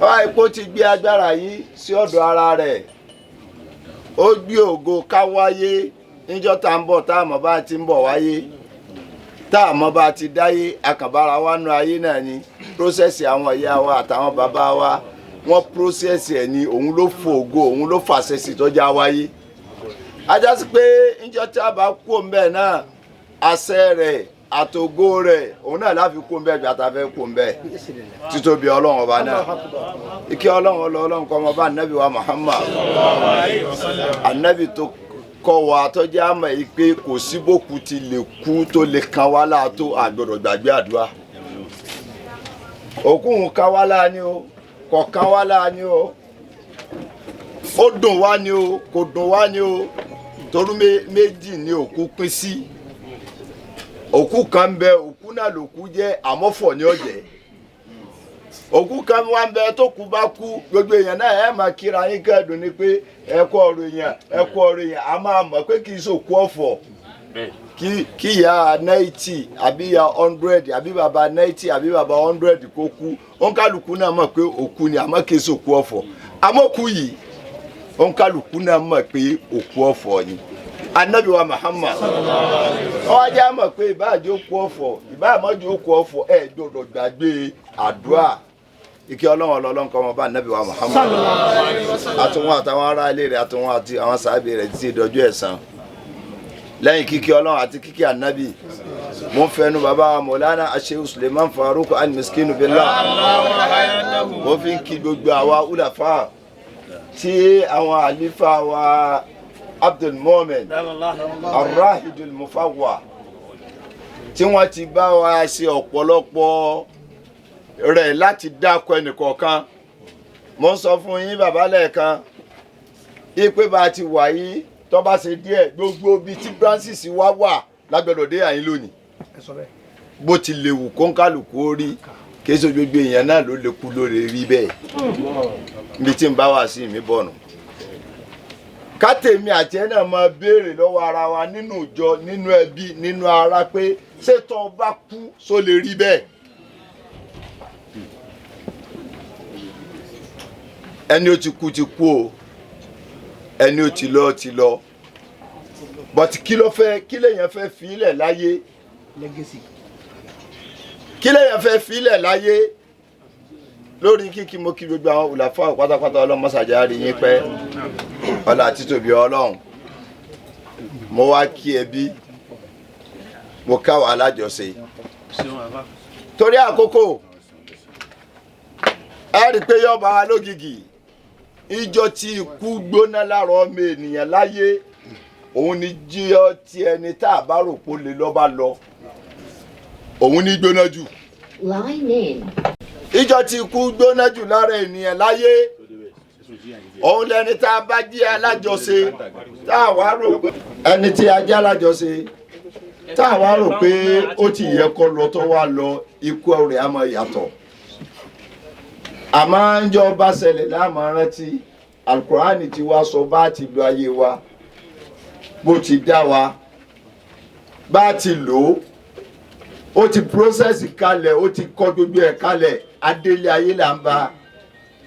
Ọba epo ti gbé agbára yìí sí ọ̀dọ̀ ara rẹ̀, ó gbé ògo ká wáyé níjọ́ tá ń bọ̀, tá àmọ́ bá ti ń bọ̀ wáyé, tá àmọ́ bá ti dáyé, akànbára wa nú ayé náà ni. Prósẹ̀sì àwọn ìyá wa àtàwọn bàbá wa, wọ́n prósẹ̀sì ẹ̀ ni, òun ló fò ògo, òun ló fàṣẹ sí tọ́já wáyé. Ajá sí pé níjọ́ tí a bá kú òun bẹ́ẹ̀ náà, àṣẹ rẹ̀ àtògo rẹ̀ òun náà láfi kú òun bẹ́ẹ̀ gbàtà fẹ́ kú òun bẹ́ẹ̀. Títóbi Ọlọ́run ọba náà, ike Ọlọ́run Ọlọ́run kọ́ ọmọ bá anabi wa Muhammad, anabi tó kọ́ wa tọ́jú àmọ́ yìí pé kò sí bókú ti lè kú tó lè kan wá láàtó, àgbọ̀dọ̀ gbàgbé àdúrà. Òkú ń kan wá láà ni o, kò kan wá láà ni o, ó dùn wá ni o, kò dùn wá ni o, torí méjì ni òkú pín sí. Òkú kan ń bẹ, òkú náà lòkú jẹ́, àmọ́fọ̀ ni ó jẹ́. Òkú kan wá ń bẹ tó kú bá kú, gbogbo èèyàn náà ẹ máa kíra yín kẹ́dùn ni pé ẹ kú ọ̀rọ̀ èèyàn, ẹ kú ọ̀rọ̀ èèyàn. A máa mọ̀ pé kì í ṣòkú ọ̀fọ̀. Kí ìyá 90 àbí ìyá 100 àbí bàbá 90 àbí bàbá 100 kó kú, òǹkàlùkù náà mọ̀ pé òkú ni, àmọ́ kì í ṣòkú ọ̀fọ̀. Àmọ́ òkú yìí, òǹkàlùkù náà mọ̀ pé òkú ọ̀fọ̀ ni. Anabi wa Muhammad ó jẹ́ mọ̀ pé ìbáàjẹ́ òkú ọ̀fọ̀, ìbáàmọ́jẹ́ òkú ọ̀fọ̀, ẹ gbọ́dọ̀ gbàgbé àdúrà. Ike Ọlọ́run Ọlọ́run kọ́ ọmọ bá anabi wa Muhammad, àtúnwọ̀n àtàwọn ará ilé rẹ̀, àtúnwọ̀n àti àwọn sàábì rẹ̀ títí dọjú ẹ̀san. Lẹ́yìn kíkí Ọlọ́run àti kíkí anabi, mo ń fẹnu bàbá wa Mọ̀lánà Sheikh Suleiman Farouk Al-Miskinu Billah, mo fi ń kí gbogbo àwa ulafa tí àwọn àlífà wa Abdul Mumin Arrahidul Mufawwa tí wọ́n ti bá wa ṣe ọ̀pọ̀lọpọ̀ rẹ̀ láti dákọ ẹnìkọ̀ọ̀kan. Mo ń sọ fún yín bàbá lẹ́ẹ̀kan ipe bá a ti wà yìí, tó bá ṣe díẹ̀, gbogbo ibi tí branches wa wà lágbọ́dọ̀ dé àyín lónìí. Bó ti lè wù kóńkálùkù ó rí, kì í ṣe gbogbo èèyàn náà ló lè kú lórí rí bẹ́ẹ̀. Ibi tí ń bá wà sí mi bọ̀nù. Kátèmi àti ẹ náà máa béèrè lọ́wọ́ ara wa nínú ìjọ, nínú ẹbí, nínú ara pé ṣé tó bá kú só lè rí bẹ́ẹ̀. Ẹni ó ti kú ti kú o, ẹni ó ti lọ ti lọ, but kí ló fẹ́, kí lèèyàn fẹ́ filẹ̀ láyé, kí lèèyàn fẹ́ filẹ̀ láyé. Lórí kíkí mo kí gbogbo àwọn òlàfà pátápátá, ọlọ́mọṣàjà rí yín pẹ́. Ọlá títóbi Ọlọ́run, mo wá kí ẹbí, mo káwa alájọṣe torí àkókò. Ẹ rí i pé yọba wa lógìgì ìjọ tí ikú gbóná lára ọmọ ènìyàn láyé, òun ni jíọ tí ẹni tá a bá rò pé ó lè lọ́ba lọ, òun ní gbóná jù. Ìjọ tí ikú gbóná jù lára ènìyàn láyé, òun lẹni tá a bá jí alájọṣe, tá a wá rò pé ẹni tí a jẹ́ alájọṣe, tá a wá rò pé ó ti yẹ kó lọ tó wá lọ, ikú rẹ̀ á máa yàtọ̀. Àmọ́ ń jọ bá ṣẹlẹ̀ láàmú rántí Alukurani ti wá sọ bá ti lo ayé wa, bó ti dá wa, bá ti lò ó, ó ti process kalẹ̀, ó ti kọ́ gbogbo ẹ̀ kalẹ̀. Adélé ayé là ń bá.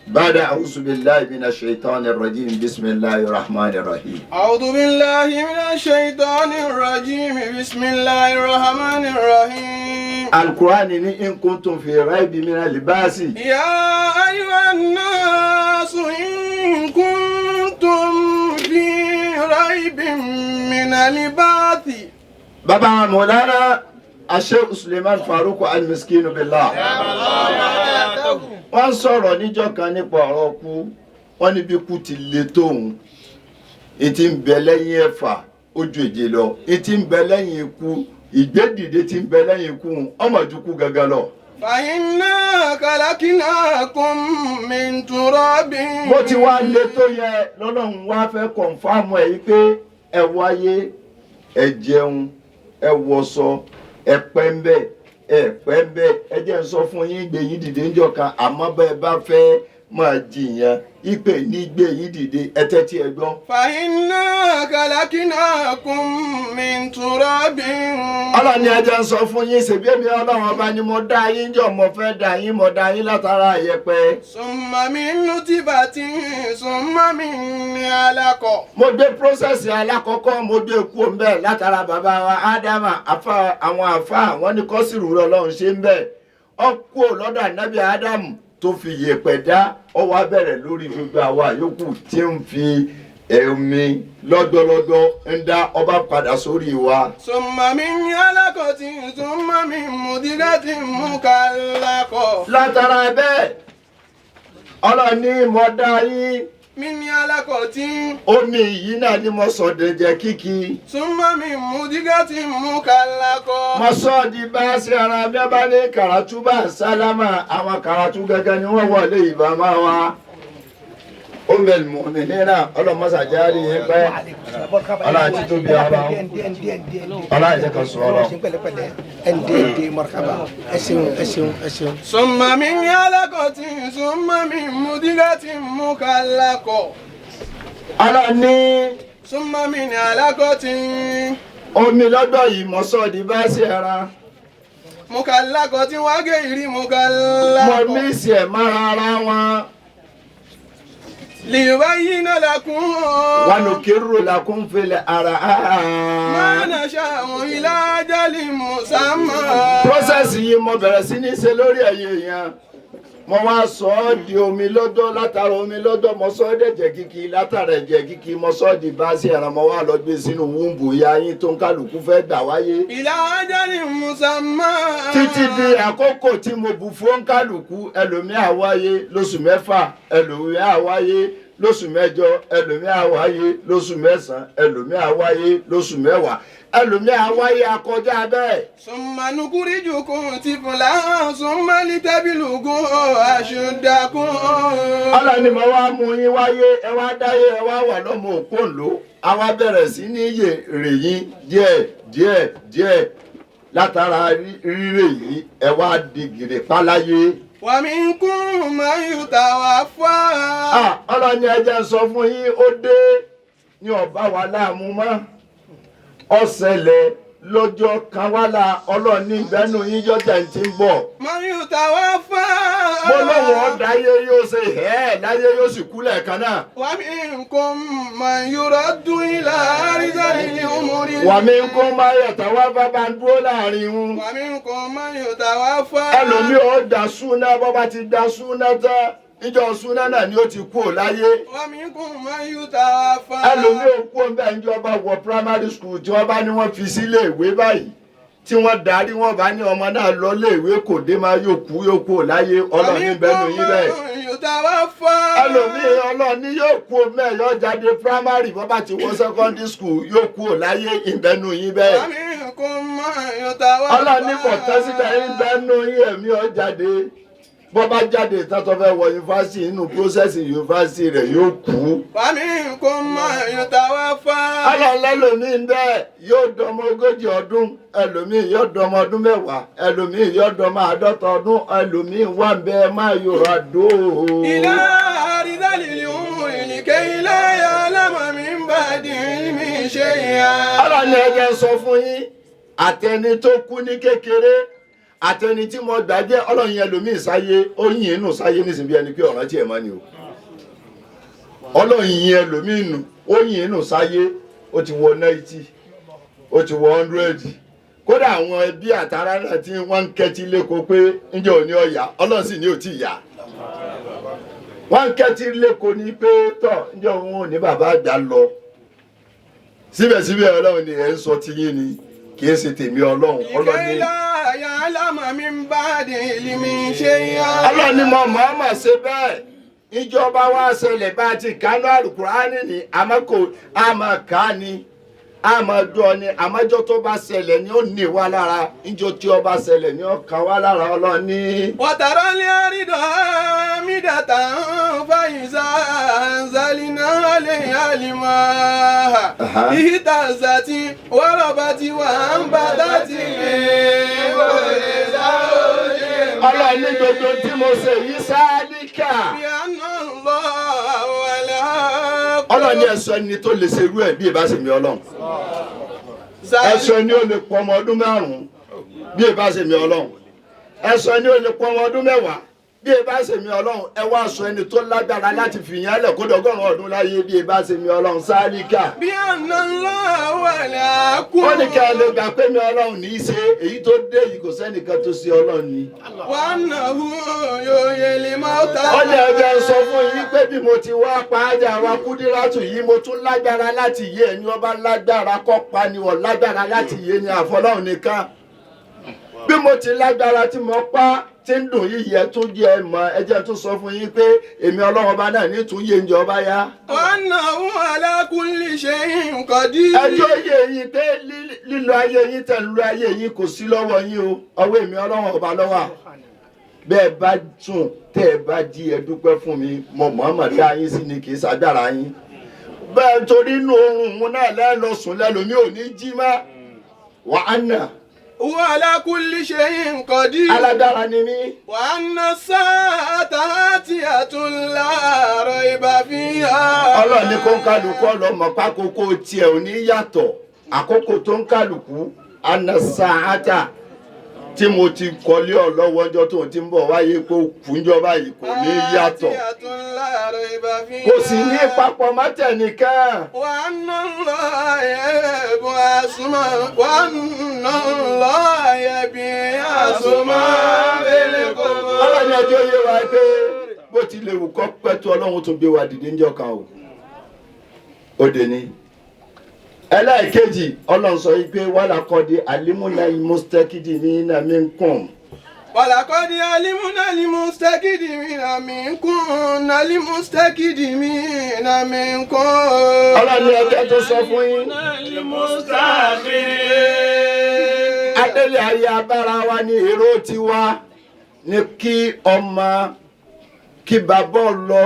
Bada a'udhu billahi minash shaitani rajim, bismillahir rahmanir rahim. أعوذ بالله من الشيطان الرجيم، بسم الله الرحمن الرحيم. Alukurani ní in kuntum fi raibi minal ba'si. يا أيها الناس إن كنتم في ريب من البعث. Bàbá Mọ̀lára Sheikh Suleiman Farouk Al-Miskinu Billah, wọ́n sọ̀rọ̀ níjọ́ kan nípa ọ̀rọ̀ kú. Wọ́n ní bí kú ti le tóun, ìtì ń bẹ lẹ́yìn ẹ̀fà ojú èje lọ, ìtì ń bẹ lẹ́yìn ikú, ìgbédìde ti ń bẹ lẹ́yìn ikú ọmọ ju kú gangan lọ. فإنا خلقناكم من تراب. Bó ti wá le tó yẹ lọ́lọ́run wá fẹ́ kọ̀ǹfàmù ẹ̀ yìí pé ẹ wáyé, ẹ jẹun, ẹ wọṣọ, ẹ pẹ́ ń bẹ̀, ẹ pẹ́ ń bẹ̀, ẹ jẹ́ ń sọ fún yín, gbé yín dìde ńjọ́ kan. Àmọ́ bẹ́ẹ̀ bá fẹ́ máa jiyàn ìpè ní gbé yín dìde, ẹ tẹ́tí ẹ gbọ́. فإنا خلقناكم من تراب. Ọlọ́run ni ẹ jẹ́ ń sọ fún yín, ṣèbí èmi Ọlọ́run ọba ni mo dá yín jọ, mo fẹ́ dá yín, mo dá yín látara ìyẹ̀pẹ̀. ثم من نطفة ثم من علقة. Mo gbé prósẹ̀sì alákọ̀ọ́kọ́, mo gbé kú òǹbẹ̀ látara bàbá wa Ádámà. Àfa àwọn àfa àwọn ní kọ́sìrù Ọlọ́run ṣe ń bẹ̀ ọ kú lọ́dọ̀ ànábì Ádámù tó fi yẹ̀pẹ̀ dá, ọ wá bẹ̀rẹ̀ lórí gbogbo àwa yòókù tí ń fi omi lọ́dọ́lọ́dọ́ ń dá, ọba padà sórí wa. ثم من علقة ثم من مضغة مخلقة. Látara bẹ́ẹ̀, Ọlọ́run ní mo dá yín. من علقة. Omi yìí náà ni mo sọ dẹ̀jẹ̀ kíkì. ثم من مضغة مخلقة. Mo sọ di bá ṣe ara bí a bá ní kàràtú bá sálámà, àwọn kàràtú gẹ́gẹ́ ni wọ́n wọlé ìbámá wa. Ummul Mu'minina, ọlọ́mọsàjárí yín pẹ́, ọlọ́run ti tóbi ara ọlọ́run ìṣe kan sọ ọlọ́run. ثم من علقة ثم من مضغة مخلقة. Ọlọ́run ní ثم من علقة. Omi lọ́dọ̀ yìí mo sọ di bá ṣe ara. مخلقة وغير مخلقة. Mo mí sí ẹ̀ mára ara wọn. ليبين لكم. ونكر لكم في الأرحام. ما نشاء إلى أجل مسمى. Process yìí mo bẹ̀rẹ̀ sí ní ṣe lórí ẹ̀yìn èèyàn. Mo wá sọ ọ́ di omi lọ́dọ̀, látara omi lọ́dọ̀ mo sọ ọ́ dẹ̀jẹ̀ kíkì, látara ẹ̀jẹ̀ kíkì mo sọ ọ́ di báṣẹ ẹran, mo wá lọ gbé sínú wúńbù ìyá yín tó ń kálukú fẹ́ gbà wáyé. إلى أجل مسمى. Títí di àkókò tí mo bù fún kálukú, ẹlòmíà wáyé lóṣù 6, ẹlòmíà wáyé lóṣù 8, ẹlòmíà wáyé lóṣù 9, ẹlòmíà wáyé lóṣù 10, ẹlòmíà wáyé akọjá bẹ́ẹ̀. ثم نخرجكم طفلا ثم لتبلغوا أشدكم. Ọlọ́run ni mo wá mú yín wáyé, ẹ wá dáyé, ẹ wá wà lọ́mọ òkúńlò, àwa bẹ̀rẹ̀ sí ní yè rè yín díẹ̀ díẹ̀ díẹ̀, látara rírè yìí ẹ wá di gèrè páláyé. ومنكم من يتوفى. Ọlọ́run ni ẹ jẹ́ n sọ fún yín, ó dé ní ọba wa láàmú mọ́, ó ṣẹlẹ̀ lọ́jọ́ kan wá la. Ọlọ́run ní ìgbẹ́nu yín jọ́tẹ̀ ń ti ń bọ̀. من يتوفى. Mo lóun ọ̀dáyé yóò ṣe hẹ́ẹ̀ láyé, yóò sì kú lẹ́ẹ̀kan náà. ومنكم من يرد إلى أرذل الأمور. Wàmí kó máa yàtọ̀ wá bábá ń dúró láàrin wọn. ومنكم من يتوفى. Ẹlòmíì ó dà súná, bọ́ bá ti dà súná tán. Níjọ́ súná náà ni ó ti kú ò láyé. Ẹlòmíì ò kú ọ̀nbẹ́ níjọba wọ primary school tí wọ́n bá ní wọ́n fi sílé ìwé báyìí tí wọ́n darí wọ́n bá ní ọmọ náà lọ lé ìwé kò dé máa yóò kú yóò kú ò láyé. Ọlọ́ọ̀ni bẹ́ẹ̀ ló yín bẹ́ẹ̀. Ẹlòmíì ọlọ́ọ̀ni yóò kú ọmọ ẹ̀ yóò jáde primary bọ́ bá ti wọ secondary school yóò kú ò láyé ìbẹ́nu yín bẹ́ẹ̀. Ọlọ́ọ̀ni kò tán síbẹ̀ ìbẹ́nu yín ẹ̀mí ọ̀ jáde bọ́ bá jáde ìtàtọ́ fẹ́ wọ yunifásitì inú prósẹ́sì yunifásitì rẹ̀ yóò kú. Ọlọ́ọ̀lẹ́ lòmíì bẹ́ẹ̀ yóò dọmọ 40 ọdún, ẹlòmíì yóò dọmọ ọdún 10, ẹlòmíì yóò dọmọ 50 ọdún, ẹlòmíì wà bẹ́ẹ̀ máa yòrò àdó. Ilá àrídàlì òun ìlìkẹ́ ilé alámọ̀ mi ń bá di mi ṣe ìyá. Ọlọ́ni ẹ̀jẹ̀ sọ fún yín, àtẹni tó kú ní kékeré àtẹni tí mo gbàgbé ọlọ́run yẹn lòmíì sáyé ó yìn inú sáyé nísìnyí bí ẹni pé ọ̀ràn tiẹ̀ mọ́ ni o. Ọlọ́run yẹn lòmíì nù ó yìn inú sáyé ó ti wọ 90 ó ti wọ 100 kódà àwọn ẹbí àtàrà náà tí wọ́n ń kẹ́tí lẹ́kọ̀ọ́ pé ǹjẹ́ òní ọ̀yà ọlọ́run sì ní ò tí ì yá. Wọ́n ń kẹ́tí lẹ́kọ̀ọ́ ní pé tọ̀ ǹjẹ́ òun ò ní bàbá àgbà lọ. Síbẹ̀síbẹ̀ ọlọ́run ni ẹ̀ ń sọ tiyín ni kì í ṣe tèmi ọlọ́run ọlọ́run ni. Ọlọ́run ni mo mọ̀ọ́mọ̀ ṣe bẹ́ẹ̀ ìjọba wa ṣẹlẹ̀ bá ti kánú àlùkùránì ni àmọ́ kò àmọ́ ká ni àmọ́ dọ́ ni àmọ́jọ́ tó bá ṣẹlẹ̀ ni ó ní wa lára ìjọ tí ó bá ṣẹlẹ̀ ni ó kàn wá lára ọlọ́run ní. Wàtàrà ní àrídọ̀ àmìdàtà fàyìnsá àǹzálínà lè àlìmọ́ ìhítàzàtì wọ́rọ̀bàtì wà ń bàtà tì mí wọlé sáwọ́lé. Ọlọ́run ní gbogbo tí mo ṣe yìí sáálíkà. Ọlọ́run ní ẹ̀sọ́ ẹni tó lè ṣerú ẹ̀ bí ìbá ṣe mi ọlọ́run. Ẹ̀sọ́ ẹni ó lè pọ̀ ọmọ ọdún 5 bí ìbá ṣe mi ọlọ́run. Ẹ̀sọ́ ẹni ó lè pọ̀ ọmọ ọdún 10 bí ìbá ṣe mi ọlọ́run. Ẹ wá sọ ẹni tó lágbára láti fìyàn lẹ̀ kó dọgọ́rùn ọdún láyé bí ìbá ṣe mi ọlọ́run sáálíkà. Bí àná ńlá wà láàkú. Ó ní kí ẹ lè gbà pé mi ọlọ́run ní í ṣe èyí tó dé yìí kò sẹ́nìkan tó ṣe ọlọ́run ni. Wà á nà hù yóò yẹ lè má ta. Ó ní ẹjẹ́ sọ fún yín pé bí mo ti wá pa ájà wa Kúdírátù yìí mo tún lágbára láti yé ẹni ọba lágbára kọ́ pa ni ọ̀ lágbára láti yé ni àfọlọ́run nìkan. Bí mo ti lágbára tí mo pa tí ń dùn yìí yẹ tún jẹ mọ ẹjẹ́ tún sọ fún yín pé èmi ọlọ́run ọba náà ní tún yé ń jẹ ọba yá. Wa annahu ala kulli shay'in qadir. Ẹjọ́ yé yín pé lílo ayé yín tẹ̀ ń lo ayé yín kò sí lọ́wọ́ yín o ọwọ́ èmi ọlọ́run ọba ló wà. Bẹ́ẹ̀ bá sùn tẹ́ ẹ bá jí ẹ dúpẹ́ fún mi mo mọ̀ọ́mọ̀ dá yín sí ni kì í ṣàgbára yín. Bẹ́ẹ̀ torí inú oorun òun náà lẹ́ lọ sùn lẹ́lòmí ò ní jí mọ́. Wa anna. Wa ala kulli shay'in qadir. Alágbára ni mí. Wa anna sa'ata atiyatun la rayba fiha. Ọlọ́run ní kó ń kálukú ọlọ́mọ pákókó tiẹ̀ ò ní yàtọ̀ àkókò tó ń kálukú anna sa'ata tí mo ti kọ́lé ọ lọ́wọ́ ọjọ́ tó ti ń bọ̀ wáyé kó kúnjọba yìí kò ní yàtọ̀ kò sì ní papọ̀ mọ́tẹ̀nìkan. Wa anna Allaha yab'asu wa anna Allaha yab'asu man fil qubur. Ọlọ́run ẹjọ́ yé wa pé bó ti lè wù kọ́ pẹ́ tó ọlọ́run tó gbé wa dìde ńjọ́ kan o. Ó dé ní. Ẹlẹ́ẹ̀kejì ọlọ́run sọ yìí pé wàlàkọ́dé alimuna mustakidi mina minkum. Wàlàkọ́dé alimuna mustakidi mina minkum alimustakidi mina minkum. Ọlọ́run ẹjẹ́ tó sọ fún yín. Adélé ayé abára wa ní èrò tiwa ní kí ọmọ kí bàbá ọ lọ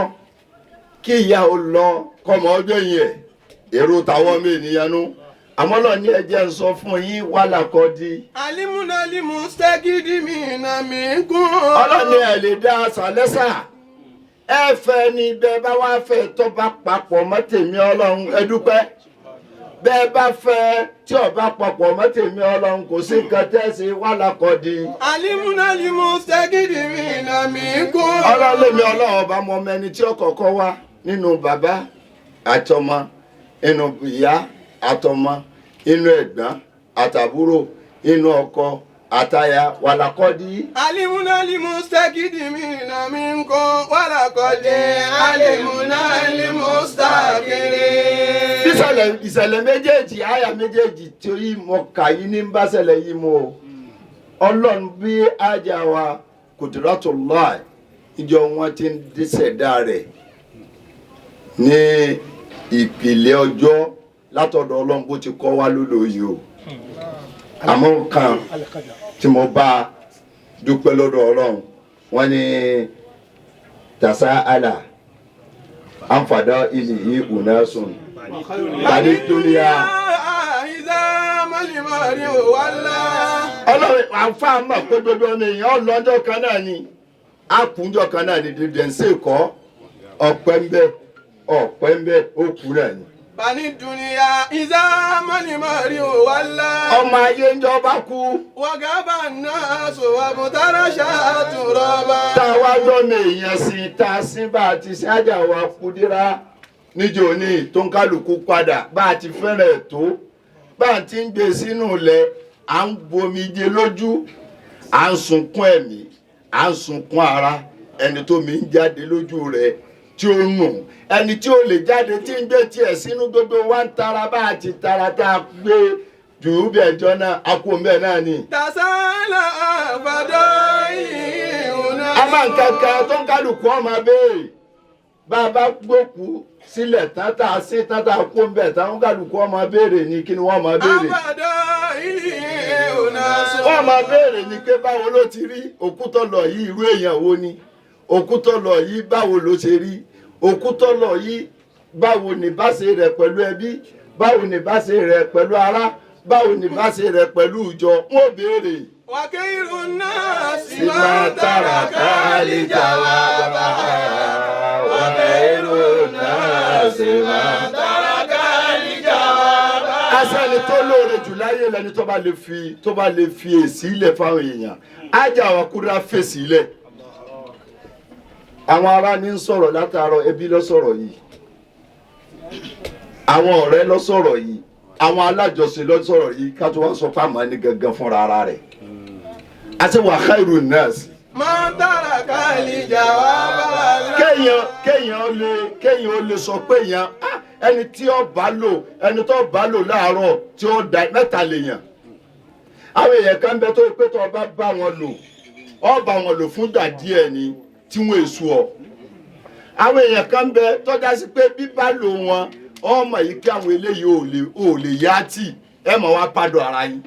kí ìyá ọ lọ kọ́mọ ọjọ́ yẹn èrò táwọn mi nìyẹn nu àmọ́ lọ ní ẹjẹ́ ń sọ fún yín wàlàkọ́dí. Alimuna mustakidi mina minkum. Ọlọ́ni ẹ̀ lè dá aṣà lẹ́sà ẹ fẹ́ ni bẹ́ẹ̀ bá wá fẹ́ tó bá papọ̀ mọ́ tèmi ọlọ́run ẹ dúpẹ́ bẹ́ẹ̀ bá fẹ́ tí ó bá papọ̀ mọ́ tèmi ọlọ́run kò sí nǹkan tẹ́ ṣe wàlàkọ́dí. Alimuna mustakidi mina minkum. Ọlọ́run lèmi ọlọ́run ọba mọ ọmọ ẹni tí ó kọ́kọ́ wá nínú bàbá àtọmọ inú ìyá àtọmọ inú ẹ̀gbọ́n àtàbúrò inú ọkọ Àtàyà wàlàkọ́dí. Alimuna limustakidimina minkum wàlàkọ́dí. Alimuna limustakidimina. Ìṣẹ̀lẹ̀ ìṣẹ̀lẹ̀ méjèèjì àyà méjèèjì tí ó yí mọ kà yí ní bá ṣẹlẹ̀ yìí mu o. Ọlọ́run bí ájà wa Kudratullah ìjọ wọn ti ń ṣẹ̀dá rẹ̀ ní ìpìlẹ̀ ọjọ́ látọ̀dọ̀ Ọlọ́run bó ti kọ́ wa lólò yìí o. Àmọ́ kan tí mo bá dúpẹ́ lọ́dọ̀ Ọlọ́run wọ́n ní tasa àlà ànfàdá ilì yìí unasun tàbí dúníà. Ọlọ́run àǹfààní mọ̀ pé gbogbo ọmọ èèyàn lọ́jọ́ kan náà ni àkúnjọ kan náà ni dídẹ̀ ń sèkọ́ ọ̀pẹ́ ń bẹ ọ̀pẹ́ ń bẹ ó kú náà ni. Bani dunia iza mani mari wala. Ọmọ ayé ń jọba kú. Wàgàbà náà sọ àbùtárà ṣàtúrọ̀bà. Tá a wá gbọ́mọ èèyàn sí tá a sí bá a ti ṣe ájà wa kúdírá níjó ní tó ń kálukú padà bá a ti fẹ́ràn ẹ̀ tó bá a ti ń gbé sínú ilẹ̀ à ń bomijé lójú à ń sunkún ẹ̀mí à ń sunkún ara ẹni tó mi ń jáde lójú rẹ̀ tí ó nù ẹni tí ó lè jáde tí ń gbé tiẹ̀ sínú gbogbo wa ń tara bá a ti tara tá a gbé jùú bí ẹjọ́ náà a kú òun bẹ́ẹ̀ náà ni. Tasala àbàdàn ìhùnà. A máa ń kankan tó ń kálukú ọmọ béèrè bá a bá gbókú sílẹ̀ tán tá a sí tán tá a kú òun bẹ́ẹ̀ tán ń kálukú ọmọ béèrè ni kí ni wọ́n máa béèrè. Àbàdàn ìhùnà. Wọ́n máa béèrè ni pé báwo ló ti rí òkú tó lọ yìí irú èèyàn wo ni òkú tó lọ yìí báwo ló ṣe rí òkú tó lọ yìí báwo ni báṣe rẹ̀ pẹ̀lú ẹbí báwo ni báṣe rẹ̀ pẹ̀lú ará báwo ni báṣe rẹ̀ pẹ̀lú ìjọ wọn ò béèrè. Wàkírù náà sì Sì máa tààrà káàlì jà wá bá wàkírù náà sì máa tààrà káàlì jà wá bá. Asẹ́ni tó lóore jù láyé lẹni tó bá lè fi tó bá lè fi èsì ilẹ̀ fáwọn èèyàn ájà àwọn kúrá fèsì ilẹ̀. Àwọn ará ní ń sọ̀rọ̀ látàárọ̀ ẹbí ló sọ̀rọ̀ yìí àwọn ọ̀rẹ́ ló sọ̀rọ̀ yìí àwọn alájọsìn ló sọ̀rọ̀ yìí ká tó wá sọ fáwọn ẹni gangan fúnra ara rẹ̀ àti wà khairu nas. Máa tààrà káàlì jà wá bá. Kéèyàn ó lè sọ pé èèyàn ẹni tí ó bá lò ẹni tó bá lò láàárọ̀ tí ó da mẹ́ta lèèyàn àwọn èèyàn kan bẹ tó pé tó bá bá wọn lò ó bá wọn lò fúngbà díẹ̀ ni tí wọn èso ọ àwọn èèyàn kan bẹ tọ́já sí pé bíbá lò wọn ọmọ yìí kí àwọn eléyìí ò lè yá tì ẹ mọ̀ wá pàdọ̀ ara yín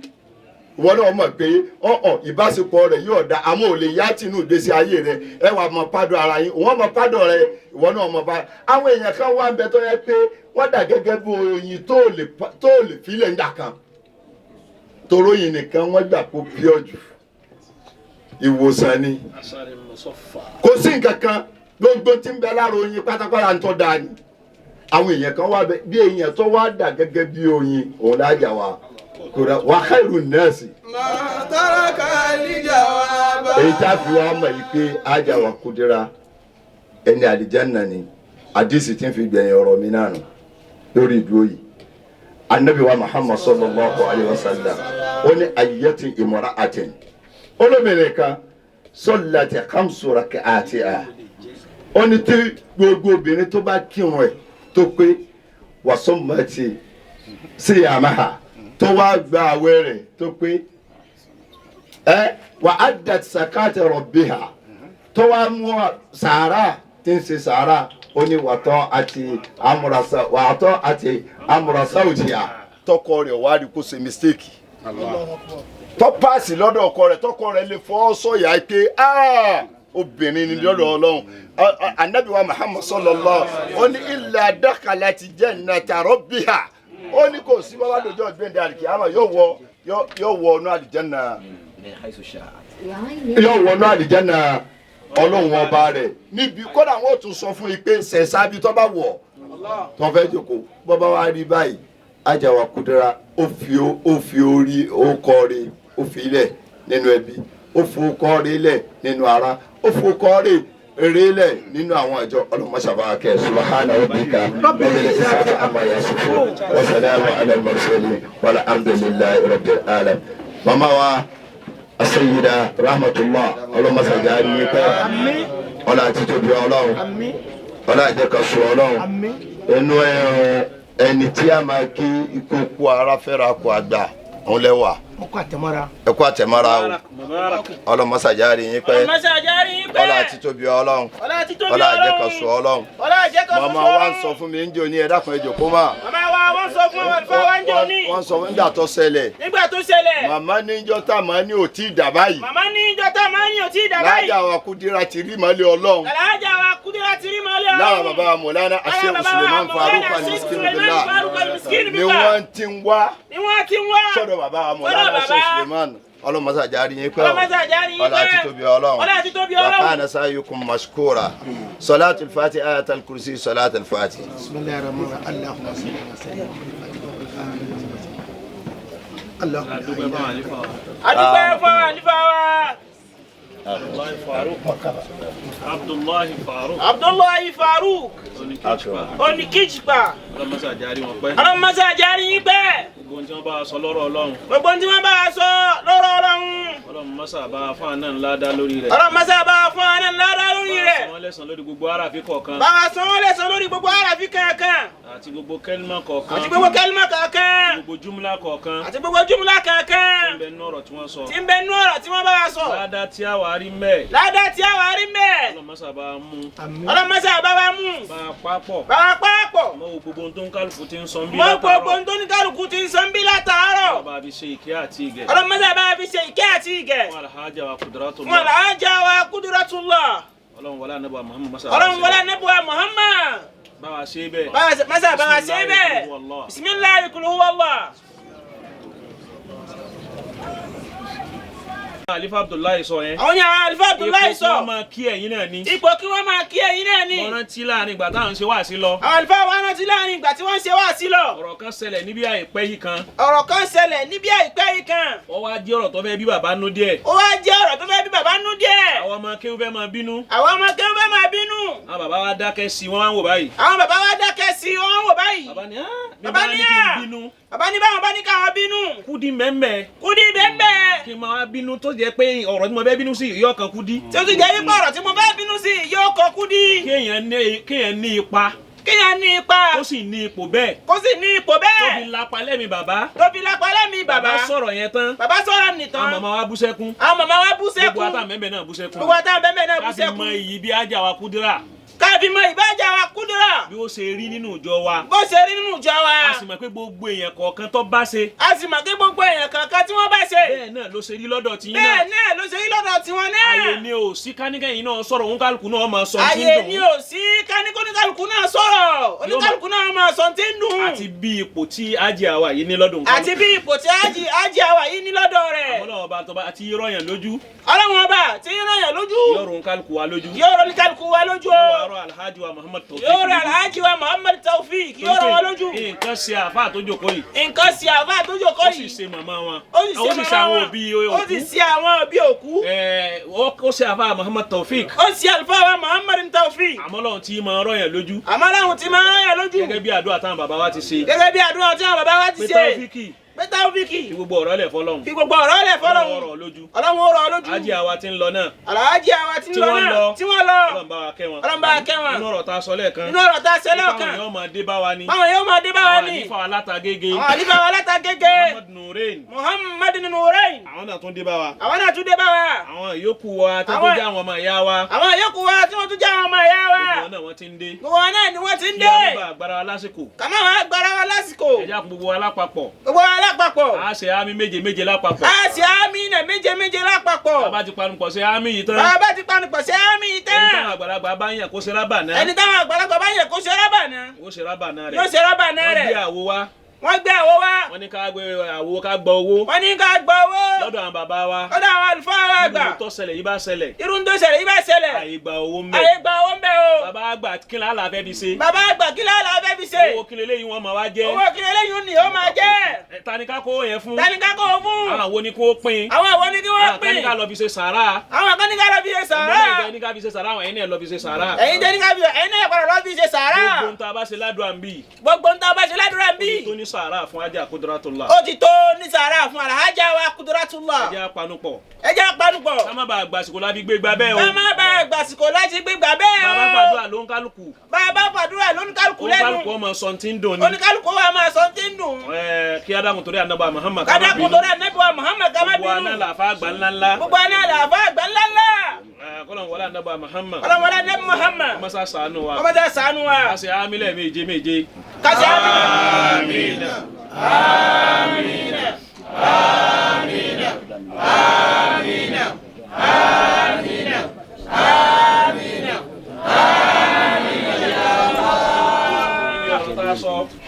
ìwọ náà mọ̀ pé ọ̀hún ìbáṣepọ̀ rẹ̀ yóò da àwọn ò lè yá tì inú ìgbésí ayé rẹ̀ ẹ wà mọ̀ pàdọ̀ ara yín wọ́n mọ̀ pàdọ̀ rẹ̀ ìwọ náà mọ̀ bá àwọn èèyàn kan wà ń bẹ tó yẹ pé wọ́n dà gẹ́gẹ́ bí oyin tó lè filẹ̀ ń dà kan toróyìn nìkan wọ́n gbà kó pure jù ìwòsàn ni kò sí nǹkan kan gbogbo tí ń bẹ lára oyin pátápátá ń tọ́ da ni àwọn èèyàn kan wá bẹ bí èèyàn tó wá dà gẹ́gẹ́ bí oyin òun lájà wa kódà wà khairu nasi. Máa tààrà káàlì jà wá bá. Èyí tá a fi wá mọ̀ yìí pé ájà wa kúdíra ẹni àlìjánnà ni àdìsí tí ń fi gbẹ̀yìn ọ̀rọ̀ mi náà nù lórí ìdúró yìí anabi wa Muhammad sallallahu alayhi wa sallam ó ní ayyati imra'atin olómìnira kan sọláàtì khamsu rak'ati a ó ní tí gbogbo obìnrin tó bá kírun ẹ̀ tó pé wàsánmọ́tì síyàmáhà tó wá gba àwẹ̀ rẹ̀ tó pé ẹ wà á dà sàkáàtì rabbiha tó wá mú sàárà tí ń ṣe sàárà ó ní wàtọ́ àti amúrasá wàtọ́ àti amúrasá òjìyà tọkọ rẹ̀ wá rí kó ṣe mistake tọ́ paasi lọ́dọ̀ ọkọ rẹ̀ tọkọ rẹ̀ lè fọ́ sọ̀yà pé obìnrin ni lọ́dọ̀ Ọlọ́run anabi wa Muhammad sallallahu ó ní illa dakhalati jannata rabbiha ó ní kò sí bàbá dòjọ́ gbẹ̀ndẹ̀ àlìkìyámà yóò wọ ọ̀nà àlìjánà yóò wọ ọ̀nà àlìjánà Ọlọ́run ọba rẹ̀ níbi kódà wọn ò tún sọ fún yín pé sẹ̀sábí tó bá wọ̀ tó fẹ́ jókòó bọ́bá wa rí báyìí ajáwa kúdúrà ó fi orí ó kọ́ rí ó fi lẹ̀ nínú ẹbí ó fowókọ́ rí lẹ̀ nínú ara ó fowókọ́ rí rí lẹ̀ nínú àwọn àjọ ọlọ́mọṣàbákẹ́ subhana rabbika rabbil izzati amma yasifun wa salamun ala al-mursalin walhamdulillahi rabbil alamin. Màmá wa Asayida Rahmatullah ọlọmọsàjà ní pẹ́ ọlá títóbi Ọlọ́run ọlá ìjẹkọsọ Ọlọ́run ẹnu ẹni tí a máa kí ikú kú ara fẹ́ra kú àgbà òun lẹ́wà ẹkú àtẹ̀mọ́ra o ọlọmọsàjà ní pẹ́ ọlá títóbi Ọlọ́run ọlá ìjẹkọsọ Ọlọ́run màmá wa ń sọ fún mi ń jò ní ẹ dákun ẹ jókòó mà. Màmá wa wọ́n sọ fún àwọn àlùfáà wa ń jò ní. Wọ́n sọ fún nígbà tó ṣẹlẹ̀. Nígbà tó ṣẹlẹ̀. Màmá níjọ́ tá màá ní ò tí ì dà báyìí. Màmá níjọ́ tá màá ní ò tí ì dà báyìí. Lájà wa Kúdírà ti rí mọ́lẹ̀ Ọlọ́run. Lájà wa Kúdírà ti rí mọ́lẹ̀ Ọlọ́run. Lára bàbá Mọ̀lánà Àṣẹ Suleiman Faruk Al-Miskin Billah ni wọ́n ti ń wá. Ni wọ́n ti ń wá. Sọ́dọ̀ bàbá Mọ̀lánà Àṣẹ Suleiman ọlọmọsàjà rí yín pẹ́ o ọlá títóbi Ọlọ́run wàkàna sáyikun mashkura salatul fati ayatul kursi salatul fati. Adúpẹ́ fún àlífà wa. Abdullahi Faruk. Abdullahi Faruk. Oníkíjìpá. Ọlọmọsàjà rí wọn pẹ́. Ọlọmọsàjà rí yín pẹ́. Gbogbo tí wọ́n bá a sọ lọ́rọ̀ Ọlọ́run. Gbogbo tí wọ́n bá a sọ lọ́rọ̀ Ọlọ́run. Ọlọ́run mọ́sà bá a fún àná ńlá dá lórí rẹ̀. Ọlọ́run mọ́sà bá a fún àná ńlá dá lórí rẹ̀. Bá a san wọ́n lẹ́san lórí gbogbo aráàfin kọ̀ọ̀kan. Bá a san wọ́n lẹ́san lórí gbogbo aráàfin kọ̀ọ̀kan. Àti gbogbo kẹ́límà kọ̀ọ̀kan. Àti gbogbo kẹ́límà kọ̀ọ̀kan. Àti gbogbo júmùlá kọ̀ọ̀kan. Àti gbogbo júmùlá kọ̀ọ̀kan. Tí ń bẹ nú ọ̀rọ̀ tí wọ́n sọ. Tí ń bẹ nú ọ̀rọ̀ tí wọ́n bá wa sọ. Ládá tí a wà rí mẹ́. Ládá tí a wà rí mẹ́. Ọlọ́run mọ́sà bá a mú. Ọlọ́run mọ́sà bá wa mú. Bá a papọ̀. Bá a papọ̀. Mọ gbogbo ohun tó ń kálukú ti ń sọ ń bí látàárọ̀. Mọ gbogbo ohun tó ń kálukú ti ń sọ ń bí látàárọ̀. Bá a fi ṣe ìkẹ́ àti ìgẹ̀. Ọlọ́run mọ́sà bá a fi ṣe ìkẹ́ àti ìgẹ̀. Fún Alhaja wa Kuduratullah. Fún Alhaja wa Kuduratullah. Ọlọ́run wọlé anábọ̀ Muhammad mọ́sà. Ọlọ́run wọlé anábọ̀ Muhammad. Bá wa ṣe bẹ́ẹ̀. Mọ́sà bá wa ṣe bẹ́ẹ̀. Bismillahi kul huwa Allah. Alifa Abdullahi sọ yẹn. Àwọn yàrá Alifa Abdullahi sọ. Ipò kí wọ́n máa kí ẹ̀yin náà ni. Ipò kí wọ́n máa kí ẹ̀yin náà ni. Wọ́n rántí láàrin ìgbà táwọn ń ṣe wáàsí lọ. Àwọn àlùfáà wa rántí láàrin ìgbà tí wọ́n ń ṣe wáàsí lọ. Ọ̀rọ̀ kan ṣẹlẹ̀ níbi àìpẹ́ yìí kan. Ọ̀rọ̀ kan ṣẹlẹ̀ níbi àìpẹ́ yìí kan. Ó wá jẹ́ ọ̀rọ̀ tó fẹ́ bí bàbá nú díẹ̀. Ó wá jẹ́ ọ̀rọ̀ tó fẹ́ bí bàbá nú díẹ̀. Àwọn ọmọ kéwú fẹ́ máa bínú. Àwọn ọmọ kéwú fẹ́ máa bínú. Àwọn bàbá wa dákẹ́ sí wọ́n wá ń wò báyìí. Àwọn bàbá wa dákẹ́ sí wọ́n wá ń wò báyìí. Bàbá ní á. Bàbá ní báwọn bá ní káwọn bínú. Kúdí mẹ́mẹ́. Kúdí mẹ́mẹ́. Kí n máa bínú tó jẹ́ pé ọ̀rọ̀ tí mo fẹ́ bínú sí yóò kan Kúdí. Tí ó ti jẹ́ wípé ọ̀rọ̀ tí mo fẹ́ bínú sí yóò kan Kúdí. Kéèyàn ní ipa. Kéèyàn ní ipa. Kó sì ní ipò bẹ́ẹ̀. Kó sì ní ipò bẹ́ẹ̀. Tó fi lapa lẹ́mi bàbá. Tó fi lapa lẹ́mi bàbá. Bàbá sọ̀rọ̀ yẹn tán. Bàbá sọ̀rọ̀ nìtàn. Àwọn màmá wa bú sẹ́kún. Àwọn màmá wa bú sẹ́kún. Gbogbo àtàwọn mẹ́mẹ́ náà bú sẹ́kún. Gbogbo àtàwọn mẹ́mẹ́ náà bú sẹ́kún. Ká fi mọ iyì bí ájà wa Kúdírà. Káfí mọ ìbájà wa Kúdírà. Bí ó ṣe rí nínú ìjọ wa. Bó ṣe rí nínú ìjọ wa. A sì mọ̀ pé gbogbo èèyàn kọ̀ọ̀kan tó bá ṣe. A sì mọ̀ pé gbogbo èèyàn kọ̀ọ̀kan tí wọ́n bá ṣe. Bẹ́ẹ̀ náà ló ṣe rí lọ́dọ̀ tiyín náà. Bẹ́ẹ̀ náà ló ṣe rí lọ́dọ̀ tiwọn náà. Àyè ni ò sí káníkẹ́yìn náà sọ̀rọ̀ òun kálukú náà máa sọ tí ń dùn. Àyè ni ò sí káníkálukú náà sọ̀rọ̀ oníkálukú náà máa sọ tí ń dùn. Àti bí ipò tí ájì àwa yìí ní lọ́dọ̀ Àti bí ipò tí ájì àwa yìí ní lọ́dọ̀ rẹ̀. Ọlọ́run ọba tọba àti rọ̀yàn lójú. Ọlọ́run ọba tí rọ̀yàn lójú. Yóò rọ̀ kálukú wa lójú. Yóò rọ̀ kálukú wa lójú o. Yóò rọ̀ Alhaji wa Muhammad Taofik. Yóò rọ̀ Alhaji wa Muhammad Taofik yóò rọ̀ wọn lójú. Nǹkan ṣe àfáà tó jókòó yìí. Nǹkan ṣe àfáà tó jókòó yìí. Ó sì ṣe màmá wọn. Ó sì ṣe màmá wọn. Ó sì ṣe àwọn òbí òkú. Ó ṣe àfáà Muhammad Taofik. Ó ṣe àlùfáà wa Muhammad Taofik. Àmọ́ Ọlọ́run tí máa rọ̀ yẹn lójú. Àmọ́ Ọlọ́run tí máa rọ̀ yẹn lójú. Gẹ́gẹ́ bí àdúrà táwọn bàbá wa ti ṣe. Gẹ́gẹ́ bí àdúrà táwọn bàbá wa ti ṣe. Pé Taofiki Pé Taofiki. Fi gbogbo ọ̀rọ̀ lẹ̀ fọlọ́run. Fi gbogbo ọ̀rọ̀ lẹ̀ fọlọ́run. Ọlọ́run ó rọ̀ lójú. Ọlọ́run ó rọ̀ lójú. Alhaji àwa tí ń lọ náà. Alhaji àwa tí ń lọ náà. Tí wọ́n lọ. Ọlọ́run bá wa kẹ́ wọn. Ọlọ́run bá wa kẹ́ wọn. Nínú ọ̀rọ̀ tá a sọ lẹ́ẹ̀kan. Nínú ọ̀rọ̀ tá a sọ lẹ́ẹ̀kan. Báwọn yóò máa dé bá wa ni. Báwọn yóò máa dé bá wa ni. Àwọn àlífà wa látàgége. Àwọn àlífà wa látàgége. Muhammad Nurain. Muhammad Nurain. Àwọn náà tún dé bá wa. Àwọn náà tún dé bá wa. Àwọn yòókù wa tó tún jẹ́ àwọn ọmọ ìyá wa. Àwọn yòókù wa tí wọ́n tún jẹ́ àwọn ọmọ ìyá wa. Gbogbo wọn náà wọ́n ti ń dé. Gbogbo wọn náà ni wọ́n ti ń dé. Kí á bá agbára wa lásìkò. Kàmá wa agbára wa lásìkò. Ẹ jẹ́ gbogbo wa lápapọ̀. Gbogbo wa lápapọ̀. A ṣe àmì méje méje lápapọ̀. A ṣe àmì náà méje méje lápapọ̀. Bàbá ti panupọ̀ ṣe àmì yìí tán. Bàbá ti panupọ̀ ṣe àmì yìí tán. Ẹni táwọn àgbàlagbà bá yàn kó ṣe rábà náà. Ẹni táwọn àgbàlagbà bá yàn kó ṣe rábà náà. Ó ṣe rábà náà rẹ̀. Yóò ṣe rábà náà rẹ̀. Wọ́n gbé àwo wá. Wọ́n gbé àwo wá. Wọ́n ní ká gbé àwo ká gbọ́ owó. Wọ́n ní ká gbọ́ owó. Lọ́dọ̀ àwọn bàbá wa. Lọ́dọ̀ àwọn àlùfáà wa àgbà. Irun tó ṣẹlẹ̀ yìí bá ṣẹlẹ̀. Irun tó ṣẹlẹ̀ yìí bá ṣẹlẹ̀. Àyè gba owó ń bẹ. Àyè gba owó ń bẹ o. Bàbá àgbà kí la fẹ́ fi ṣe. Bàbá àgbà kí la fẹ́ fi ṣe. Owó kí leléyìí wọn máa wá jẹ́. Owó kí leléyìí ni ó máa jẹ́. Ta ni ká kó yẹn fún. Ta ni ká kó fún. Àwọn wo ni kó pín. Àwọn wo ni kí wọ́n pín. Àwọn kan ní ká lọ fi ṣe sàrà. Àwọn kan ní ká lọ fi ṣe sàrà. Ẹ̀yin ní ká fi ṣe sàrà, àwọn ẹ̀yin náà lọ fi ṣe sàrà. Ẹ̀yin jẹ́ ní ká fi ẹ̀yin náà padà lọ fi ṣe sàrà. Gbogbo ń ta bá ṣe ládùúrà ń bì. Gbogbo ń ta bá ṣe ládùúrà ń bì. Ó ti tó ní sàrà fún Alhaja Kudiratullah. Ó ti tó ní sàrà fún Alhaja wa Kudiratullah. Ẹ jẹ́ apanupọ̀. Ẹ jẹ́ apanupọ̀. Ká má bàa gbàsìkò láti gbégbá bẹ́ẹ̀ o. Ká má bàa gbàsìkò láti gbégbá bẹ́ẹ̀ o. Bàbá fàdúrà ló ń kálukú. Bàbá fàdúrà ló ń kálukú lẹ́nu. Oníkálukú ọmọ sọ ti ń dùn ni. Oníkálukú wa máa sọ ti ń dùn. Ẹ kí Ádámù torí ànábì Muhammad. Kádàkùn torí ànábì wa Muhammad ká má bínú. Gbogbo aná làfá àgbà ńlá ńlá. Gbogbo aná làfá àgbà ńlá ńlá. Kọ́lọ̀ wọlé ànábì Muhammad. Kọ́lọ̀ wọlé ànábì Muhammad. Ọmọ sá ṣàánú wa. Ọmọ sá ṣàánú wa. Kásì ámílẹ̀ méje méje. Kásì ámílẹ̀. Àmín. Àmín. Àmín. Àmín. Àmín. Àmín.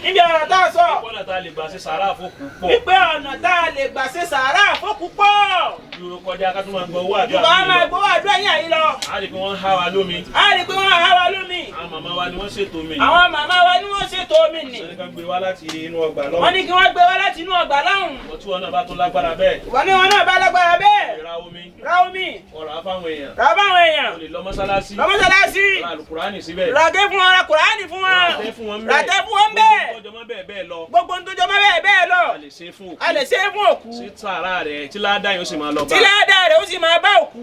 Níbi ọ̀rọ̀ tá a sọ. Wípé ọ̀nà tá a lè gbà ṣe sàárà fókù pọ̀. Wípé ọ̀nà tá a lè gbà ṣe sàárà fókù pọ̀. Ju kọjá ká tún máa gbọ́ owó àdúrà. Jùlọ máa gbọ́ àdúrà yín àyín lọ. A rí pé wọ́n ń há wa lómi. A rí pé wọ́n ń há wa lómi. Àwọn màmá wa ni wọ́n ṣètò omi. Àwọn màmá wa ni wọ́n ṣètò omi nì. Wọ́n ní ká gbé wá láti inú ọgbà lọ́hùn. Wọ́n ní kí wọ́n gbé wá láti inú ọgbà lọ́hùn. Wọ́n tí wọn náà bá tún lágbára bẹ́ẹ̀. Wọ́n ní wọn náà bá lágbára bẹ́ẹ̀. Ra omi. Ra omi. Ọ̀rọ̀ fáwọn èèyàn. Ra fáwọn èèyàn. O lè lọ mọ́sálásí. Lọ mọ́sálásí. Ra àlùkùránì síbẹ̀. Ra gé fún wọn, ra kùránì fún wọn. Ra tẹ́ fún wọn bẹ́ẹ̀. Ra tẹ́ fún wọn bẹ́ẹ̀. Gbogbo tó jọmọ́ bẹ́ẹ̀ bẹ́ẹ̀ lọ. Gbogbo tó jọmọ́ bẹ́ẹ̀ bẹ́ẹ̀ lọ. A lè ṣe fún òkú. A lè ṣe fún òkú. Sí tààrà rẹ̀ tí ládàá yóò sì máa lọ bá. Tí ládàá rẹ̀ ó sì máa bá òkú.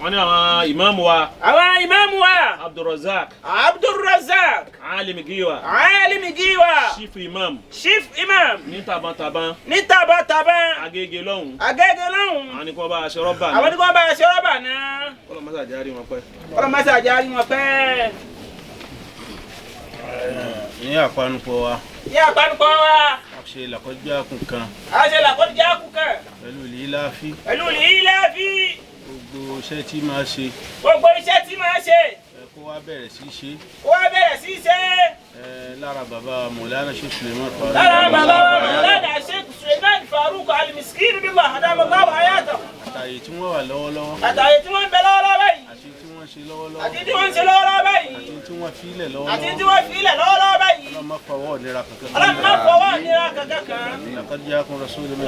Wọ́n ní àwọn ìmáàmù wa. Àwọn ìmáàmù wa. Abdulrazak. Abdulrazak. Alimi Giwa. Alimi Giwa. Chief Imam. Chief Imam. Ní tabantaban. Ní tabantaban. Agége lọ́hùn. Agége lọ́hùn. Àwọn ni kò bá aṣọ rọ́bà náà. Àwọn ni kò bá aṣọ rọ́bà náà. Kọ́lọ̀ mọ́sá járí wọn pẹ́. Kọ́lọ̀ mọ́sá járí wọn pẹ́. Ní àpanupọ̀ wa. Ní àpanupọ̀ wa. A ṣe làkọjá kù kan. A ṣe làkọjá kù kan. Pẹ̀lú líláfí. Pẹ̀lú líláfí. Gbogbo iṣẹ́ tí máa ṣe. Gbogbo iṣẹ́ tí máa ṣe. Ẹ kó wá bẹ̀rẹ̀ sí ṣe. Kó wá bẹ̀rẹ̀ sí ṣe. Ẹ lára bàbá Mọ̀lánà Sheikh Suleiman Farouk. Lára bàbá Mọ̀lánà Sheikh Suleiman Farouk al-Miskin billah adamallahu hayatahu. Àtàyè tí wọ́n wà lọ́wọ́lọ́wọ́. Àtàyè tí wọ́n ń bẹ lọ́wọ́lọ́wọ́ báyìí. Àti tí wọ́n ṣe lọ́wọ́lọ́wọ́. Àti tí wọ́n ń ṣe lọ́wọ́lọ́wọ́ báyìí. Àti tí wọ́n fi ilẹ̀ lọ́wọ́lọ́wọ́. Àti tí wọ́n fi ilẹ̀ lọ́wọ́lọ́wọ́ báyìí. Ọlọ́run má fọwọ́ ìnira kankan. Ọlọ́run má fọwọ́ ìnira kankan kan. Laqad ja'akum rasulun min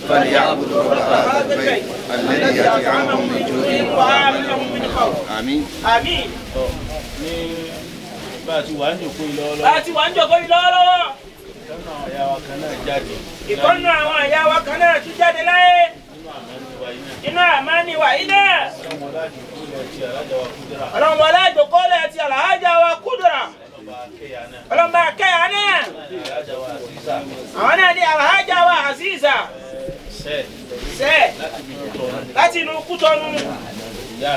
فليعبدوا رب هذا البيت الذي أطعمهم من جوع وآمنهم من خوف. آمين. آمين. Bá a ti wà ń jòkó yìí lọ́wọ́lọ́wọ́. Bá a ti wà ń jòkó yìí lọ́wọ́lọ́wọ́. Ìkànnì àwọn ìyá wa kan náà jáde. Ìkànnì àwọn ìyá wa kan náà tún jáde láyé. Inú àmánì wà yìí náà. Ọlọ́run wọlé àjòkó lẹ̀ ti Alhaja wa Kúdùrà. Ọlọ́run bá kẹ́yà náà. Àwọn náà ní Alhaja wa Aziza. Sẹ́ láti inú Kútọ́nù. Ìyá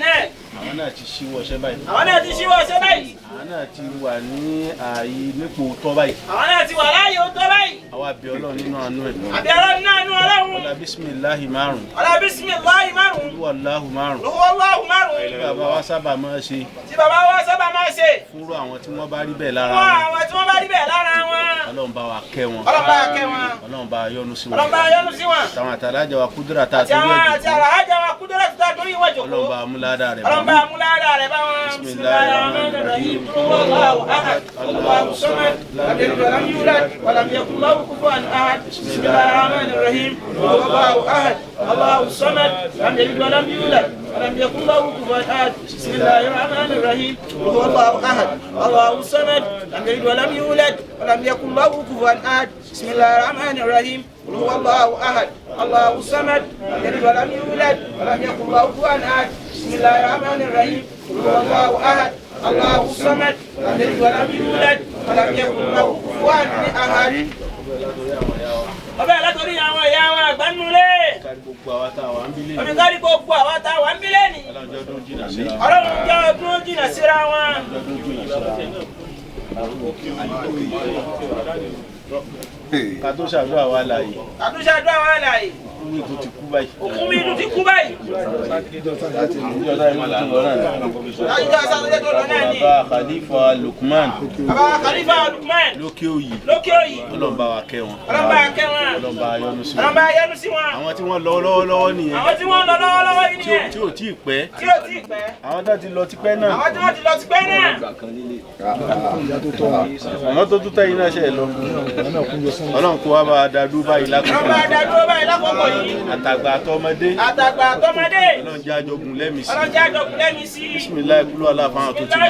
náà. Àwọn náà ti ṣíwọ́ iṣẹ́ báyìí. Àwọn náà ti ṣíwọ́ iṣẹ́ báyìí. Àwọn náà ti wà ní ààyè nípò tọ́ báyìí. Àwọn náà ti wà láàyè ó tọ́ báyìí. Àwa bẹ̀ Ọlọ́run nínú àánú ẹ̀. Àbí Ọlọ́run nínú àánú Ọlọ́run. Ọlá bísímìláhì márùn. Ọlá bísímìláhì márùn. Olúwàláhù márùn. Olúwàláhù márùn. Tí bàbá wa sábà máa ṣe. Tí bàbá wa sábà máa ṣe. Fúnrú àwọn tí wọ́n bá rí bẹ́ẹ̀ lára wọn. Fún àwọn tí wọ́n bá rí bẹ́ẹ̀ lára wọn. Ọlọ́run bá wa kẹ́ wọn. Ọlọ́run bá wa kẹ́ wọn. Ọlọ́run bá wa yọ́nú sí wọn. Ọlọ́run bá wa yọ́nú sí wọn. Àtàwọn àtàlájà wa Kúdúrà tá a torí ẹ̀ jù. Àti àlàájá wa Kúdúrà tá a torí ìwọ jòkó. Ọlọ́run bá wa mú ládàá rẹ̀ bá wọn. Ọlọ́run bá wa mú ládàá rẹ̀ bá wọn. Bismillahirrahmanirrahim. Allahu ahad. Allahu samad. Lam yalid wa lam yulad wa lam yakul lahu kufuwan ahad. Bismillahirrahmanirrahim. Allahu ahad. Allahu samad. Lam yalid wa lam yulad wa lam yakul lahu kufuwan ahad. Bismillahirrahmanirrahim. Allahu ahad. Allahu samad. Lam yalid wa lam yulad wa lam yakul lahu kufuwan ahad. Bismillahirrahmanirrahim. Allahu ahad. Allahu samad. Lam yalid wa lam yulad wa lam yakul lahu kufuwan ahad. Bismillahirrahmanirrahim. Allahu ahad. Allahu samad. Lam yalid wa lam yulad wa lam yakul lahu kufuwan ahad. Ọbẹ̀ látòrí àwọn ìyá wa àgbánulẹ̀. Omi kárí gbogbo àwa tá a wà ń bílẹ̀ ni. Ọlọ́run jẹ́ ọdún jìnnà síra wọn. Ká tó ṣàdúrà wa láàyè. Ká tó ṣàdúrà wa láàyè. Òkú mi tún ti kú báyìí. Òkú mi tún ti kú báyìí. Lájújọ́ sátidé tó lọ náà ni. Bàbá Khalifa Lukman. Bàbá Khalifa Lukman. Lókè Òyì. Lókè Òyì. Ọlọ́run bá wa kẹ́ wọn. Ọlọ́run bá wa kẹ́ wọn. Ọlọ́run bá yọ́nú sí wọn. Ọlọ́run bá yọ́nú sí wọn. Àwọn tí wọ́n lọ lọ́wọ́lọ́wọ́ nìyẹn. Àwọn tí wọ́n lọ lọ́wọ́lọ́wọ́ yìí nìyẹn. Tí ò tí ì pẹ́. Tí ò tí ì pẹ́. Àwọn tó ti lọ tipẹ́ náà. Àwọn tí wọ́n ti lọ tipẹ́ náà. Àwọn tó tún tẹ̀yìn náà ṣe lọ. Ọlọ́run kó wa bá a dá dúró báyìí lákòókò. Ọlọ́run bá a dá dúró báyìí lákòókò yìí. Àtàgbà àtọmọdé. Àtàgbà àtọmọdé. Ọlọ́run jẹ́ àjọgùn lẹ́mìí sí. Ọlọ́run jẹ́ àjọgùn lẹ́mìí sí. Bisimilayi kúlú aláfáà tó ti lọ.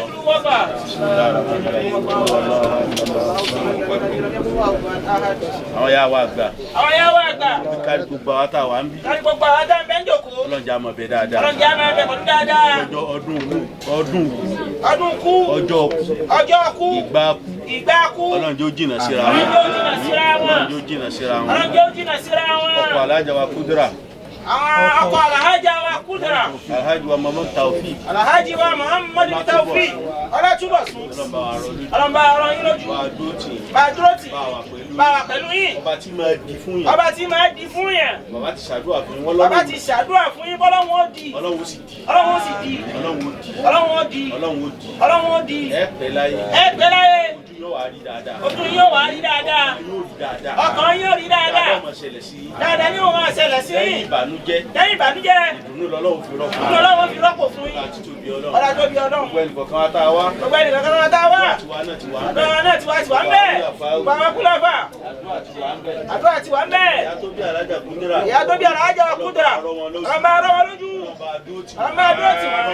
Àwọn yà wá gbà. Àwọn yà wá gbà. Kárí gbogbo àwọn tá a wà ń bí. Kárí gbogbo àwọn tá a ń bẹ́ ń jòkó. Ọlọ́run jẹ́ àmọ̀ bẹ dáadáa. Ọlọ́run jẹ́ àmọ̀ bẹ pẹ̀lú dáadáa. Ọjọ́ ọdún kú. Ọdún kú. Ọjọ́ kú. Ọjọ́ kú. Ìgbà kú. Ìgbà kú. Ọlọ́run jẹ́ ó jìnà síra wọn. Ọlọ́run jẹ́ ó jìnà síra wọn. Ọlọ́run jẹ́ ó jìnà síra wọn. Ọlọ́run jẹ́ ó jìnà síra wọn. Ọkọ̀ alájà wa Kúdúrà. Àwọn ọkọ̀ alhaja wa Kúdúrà. Alhaji wa Muhammad Taofik. Alhaji wa Muhammad Taofik. Ọlátúbọ̀sún. Ọlọ́run bá wa rọ yín lójú. Bá a dúró tì yín. Bá a dúró tì yín. Bá wa Bá wa pẹ̀lú yín. Ọba tí máa di fún yàn. Ọba tí máa di fún yàn. Bàbá ti ṣàdúrà fún yín. Wọ́n lọ́wọ́. Bàbá ti ṣàdúrà fún yín bọ́lọ́hún ó di. Ọlọ́run ó sì di. Ọlọ́run ó sì di. Ọlọ́run ó di. Ọlọ́run ó di. Ọlọ́run ó di. Ọlọ́run ó di. Ẹ pẹ́ láyé. Ẹ pẹ́ láyé. Ojú yóò wá rí dáadáa. Ojú yóò wá rí dáadáa. Ọkàn Ọkàn yóò rí dáadáa. Dáadáa máa ṣẹlẹ̀ sí yín. Dáadáa ni ó máa ṣẹlẹ̀ sí Lẹ́yìn yín. ìbànújẹ́. Lẹ́yìn ìbànújẹ́. Ìdùnnú lọ́lọ́run fi rọ́pò. Ìdùnnú Ọlọ́run fi rọ́pò fún yín. Ọlá títóbi Ọlọ́run. Ọlá tóbi Ọlọ́run. Gbogbo ẹnìkọ̀ọ̀kan wa tá a wá. Gbogbo ẹnìkọ̀ọ̀kan wa tá a wá. Àdúrà tiwa náà ti wà ń bẹ̀. Àdúrà náà ti wá ti wà ń bẹ̀. Gbogbo àwọn kúlọ̀fà. Àdúrà ti wà ń bẹ̀. Àdúrà ti wà ń bẹ̀. Ìyá tó bí alájà Kúndúrà. Ìyá tó bí alájà Kúndúrà. Ọlọ́run bá rọ́ wọn lójú. Ọlọ́run bá dúró tì Ọlọ́run bá dúró tì wọ́n.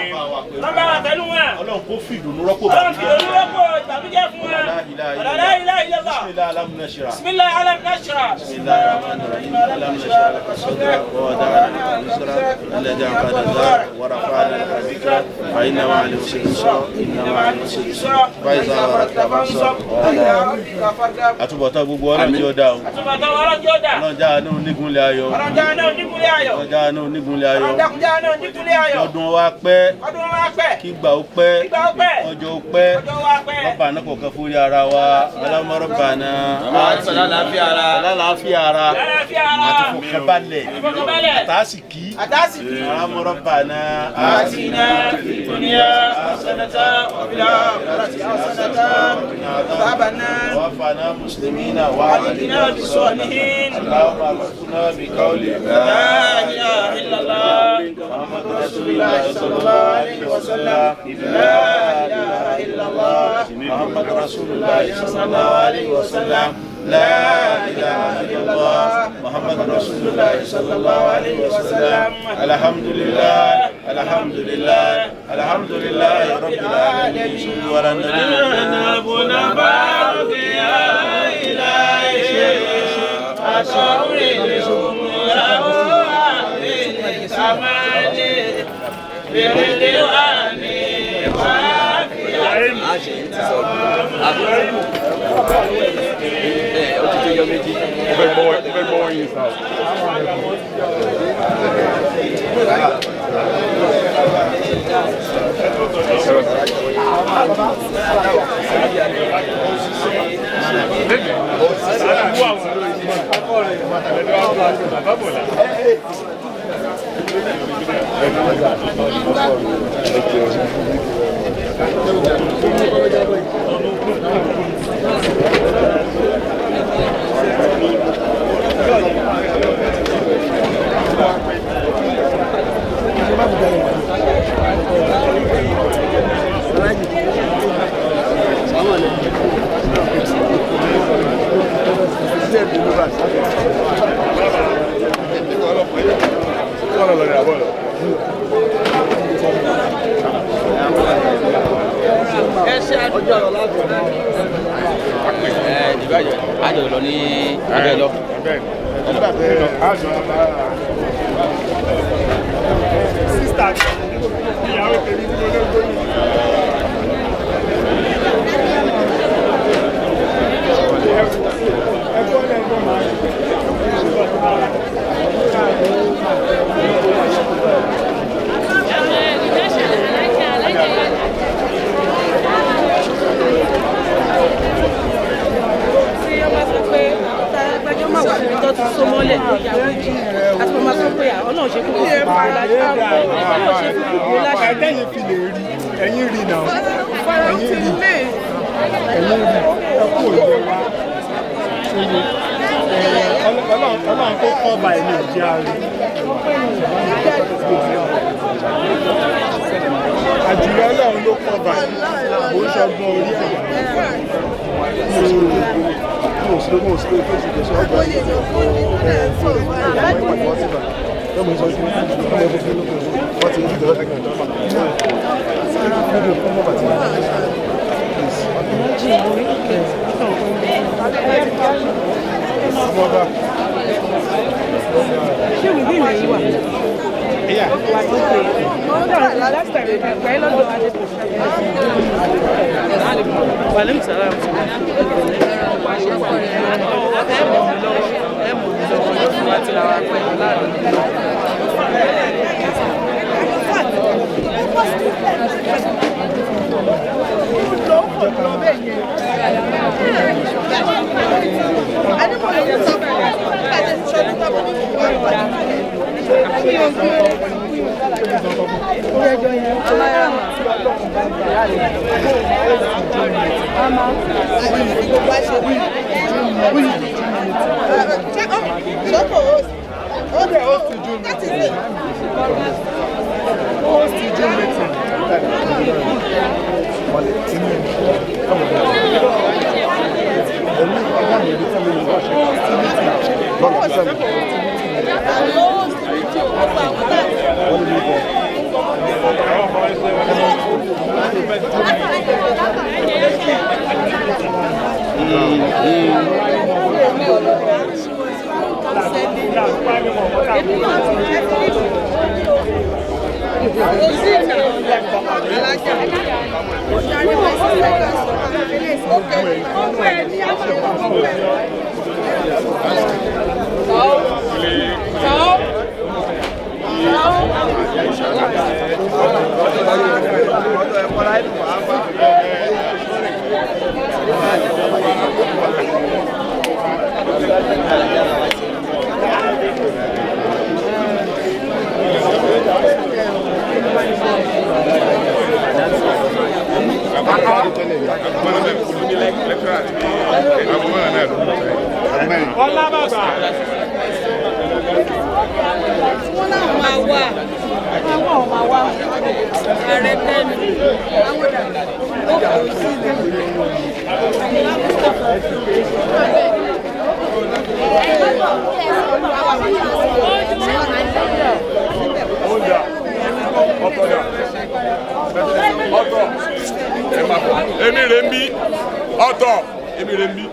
Ọlọ́run bá wà pẹ̀lú wọn. Ọlọ́run kó fi ìdùnnú rọ́pò Ọlọ́run fi ìdùnnú rọ́pò ìbànújẹ́ fún wọn. La ilaha illallah. Bismillah alam nashra. Bismillah alam nashra. Bismillah rahman rahim. Alam nashra laka sadrak wa wada'na laka wizrak alladhi anqadha dhahrak wa rafa'na laka dhikrak fa inna ma'al usri yusra inna ma'al usri yusra fa idha faragta fansab wa ila rabbika farghab. Àtúbọ̀tán gbogbo Ọlọ́run jẹ́ ó dáa o. Àtúbọ̀tán Ọlọ́run jẹ́ ó dáa. Ọlọ́run jẹ́ àánú onígunlẹ̀ ayọ̀. Ọlọ́run jẹ́ àánú onígunlẹ̀ ayọ̀. Ọlọ́run jẹ́ àánú onígunlẹ̀ ayọ̀. Ọlọ́run dákun jẹ́ àánú onígunlẹ̀ ayọ̀. Ọdún wa pẹ́. Ọdún wa pẹ́. Kígbà ó pẹ́. Kígbà ó pẹ́. Ọjọ́ ó pẹ́. Ọjọ́ wa pẹ́. Rọ́bà náà kọ̀ọ̀kan fúri ara wa. Aláwọ̀ rọ́bà náà. Àlàáfíà ara. Àlàáfíà ara. Àlàáfíà ara. Àti fọkànbalẹ̀. Ìfọkànbalẹ̀. Àtàsìkí. Àtàsìkí. Aláwọ̀ rọ́bà náà. آتنا في الدنيا حسنة وفي الآخرة حسنة وعذاب النار توفنا مسلمين وألحقنا بالصالحين اللهم ارزقنا بقول لا إله إلا الله محمد رسول الله صلى الله عليه وسلم لا إله إلا الله محمد رسول الله صلى الله عليه وسلم لا إله إلا الله محمد رسول الله صلى الله عليه وسلم الحمد لله الحمد لله الحمد لله رب العالمين صلوا على النبي. Mo fẹ́ gbọ́ yín sá. Àjọ lọ ní abẹ́ lọ. Sísítà ìyàwó tèmi tí mo lé gbóyún. Tí wọ́n bá sọ pé gbajúmọ̀ wà níbi tó ti so mọ́lẹ̀ tó yà wọ́n àti wọ́n máa sọ pé Ọlọ́run ṣe kúkú fún láṣẹ Ọlọ́run ṣe kúkú láṣẹ. Ẹ̀ẹ́dẹ́yìn fi lè rí. Ẹ̀yin ẹkú òye wa ṣe Ọlọ́run tó kọ́ ọba ẹ̀mí ìjẹ́ ààrẹ. Àjùlọ Ọlọ́run ló kọ́ ọba ẹ̀ kò ń ṣọgbọ́n orí ẹ̀. Ṣé wìdí ilẹ̀ yìí wà? Last time, pẹ̀lú lọ́dọ̀ Wàlẹ́ sàlám. Ọlá bàbá. Wọ́n náà máa wà. Àwọn máa wà. Ààrẹ tẹ́nu. Ó kò sí Ọ̀tọ̀ ẹ máa bọ̀. Èmi rè ń bí ọ̀tọ̀ èmi rè ń bí.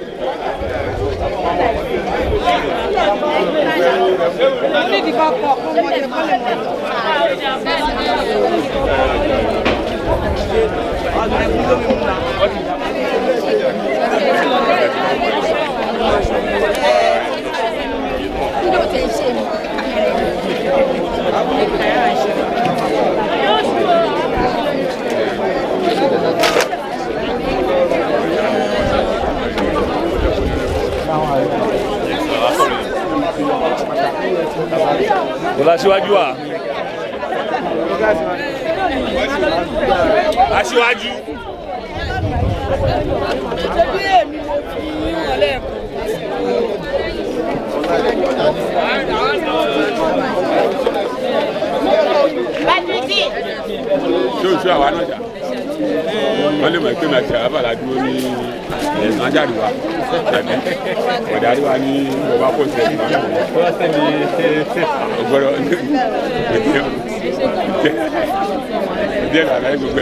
Kò láṣíwájú wa. Aṣíwájú. Ṣebí èmi mo fi wọ́n lẹ́ẹ̀kan. Ṣé o ṣe àwa náà jà? Wọ́n lè mọ̀ pé màá ṣe àbàlá dúró ní ẹ̀sán ajáde wa tàbí ọ̀dàrí wa ní bọ̀bá kò sẹ́yìn ọgbọ́dọ̀ díẹ̀ làlàyé gbogbo ẹ̀.